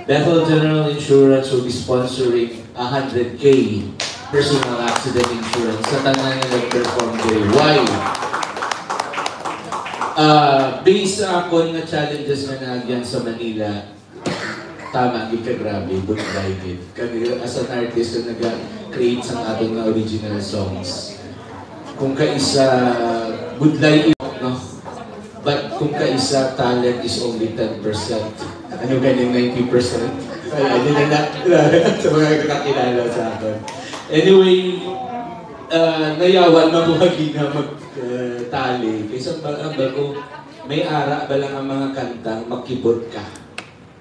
Bethel General Insurance will be sponsoring a hundred K personal accident insurance sa tanan nga nag-perform diri. Why? Ah, based sa akon nga challenges nga naagyan sa Manila, tama gid ka, grabe, budlay gid. Kag as an artist nga naga-create sang aton nga original songs, kung kaisa budlay, no? But kung kaisa talent is only ten percent, ano ganing ninety percent? Ay, ano na na, sa mga kakilala sa akin. Anyway, ah, nayawan man ko kagina mag, ah, tali. Kaysa ba, ang bago, may ara ba lang ang mga kantang makibot ka?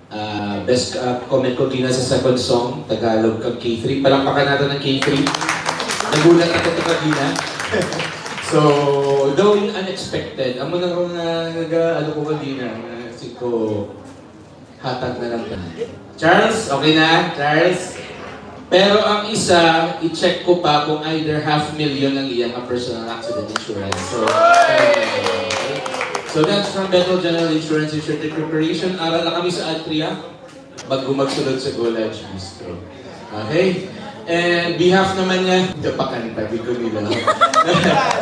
Ah, best, ah, comment ko gina sa second song, Tagalog kag K three. Palakpakan natin ang K three. Nagulat ako ito kagina. So, though unexpected, amo na nga, naga, ano ko kagina, nga si ko, hatag na lang ka. Charles, okay na? Charles? Pero ang isa, i-check ko pa kung either half million ang iya nga personal accident insurance. So, so that's from Bethel General Insurance Insurance Corporation. Ara na kami sa Altria. Bago magsulod sa Go Lunch Bistro. Okay? And behalf naman niya, ito pa kanta, di ko nila.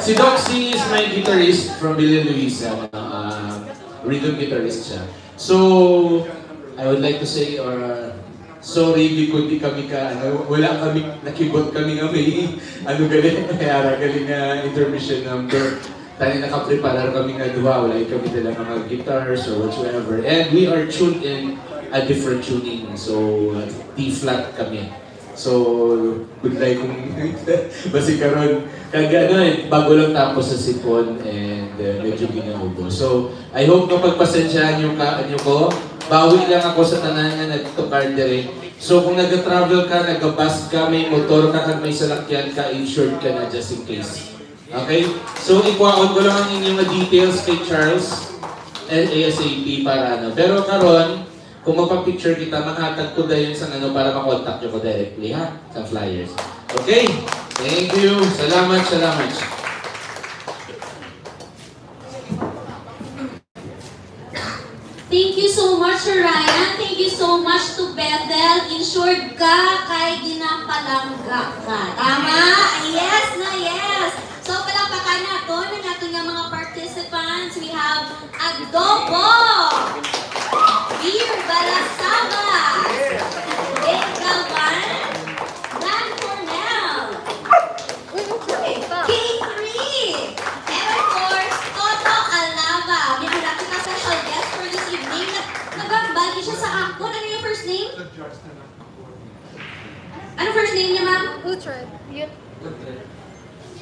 Si Doc C is my guitarist from Villa Luisa. Uh, rhythm guitarist siya. So, I would like to say, or, uh, sorry, di ko, di kami ka, ano, wala kami, nakibot kami nga may, ano, gali, may ara, gali nga intermission number. Tani nakapreparar kami nga duha, wala kami dala nga mga guitars or whatsoever. And we are tuned in a different tuning. So, uh, D flat kami. So, budlay kung basi karon. Kag ano eh, bago lang tapos sa sipon and, uh, medyo ginaubos. So, I hope nga pagpasensyahan niyo ka, ano ko, bawi lang ako sa tanan nga nagtukar diri. So, kung nag-travel ka, nag-bus ka, may motor ka, kag may salakyan ka, insured ka na just in case. Okay? So, ikuhaon ko lang ang inyong mga details kay Charles, eh, A S A P para ano. Pero karon, kung magpa-picture kita, maghatag ko dayon sa ano para makontak niyo ko directly, ha? Sa flyers. Okay? Thank you. Salamat, salamat. Thank you so much, Sir Ryan. Thank you so much to Bethel. Insured ka kay ginapalangga ka. Tama? Yes na yes. So, palakpakan nato na nato nga mga participants. We have Adobo, Beer Balasabas, Dave Galvan, Dan Cornell, K three, and of course, Toto Alava. May anak kita special guest for this evening. Nag- Nagambal siya sa akon. Ano yung first name? Ano first name niya, ma'am? Uhtred.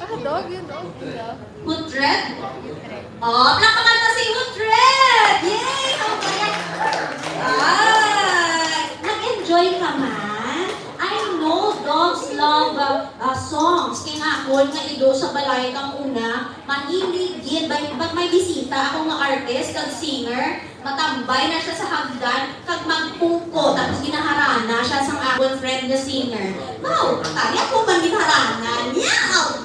Ah, dog yun, dog. Yeah. Uhtred? Oh, palakpakan mo si Uhtred! Yay! Ang galing! Ay! Nag-enjoy ka man? I know dogs love uh, uh, songs. Kaya nga ako, nga ido sa balay kang una, mahilig gid. But may bisita ako nga artist, kag singer, matambay na siya sa hagdan, kag magpungko, tapos ginaharana siya sang akon friend nga singer. Wow, kaya ko man ginaharana niya.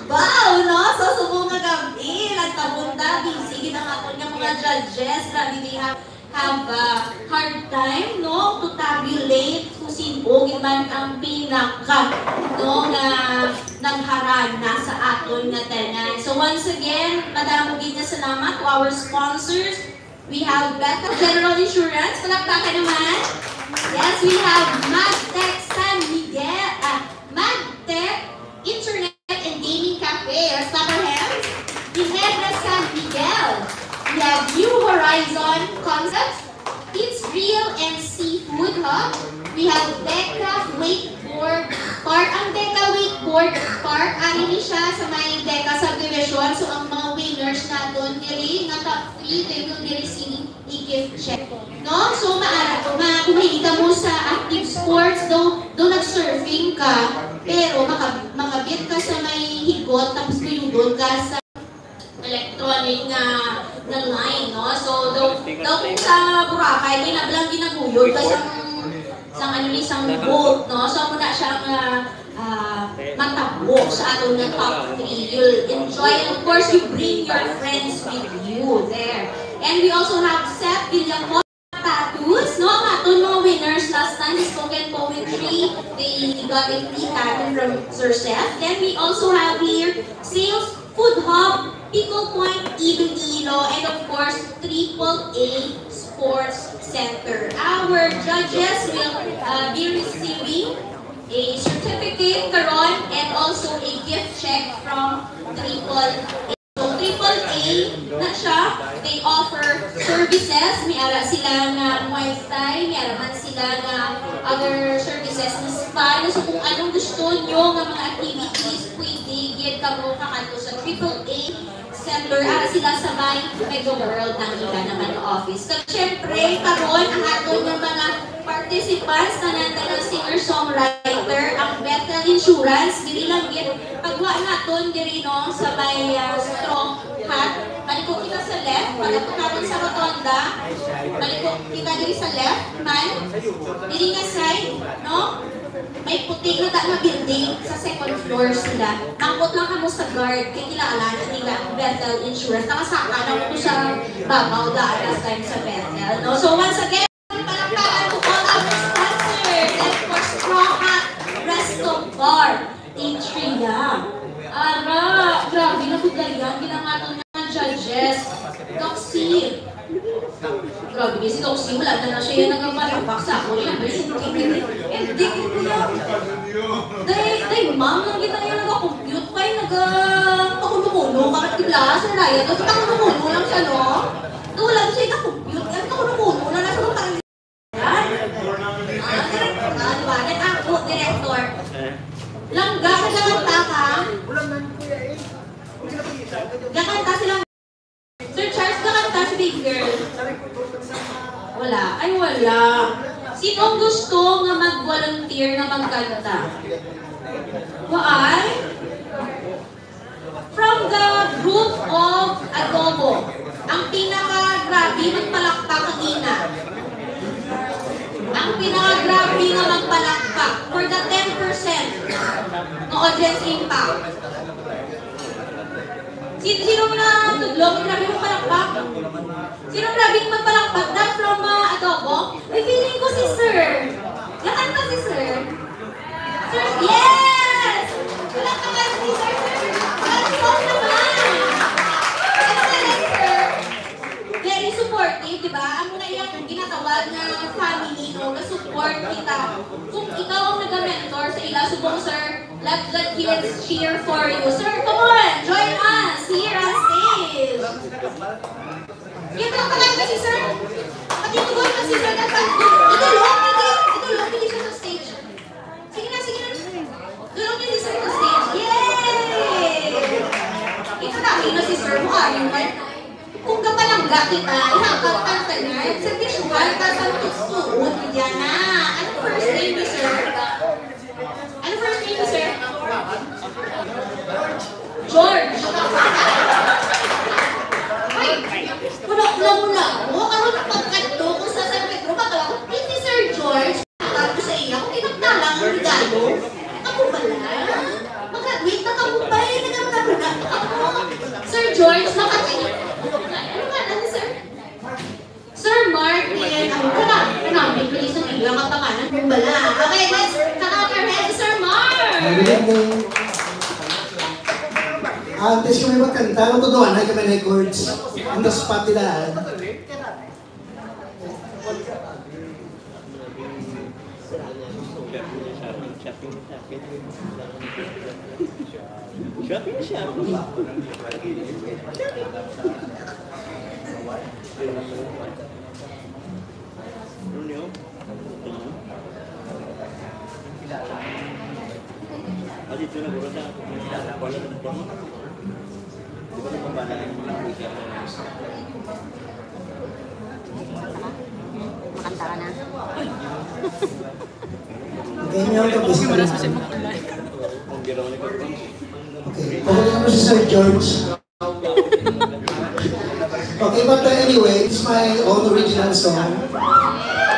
Wow, no? So, subong nga gabi, nagtabunta, busy gid ang akon nga mga judges. Grabe, they have, have a hard time, no? To tabulate kung sino gid man ang pinaka, no, nga nagharana sa aton nga tanan. So once again, madamo gid nga salamat to our sponsors. We have Bethel General Insurance. Palakpakan naman. Yes, we have Magtech San Miguel. Ah, Magtech Internet and Gaming Cafe. Let's clap our hands. Ginebra San Miguel. We have New Horizon Concepts. It's Real and Seafood Hub. We have Deca Wakeboard Park. Ang Deca Wakeboard Park, ari ni siya sa may Deca Subdivision. So, ang mga winners naton diri nga top three, they will be receiving i-gift check. No? So, maara, ma, kung mahilig ka mo sa active sports, daw, daw nag-surfing ka, pero maka, makabit ka sa may higot, tapos guyudon ka sa electronic nga, nga line, no? So, daw, daw kung sa Boracay, may nablang ginaguyod ka sa, sa ano ni, sa boat, no? So, muna siya nga uh, matabo sa aton nga top three. You'll enjoy, and of course, you bring your friends with you there. And we also have Seth Villacor Tattoos, no? Ang aton mga winners last time, spoken poetry. They got a free tattoo from Sir Seth. Then we also have here Sales Food Hub, Pickle Point Iloilo, and of course, Triple A Sports Center. Our judges will uh, be receiving a certificate karon and also a gift check from Triple A. So, Triple A na siya, they offer services, may ara sila nga Muay Thai, may ara man sila nga other services na spa. So, kung anong gusto nyo nga mga activities, pwede gid kamo kakanto sa Triple A Center. Ara sila sa may Mega World ng ila naman office. Kag syempre, karon ang aton nga mga participants, tanan-tanan singer-songwriter, ang Bethel Insurance, diri lang gid, pagwa naton diri, no, sa may ah, Strong Hat. Maliko kita sa left, para tukaron sa rotonda. Maliko kita diri sa left, man. Diri nga side, no? May puti na ta nga building sa second floor sila. Mangkot lang kamo sa guard, kay kilala na nila ang Bethel Insurance. Nakasaka na ko sa babaw daan last time sa Bethel, no? So once again, palakpakan to all our sponsors. And of course, Straw Hat Resto Bar in Tria. Ara, grabe na gud dayan, ginangaton nga judges. Doxy. Grabe, si Doxy, wala na na siya yung nagpapalabak sa ako. Yan, hindi, hindi ko yan. Day, day, ma'am, lang kita yung nag-compute pa yung nag-pakuno-kuno. Bakit bigla, Sir Ryan? Nagpakuno-kuno lang siya, no? Daw lang siya yung compute. Yan, pakuno-kuno lang. Nasa mga yan. Ah, direk-, ah, diba? Yan ako, director. Langga, nagkakanta ka? Gakanta sila. Sir Charles, gakanta si Big Girl. Wala. Ay, wala. Sino ang gusto nga mag-volunteer nga magkanta? Waay? From the Audience impact. Sin-, sino na tudlong? Grabe mo palakpak. Sino grabe magpalakpak na from, ah, Adobo? Ay, feeling ko si Sir. Lakan pa si Sir. Sir, yes! Palakpakan si Sir. Sir, palakpakan naman. Excellent, Sir. Very supportive, di ba? Amo na iyang ginatawag nga family, no? Ga-support kita. Kung ikaw ang naga-mentor sa ila, subong, Sir, let the kids cheer for you. Sir, come on! Join us here on stage! Yung palakpakan na si Sir. Pati ko si Sir. Idulog, idulog, idulog siya sa stage. Sige na, sige na. Tulungan ni Sir sa stage. Yay! Ito na, ito na si Sir mo. Ayun man. Kung kapalangga kita, ihapag ang tanan. Sa tisuhan, ta sa tutuon. Yan na. Ano first name ni Sir? Ano first name ni Sir? George. Ay, wala, wala, wala. O, karon pagkadto ko sa San Pedro, baka ako, "Hey, si Sir George." Sabi ko sa iya, kung kinagtalang ang regalo, ako pala. Mag-graduate na kamo ba? Eh, nagkakaroon na ako. Sir George, makati-, ano ka na, Sir? Sir Martin, ang wala, kanami ko sa iya, mapangalan mo bala. Okay, let's clap our hands to Sir Mark! Good evening. Antes kami magkanta, ang tutuan ay kami na chords. Ang daspatilaan. Shopping, shopping. Shopping, shopping. Ano yun? Ah, dito na, bro, sa, wala na, bro. Di ba, nagpapala yung mga Makanta ka na. Okay, niyo, tapos na. Okay, okay, ano si Sir George? Okay, but, uh, anyway, it's my own original song.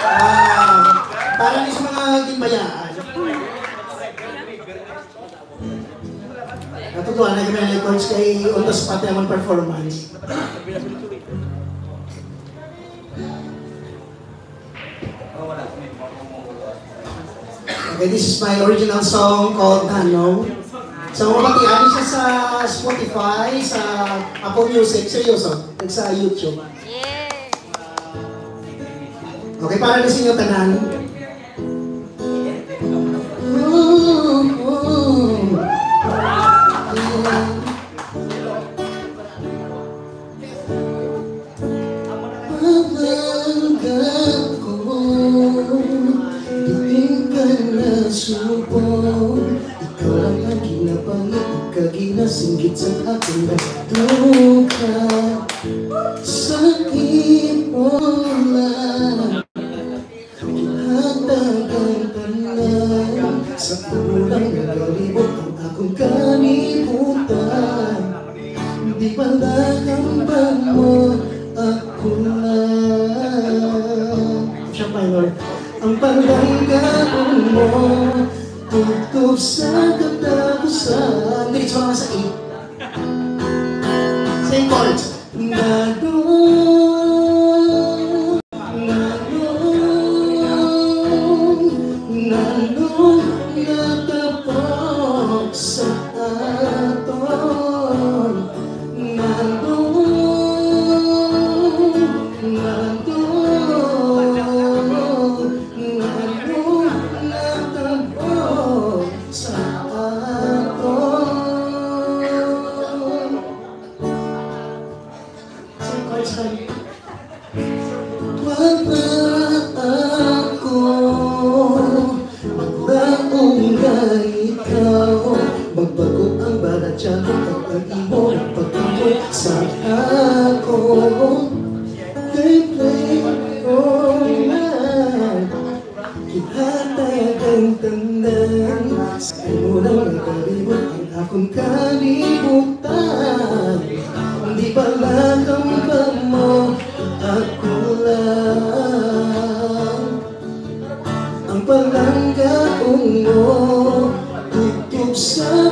Ah, para ni sa mga ginbayaan. Natutuwa na kami ang records kay Ondas pati ang performance. Okay, this is my original song called Nanong. So, mabatian siya sa Spotify, sa Apple Music, seryoso, ug sa YouTube. Yay! Okay, para na sa inyo tanan. Pamangga ko, diin ka nasubong. Ikaw lang ang ginapangitig kag ginasinggit sa akon nga dugha. Sa imo lang hatag ang tanan, sa imo lang nagalibot ang akong kalibutan. Di bala kambal mo ako lang. Siya pa, Lord. Ang pagdanggaon mo, tubtob sa katapusan. Diretso naman sa E. Same chords. Nganong, nganong, nganong natapok sa aton? Nganong, nganong, nganong natapok sa aton? Sing chords, honey. Wala ako maglaom nga ikaw magbago ang balatyagon kag ang imo pagtuo sa ako. Kay play ko na. Gihatag ang tanan, sa imo lang nagalibot ang akong kalibutan. Di bala kambal mo, ako lang ang palanggaon mo, tubtob sa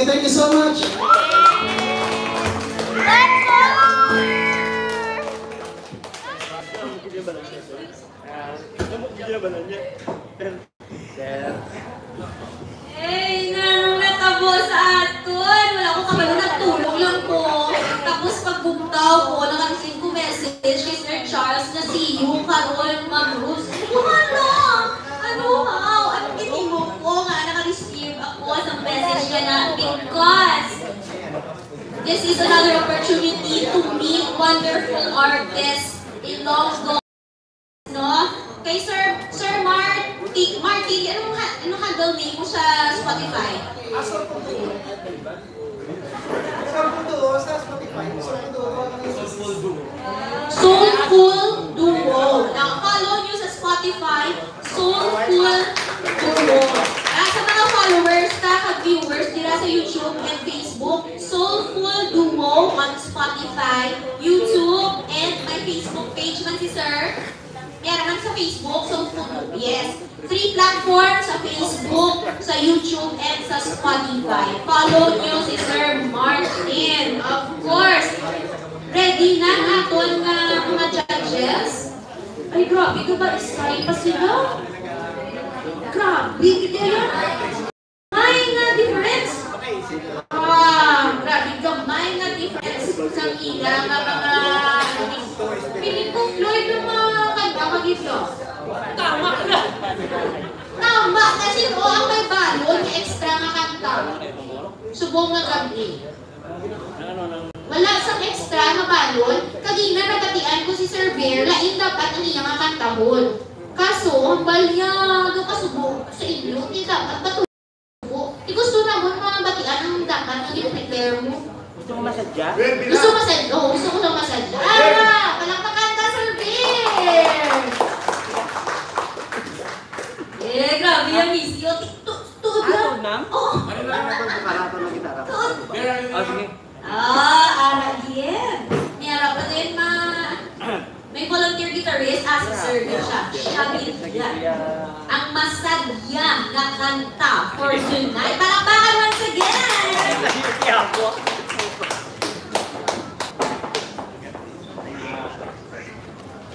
Thank you so much. Ay, nganong natabo sa aton? Wala ko kabalo, nagtulog lang ko. Tapos pagbugtaw ko, naka-receive ko message kay Sir Charles na see you karon, Ma'am Rose. Ano? Ano, how? Anong gitimo ko nga naka-receive ako sa message niya na because this is another opportunity to meet wonderful artists in Longgo. No? Kay Sir, Sir Marti, Marti, anong, ha- anong handle name mo sa Spotify? Asa po to? Asa po to? Sa Spotify. Asa po to? Soulful Duo. Now, follow nyo sa Spotify, Soulful Duo. Ah, sa mga followers ta, kag viewers dira sa YouTube and Facebook, Soulful Duo on Spotify, YouTube, and my Facebook page man si Sir. Meron man sa Facebook, Soulful Duo. Yes. Three platforms, sa Facebook, sa YouTube, and sa Spotify. Follow nyo si Sir Martin. Of course, ready na aton nga mga judges. Ay, grabe, ka ba? Sky pa sila? Grabe, kita yan. May nga difference. Ah, grabe, gamay nga difference sa ila nga mga, ano ni, feeling ko Floyd yung mga kanta magito. Tama na. Tama, kasi to ang may balon nga extra nga kanta. Subong nga gabi. Wala sang extra nga balon, kagina nabatian ko si Sir Bear, lain dapat ang iya nga kantahon. Kaso, ang balya, daw kasubo sa inyo, di dapat ba tubo? Di gusto namon mabatian ang dapat nga gin-prepare mo. Gusto mo masadya? Gusto masadya? Oo, gusto ko lang masadya. Ah! Palakpakan ta, Sir Bear! Eh, grabe yung miss you. Tuod lang? Oo. Ano na naman sa karato ng gitara? Tuod. Ah, sige. Ah, ana gid. May ara pa din ma-, may volunteer guitarist, ah, si Sir din siya. Siya gid yan. Ang masadya nga kanta for tonight. Palakpakan once again!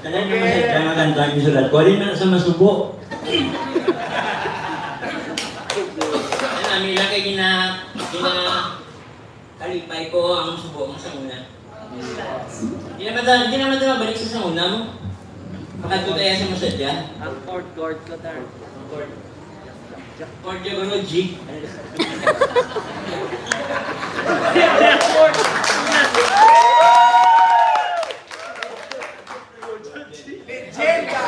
Tanan nga masadya nga kanta ang gisulat ko, alin man sa masubo. Yan, ang ila kay gina-, gina-, kalipay ko ang subo mo sa una. Di naman ta-, di naman ta mabalik sa, sa una mo. Makadto tayo sa masadya. Ang chord, chord ko, tar. Chord. Chord niya ba, G? Legenda!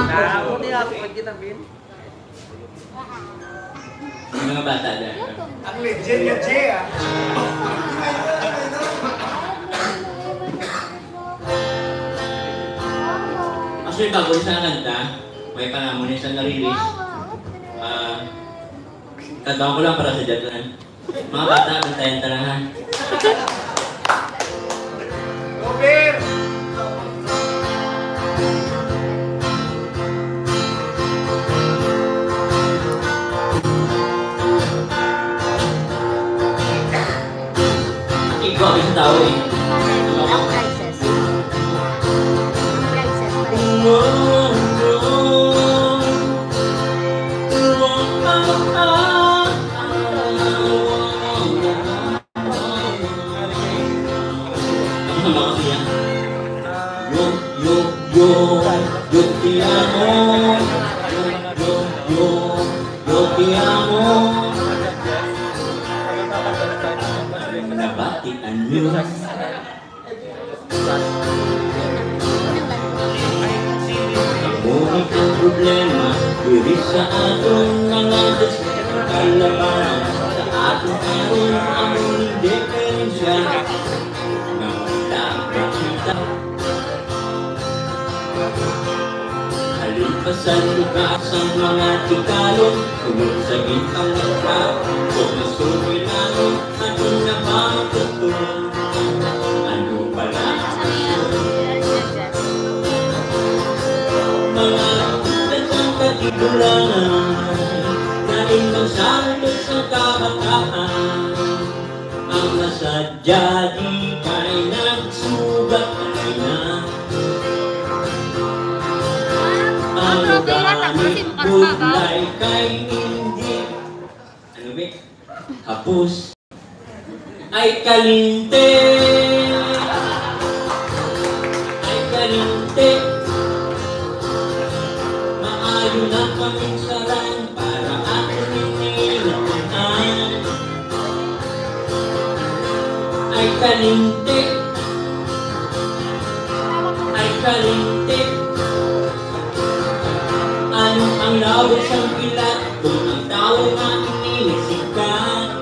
Ako ni ako, pag ginamin. Yung mga bata dyan. Ang legend niya, Jay, ah. Actually, bago sa kanta, may panamon yung sa narilis. Ah, kantahan ko lang para sa Jatunan. Mga bata, bantayan ta lang, ha? Robert! Ikaw, isa tao, eh. Ang prices. Ang prices pa rin. Ano ba kasi yan? Yo, yo, yo, yo te amo. Yo, yo, yo, yo te amo. Nabatian niyo. Amo ni ang problema diri sa aton mga des-, kalabanan sa aton karon ang diferensya. Nga wala makita. Halin pa sa lugar sang mga tikalon, tungod sa gitang lugar, kung masukoy namin, aton na ba matutunan? Ano pala ang aksyon? Mga ulat ang Igulangan, dahil magsangkot sa kabataan, ang masadya di kay nagsugat na. Ang Ang trophy na, tapos ugali si Bukas Mabaw. Budlay kay hindi. Ano, be? Hapos. Ay kalinti, ay kalinti. Maayo na paminsaran para ako ninilapitan. Ay kalinti, ay kalinti. Ano ang lawag sang kilat kung ang tawo nga inilisikan?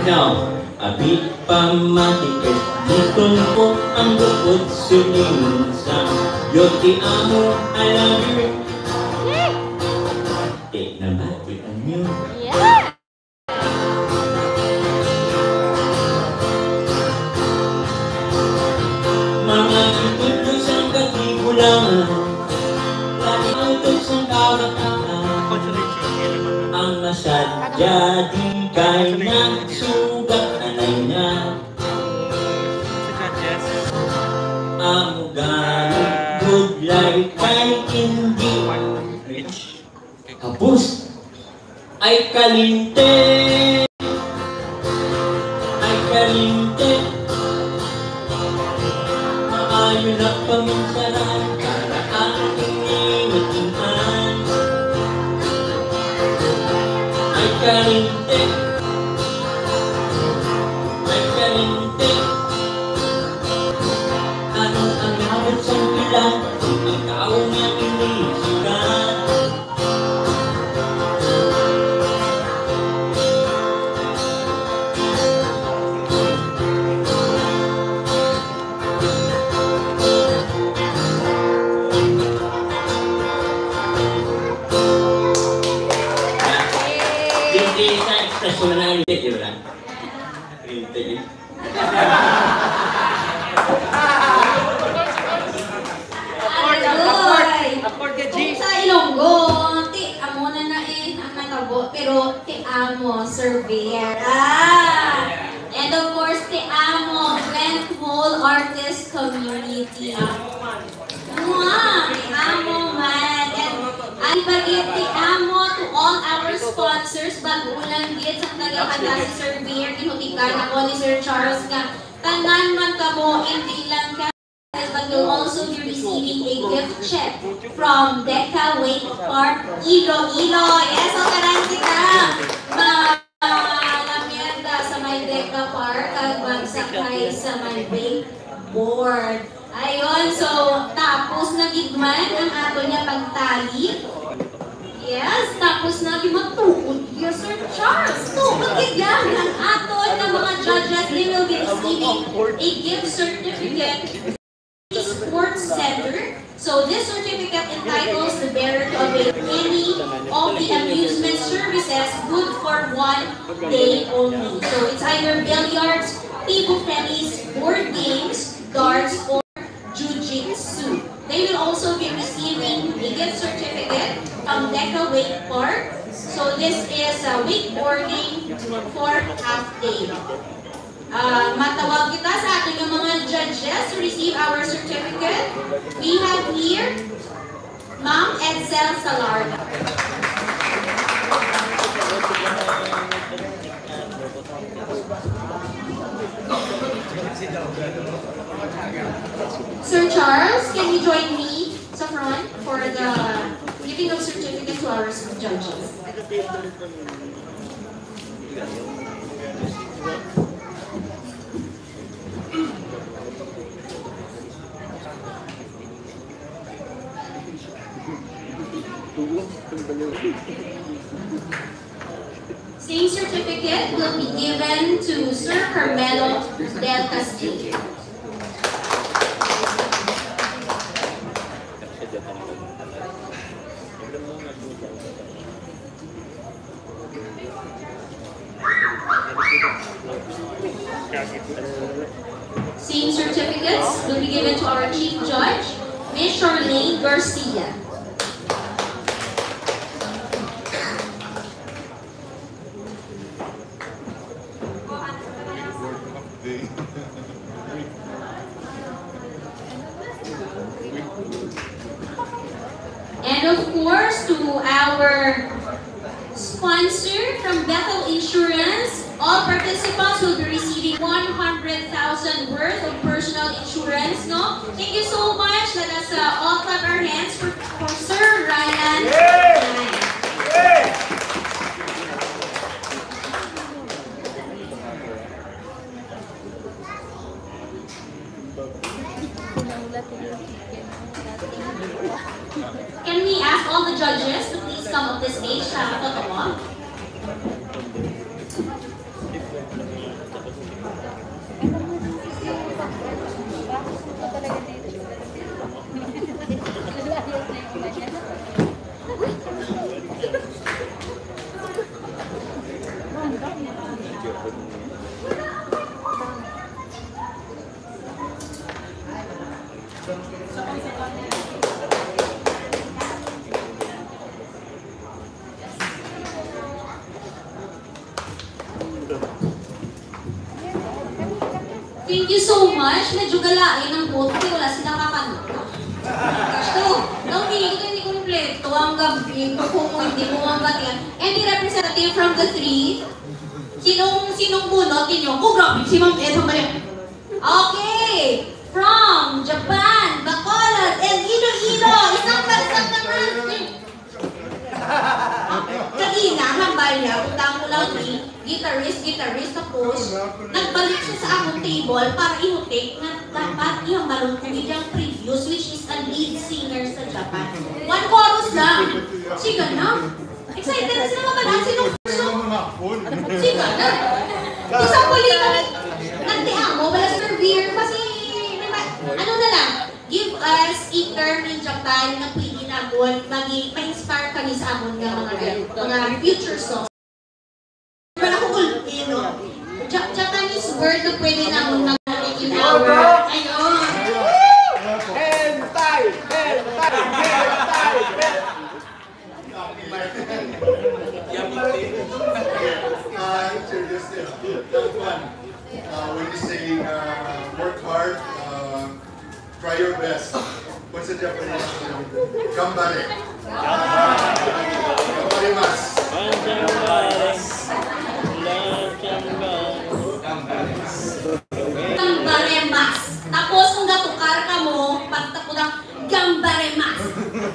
Now, abi pa matikes, dito ko ang bukod sininsa. Yo te amo, I love you. Di na ba? Di anyo. Yeah! Mga gitudlo sang katigulangan, labi utok sang kabataan. Ang masadya di kay nagsugat anay na. Amo gani, budlay kay hindi. Hapos. Ay kalinti, ay kalinti. Maayo na paminsaran para ang inimatian. Ay kalinti, ay kalinti. Ano ang labot sang bilang? Ang tawo nga inisikan. Hindi sa ekspresyon na lang, di ba? Hindi. Agoy! Kung sa Ilonggo, ti amo na na eh ang natabo, pero ti amo, surveyor. Ah! And of course, ti amo, Glenn Hall Artist Community. Mua, ti amo man. And ay bagit ti amo to all our sponsors, bag-o lang gid sang nagakanta si Sir Beer, ginhutikan ako ni Sir Charles nga tanan man kamo, hindi lang ka, but you'll also be receiving a gift check from Deca Wake Park, Iloilo. Yes, so kanan kita. Ma-, lamyenda sa may Deca Park, kag magsakay sa may wakeboard. Ayun, so, tapos na gid man ang ato niya pagtali. Yes, tapos na gid, matuod ya, Sir Charles. Tuod gid yan. Ang ato nga mga judges, they will be receiving a gift certificate. Sports Center. So this certificate entitles the bearer to avail any of the amusement services good for one day only. So it's either billiards, table tennis, board games, darts, or jiu-jitsu. They will also be receiving a gift certificate from Deca Wake Park. So this is, uh, wakeboarding for half day. Ah, matawag kita sa aton nga mga judges to receive our certificate. We have here Ma'am Edsel Salarga. Sir Charles, can you join me sa front for the giving of certificate to our judges? Same certificate will be given to Sir Carmelo Del Castillo. Charlene Garcia. And of course, to our sponsor from Bethel Insurance, all participants will be receiving one hundred thousand worth of personal insurance, no? Thank you so much. Let us, uh, all clap our hands for, for Sir Ryan. Yay! Yay! Can we ask all the judges to please come up the stage sa photo op? Thank you so much. Medyo galain ang boto kay wala sila kakanta. Gusto, daw hindi ko hindi kompleto ang gabi. Kung hindi mo ang batian. Any representative from the three? Sinong, sinong bunot ninyo? Oh, grabe, si Ma'am Ed, ang balik. Okay. From Japan, Bacolod, and Iloilo. Isang bagsak naman. Kagina, hambal niya, butang ko lang ni guitarist, guitarist, tapos nagbalik siya sa akong table para i-take nga dapat iyang balon ko iyang previous, which is a lead singer sa Japan. One chorus lang. Sige na. Excited na sila mabalaan sino. Sige na. Isa po lang kami. Nagtiamo, wala si Revere. Kasi, may ma-, ano na lang, give us a term in Japan na pwede namon magi-, ma-inspire kami sa amon nga mga, mga future songs. Wala ko ulti, no? Ja-, Japanese word na pwede namon magamit in our, ayun. Hentai! Hentai! Hentai! Hentai! Uh, serious, yeah. That one. Uh, when you say, uh, work hard, uh, try your best. What's the Japanese? Ganbare. Ganbare mas. Ganbare mas. Ganbare mas. Tapos kung gatukar ka mo, pagtapos ng Ganbare mas.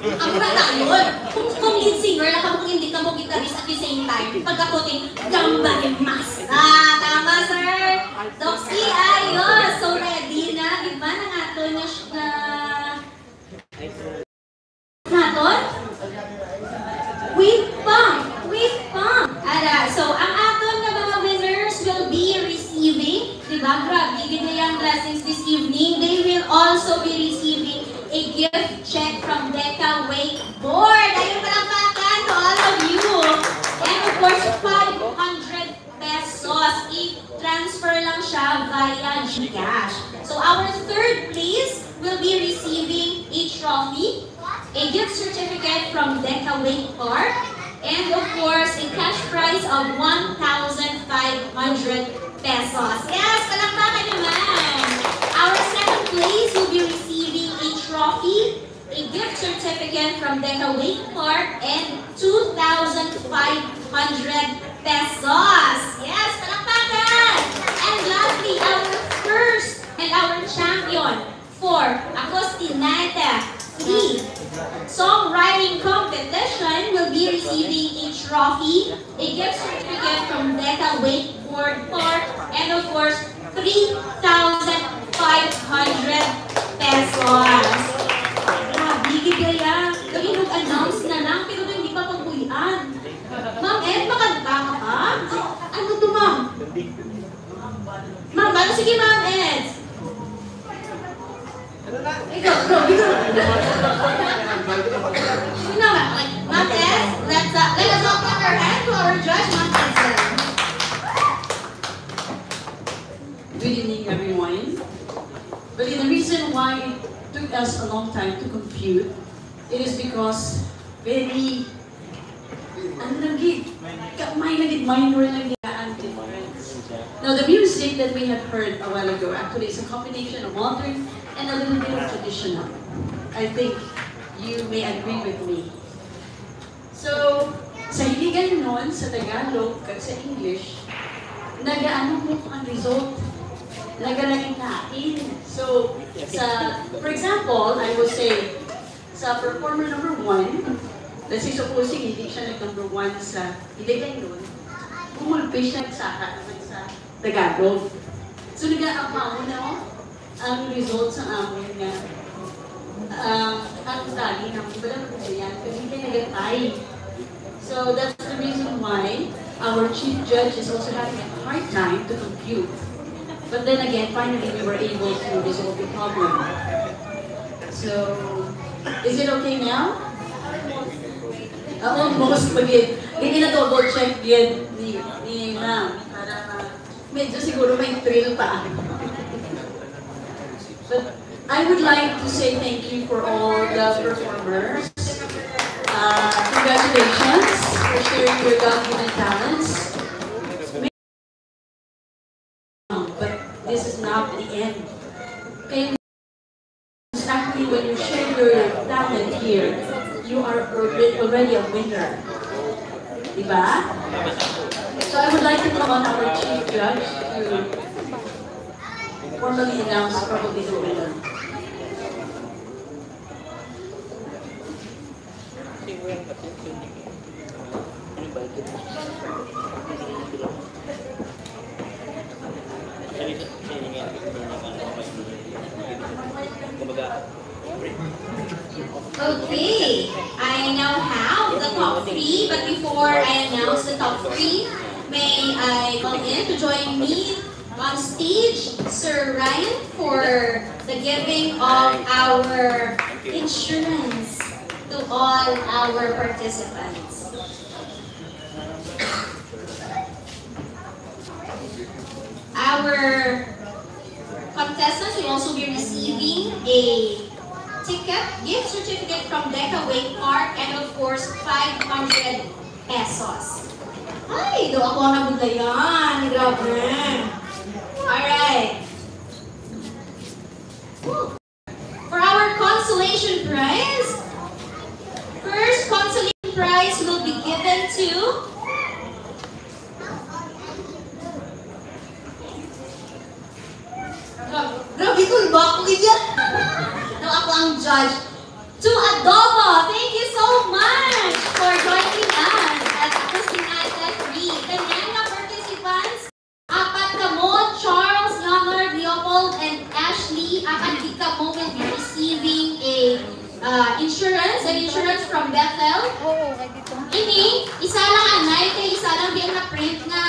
Ang matayon. Kung, kung lead singer na kamo, kung hindi kamo guitarist at the same time, pagkaputing Ganbare mas. Ah, tama, sir. Doc C, ayos. So, ready na. Di ba, ang aton na, na, naton? Wait pa. Wait pa. Ara, so, ang aton nga mga winners will be receiving, di ba? Grabe, gid ang blessings this evening. They will also be receiving a gift check from Deca Wakeboard. Ayun, palakpakan to all of you. And of course, five hundred pesos. I-transfer lang siya via GCash. So, our third place will be receiving a trophy, a gift certificate from Deca Wakeboard, and of course, a cash prize of one thousand five hundred pesos. Yes, palakpakan naman! Our second place will be receiving a trophy, a gift certificate from Deca Wakeboard, and two thousand five hundred pesos. Yes, palakpakan! And lastly, our first and our champion for Agustineta three Songwriting Competition will be receiving a trophy, a gift certificate from Deca Wakeboard Park, and of course, three thousand five hundred pesos. Grabe, gid kaya. Kami nag-announce na lang, pero hindi pa pagpuy-an. Ma'am Ed, makanta ka pa? Ano to, ma'am? Ma'am, ano? Sige, Ma'am Ed. Ikaw, go, ikaw. Sige na, ma'am. Ma'am Ed, let's, uh, let us all clap our hands to our judge, Ma'am Ed. Good evening, everyone. But the reason why to us a long time to compute, it is because very, ano lang gid, gamay lang gid, minor lang gid ang difference. Now, the music that we have heard a while ago actually is a combination of modern and a little bit of traditional. I think you may agree with me. So, sa Hiligaynon, sa Tagalog, kag sa English, nagaano mo ang result? Nagalain-lain. So, sa, for example, I would say, sa performer number one, let's say, supposing hindi siya nag-number one sa Hiligaynon, gumulpi siya, nagsaka naman sa Tagalog. So, nag-aabangon na, oh, ang result sa amon nga, ah, ang tali ng wala na po yan, kasi hindi nagatay. So, that's the reason why our chief judge is also having a hard time to compute. But then again, finally, we were able to resolve the problem. So, is it okay now? Ah, almost, pag yun. Hindi na double check yun ni, ni ma'am. Para ma-, medyo siguro may thrill pa. But I would like to say thank you for all the performers. Uh, congratulations for sharing your God-given talents. But this is not the end. Kaya actually, when you share your talent here, you are alre-, already a winner. Diba? So I would like to call on our chief judge to formally announce probably the winner. Okay, I now have the top three, but before I announce the top three, may I call in to join me on stage, Sir Ryan, for the giving of our insurance to all our participants. Our contestants will also be receiving a ticket, gift certificate from Deca Wake Park, and of course, five hundred pesos. Ay, daw ako ang nabudlayan. Grabe. Alright. Woo. For our consolation prize, first consolation prize will be given to Gra-, grabe, kulba ko gid yan. No, ako ang judge. To Adobo, thank you so much for joining us at Agustinas F three. Kanya nga participants, apat kamo, Charles, Leonard, Leopold, and Ashley, apat gid kamo will be receiving a, uh, insurance, an insurance from Bethel. Ini, isa lang anay, kay isa lang di ang na-print nga,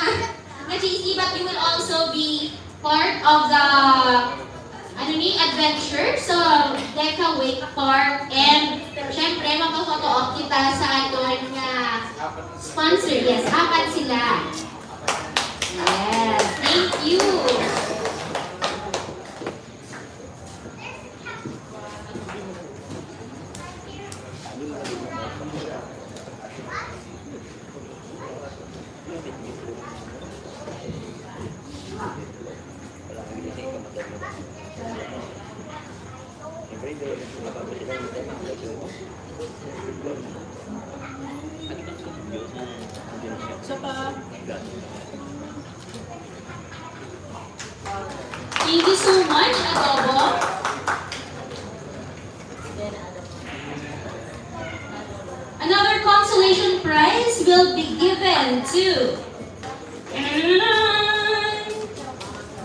nga J C, but you will also be part of the, ano ni, adventure sa Deca Wake Park. And, syempre, magpa-photo op kita sa aton nga sponsor. Yes, apat sila. Yes, thank you. Sa pa. Thank you so much, Adobo. Another consolation prize will be given to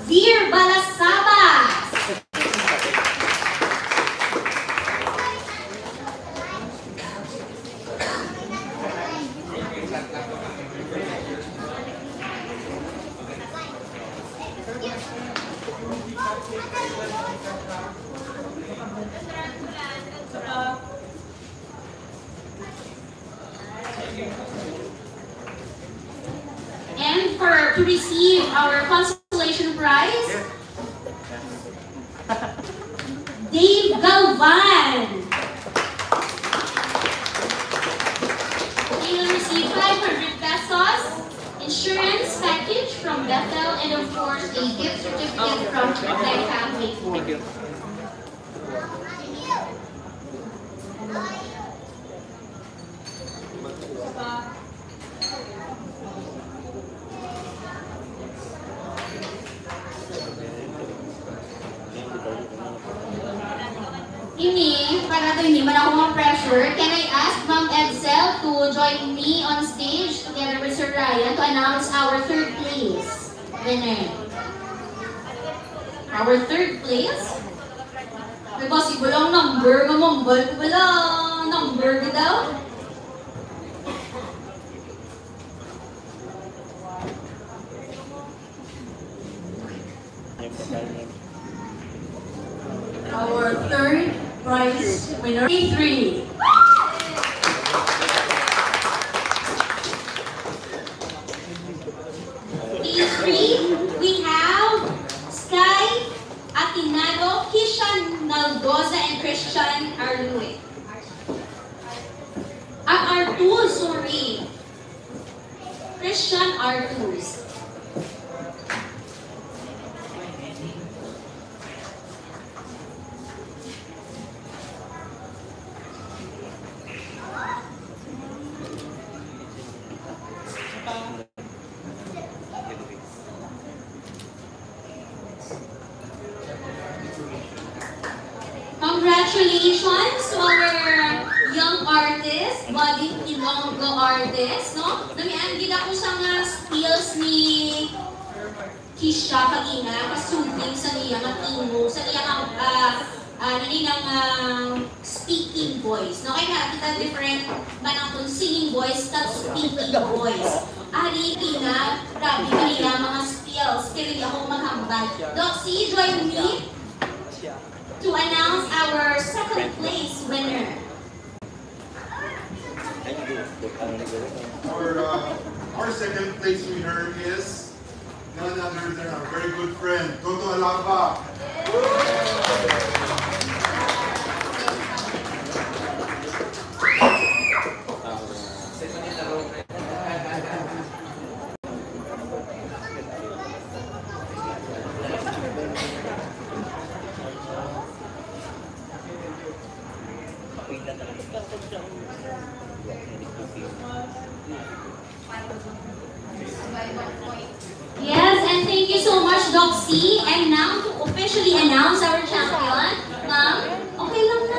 Vir Balasabas. And for, to receive our consolation prize, Dave Galvan. One. You will receive five hundred pesos insurance package from Bethel and, of course, a gift certificate from Rebecca Victor. Ini, para daw hindi man ako ma-pressure, can I ask Ma'am Edsel to join me on stage together with Sir Ryan to announce our third place winner? Our third place? May possible ang number nga mambal ko pala. Number ka daw? Our third prize winner, A three. A three, we have Sky Atinado, Kishan Naldoza, and Christian Arlue. Ang R two, sorry. Christian R two. Congratulations to our young artist, budding Ilonggo artist, no? Namian gid ako sa mga skills ni Kisha kagina, kasuling sa iya nga tingog, sa iya nga, ah, ah, nani nang, ah, speaking voice. No, kay nga kita different man ang singing voice kag speaking voice. Ari ina, grabe kaniya mga skills, kay dili ako maghambal. Doc C, join me to announce our second place winner. Our, uh, our second place winner is none other than our very good friend, Toto Alaba. Yes, and thank you so much, Doc C. And now, to officially announce our champion, ma'am, okay lang na.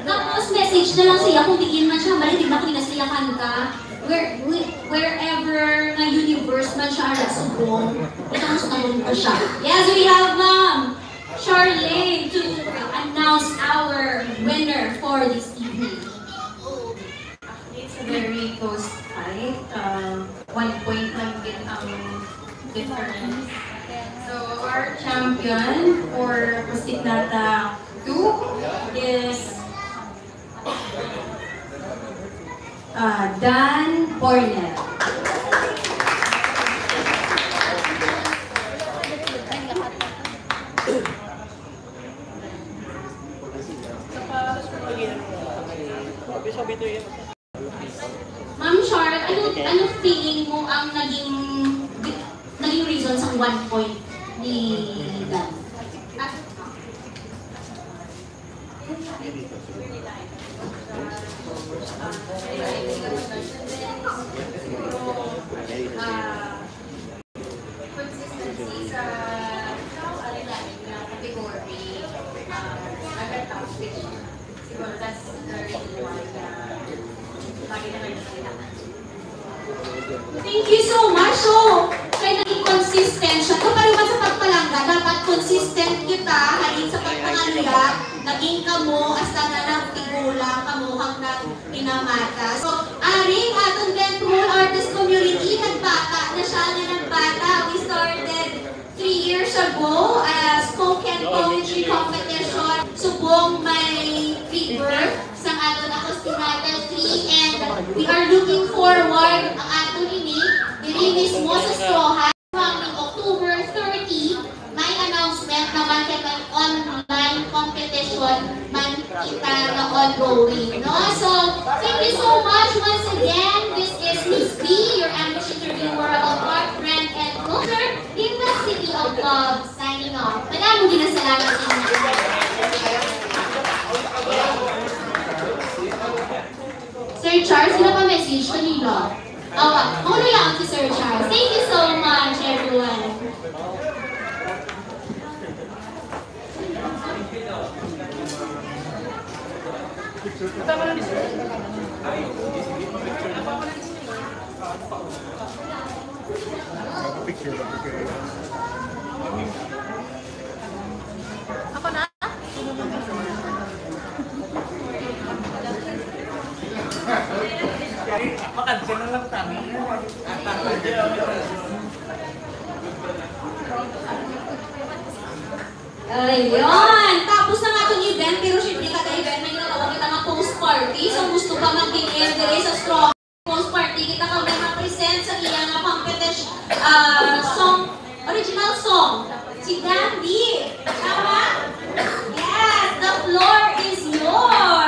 Tapos, message na lang siya kung diin man siya, balik na kung siya kanta. Where, whe-, wherever nga universe man siya, ala, subong, ikaw mas nalungkot siya. Yes, we have Ma'am Charlene to announce our winner for this evening. It's a very close fight. Um, one point lang din ang difference. So, our champion for Pustignata two is, uh, Dan Pornel. Ma'am Char, ano, ano feeling mo ang naging, naging reason sa one point ni Dan? Consistency sa, ano namin, na category, ah, nagka-top fish. Siguro that's the reason why na lagi na kayo nakita. Thank you so much. So, kay naging consistent siya. Ito pa rin man sa pagpalangga, dapat consistent kita, halin sa pagpangaluya, naging kamo, hasta na nagtigulang, kamo hanggang pinamata. So, aring aton Bethmol Artist Community, nagbata na siya, nga nagbata. We started three years ago, a spoken poetry competition, subong may rebirth sang aton Akustinata three, and we are looking forward ang aton ini diri mismo sa Stohan. Coming October thirty, may announcement naman kay may online competition man na ongoing, no? So, thank you so much once again. This is Miss B, your ambush interviewer of art, brand, and culture in the city of love. Signing off. Madamo ginasalamat ninyo. Sir Charles, sila pa message kanila. Awa, muna lang si Sir Charles. Thank you so much, everyone. Ako na? Makansel na lang kami. Ayun! Tapos na nga itong event, pero syempre kada event may natawag kita nga post party. So gusto pa mag-D M dire sa Strong Post Party, kita kami ma-present sa iya nga competition, ah, song, original song. Si Dandy. Tama? Yes, the floor is yours.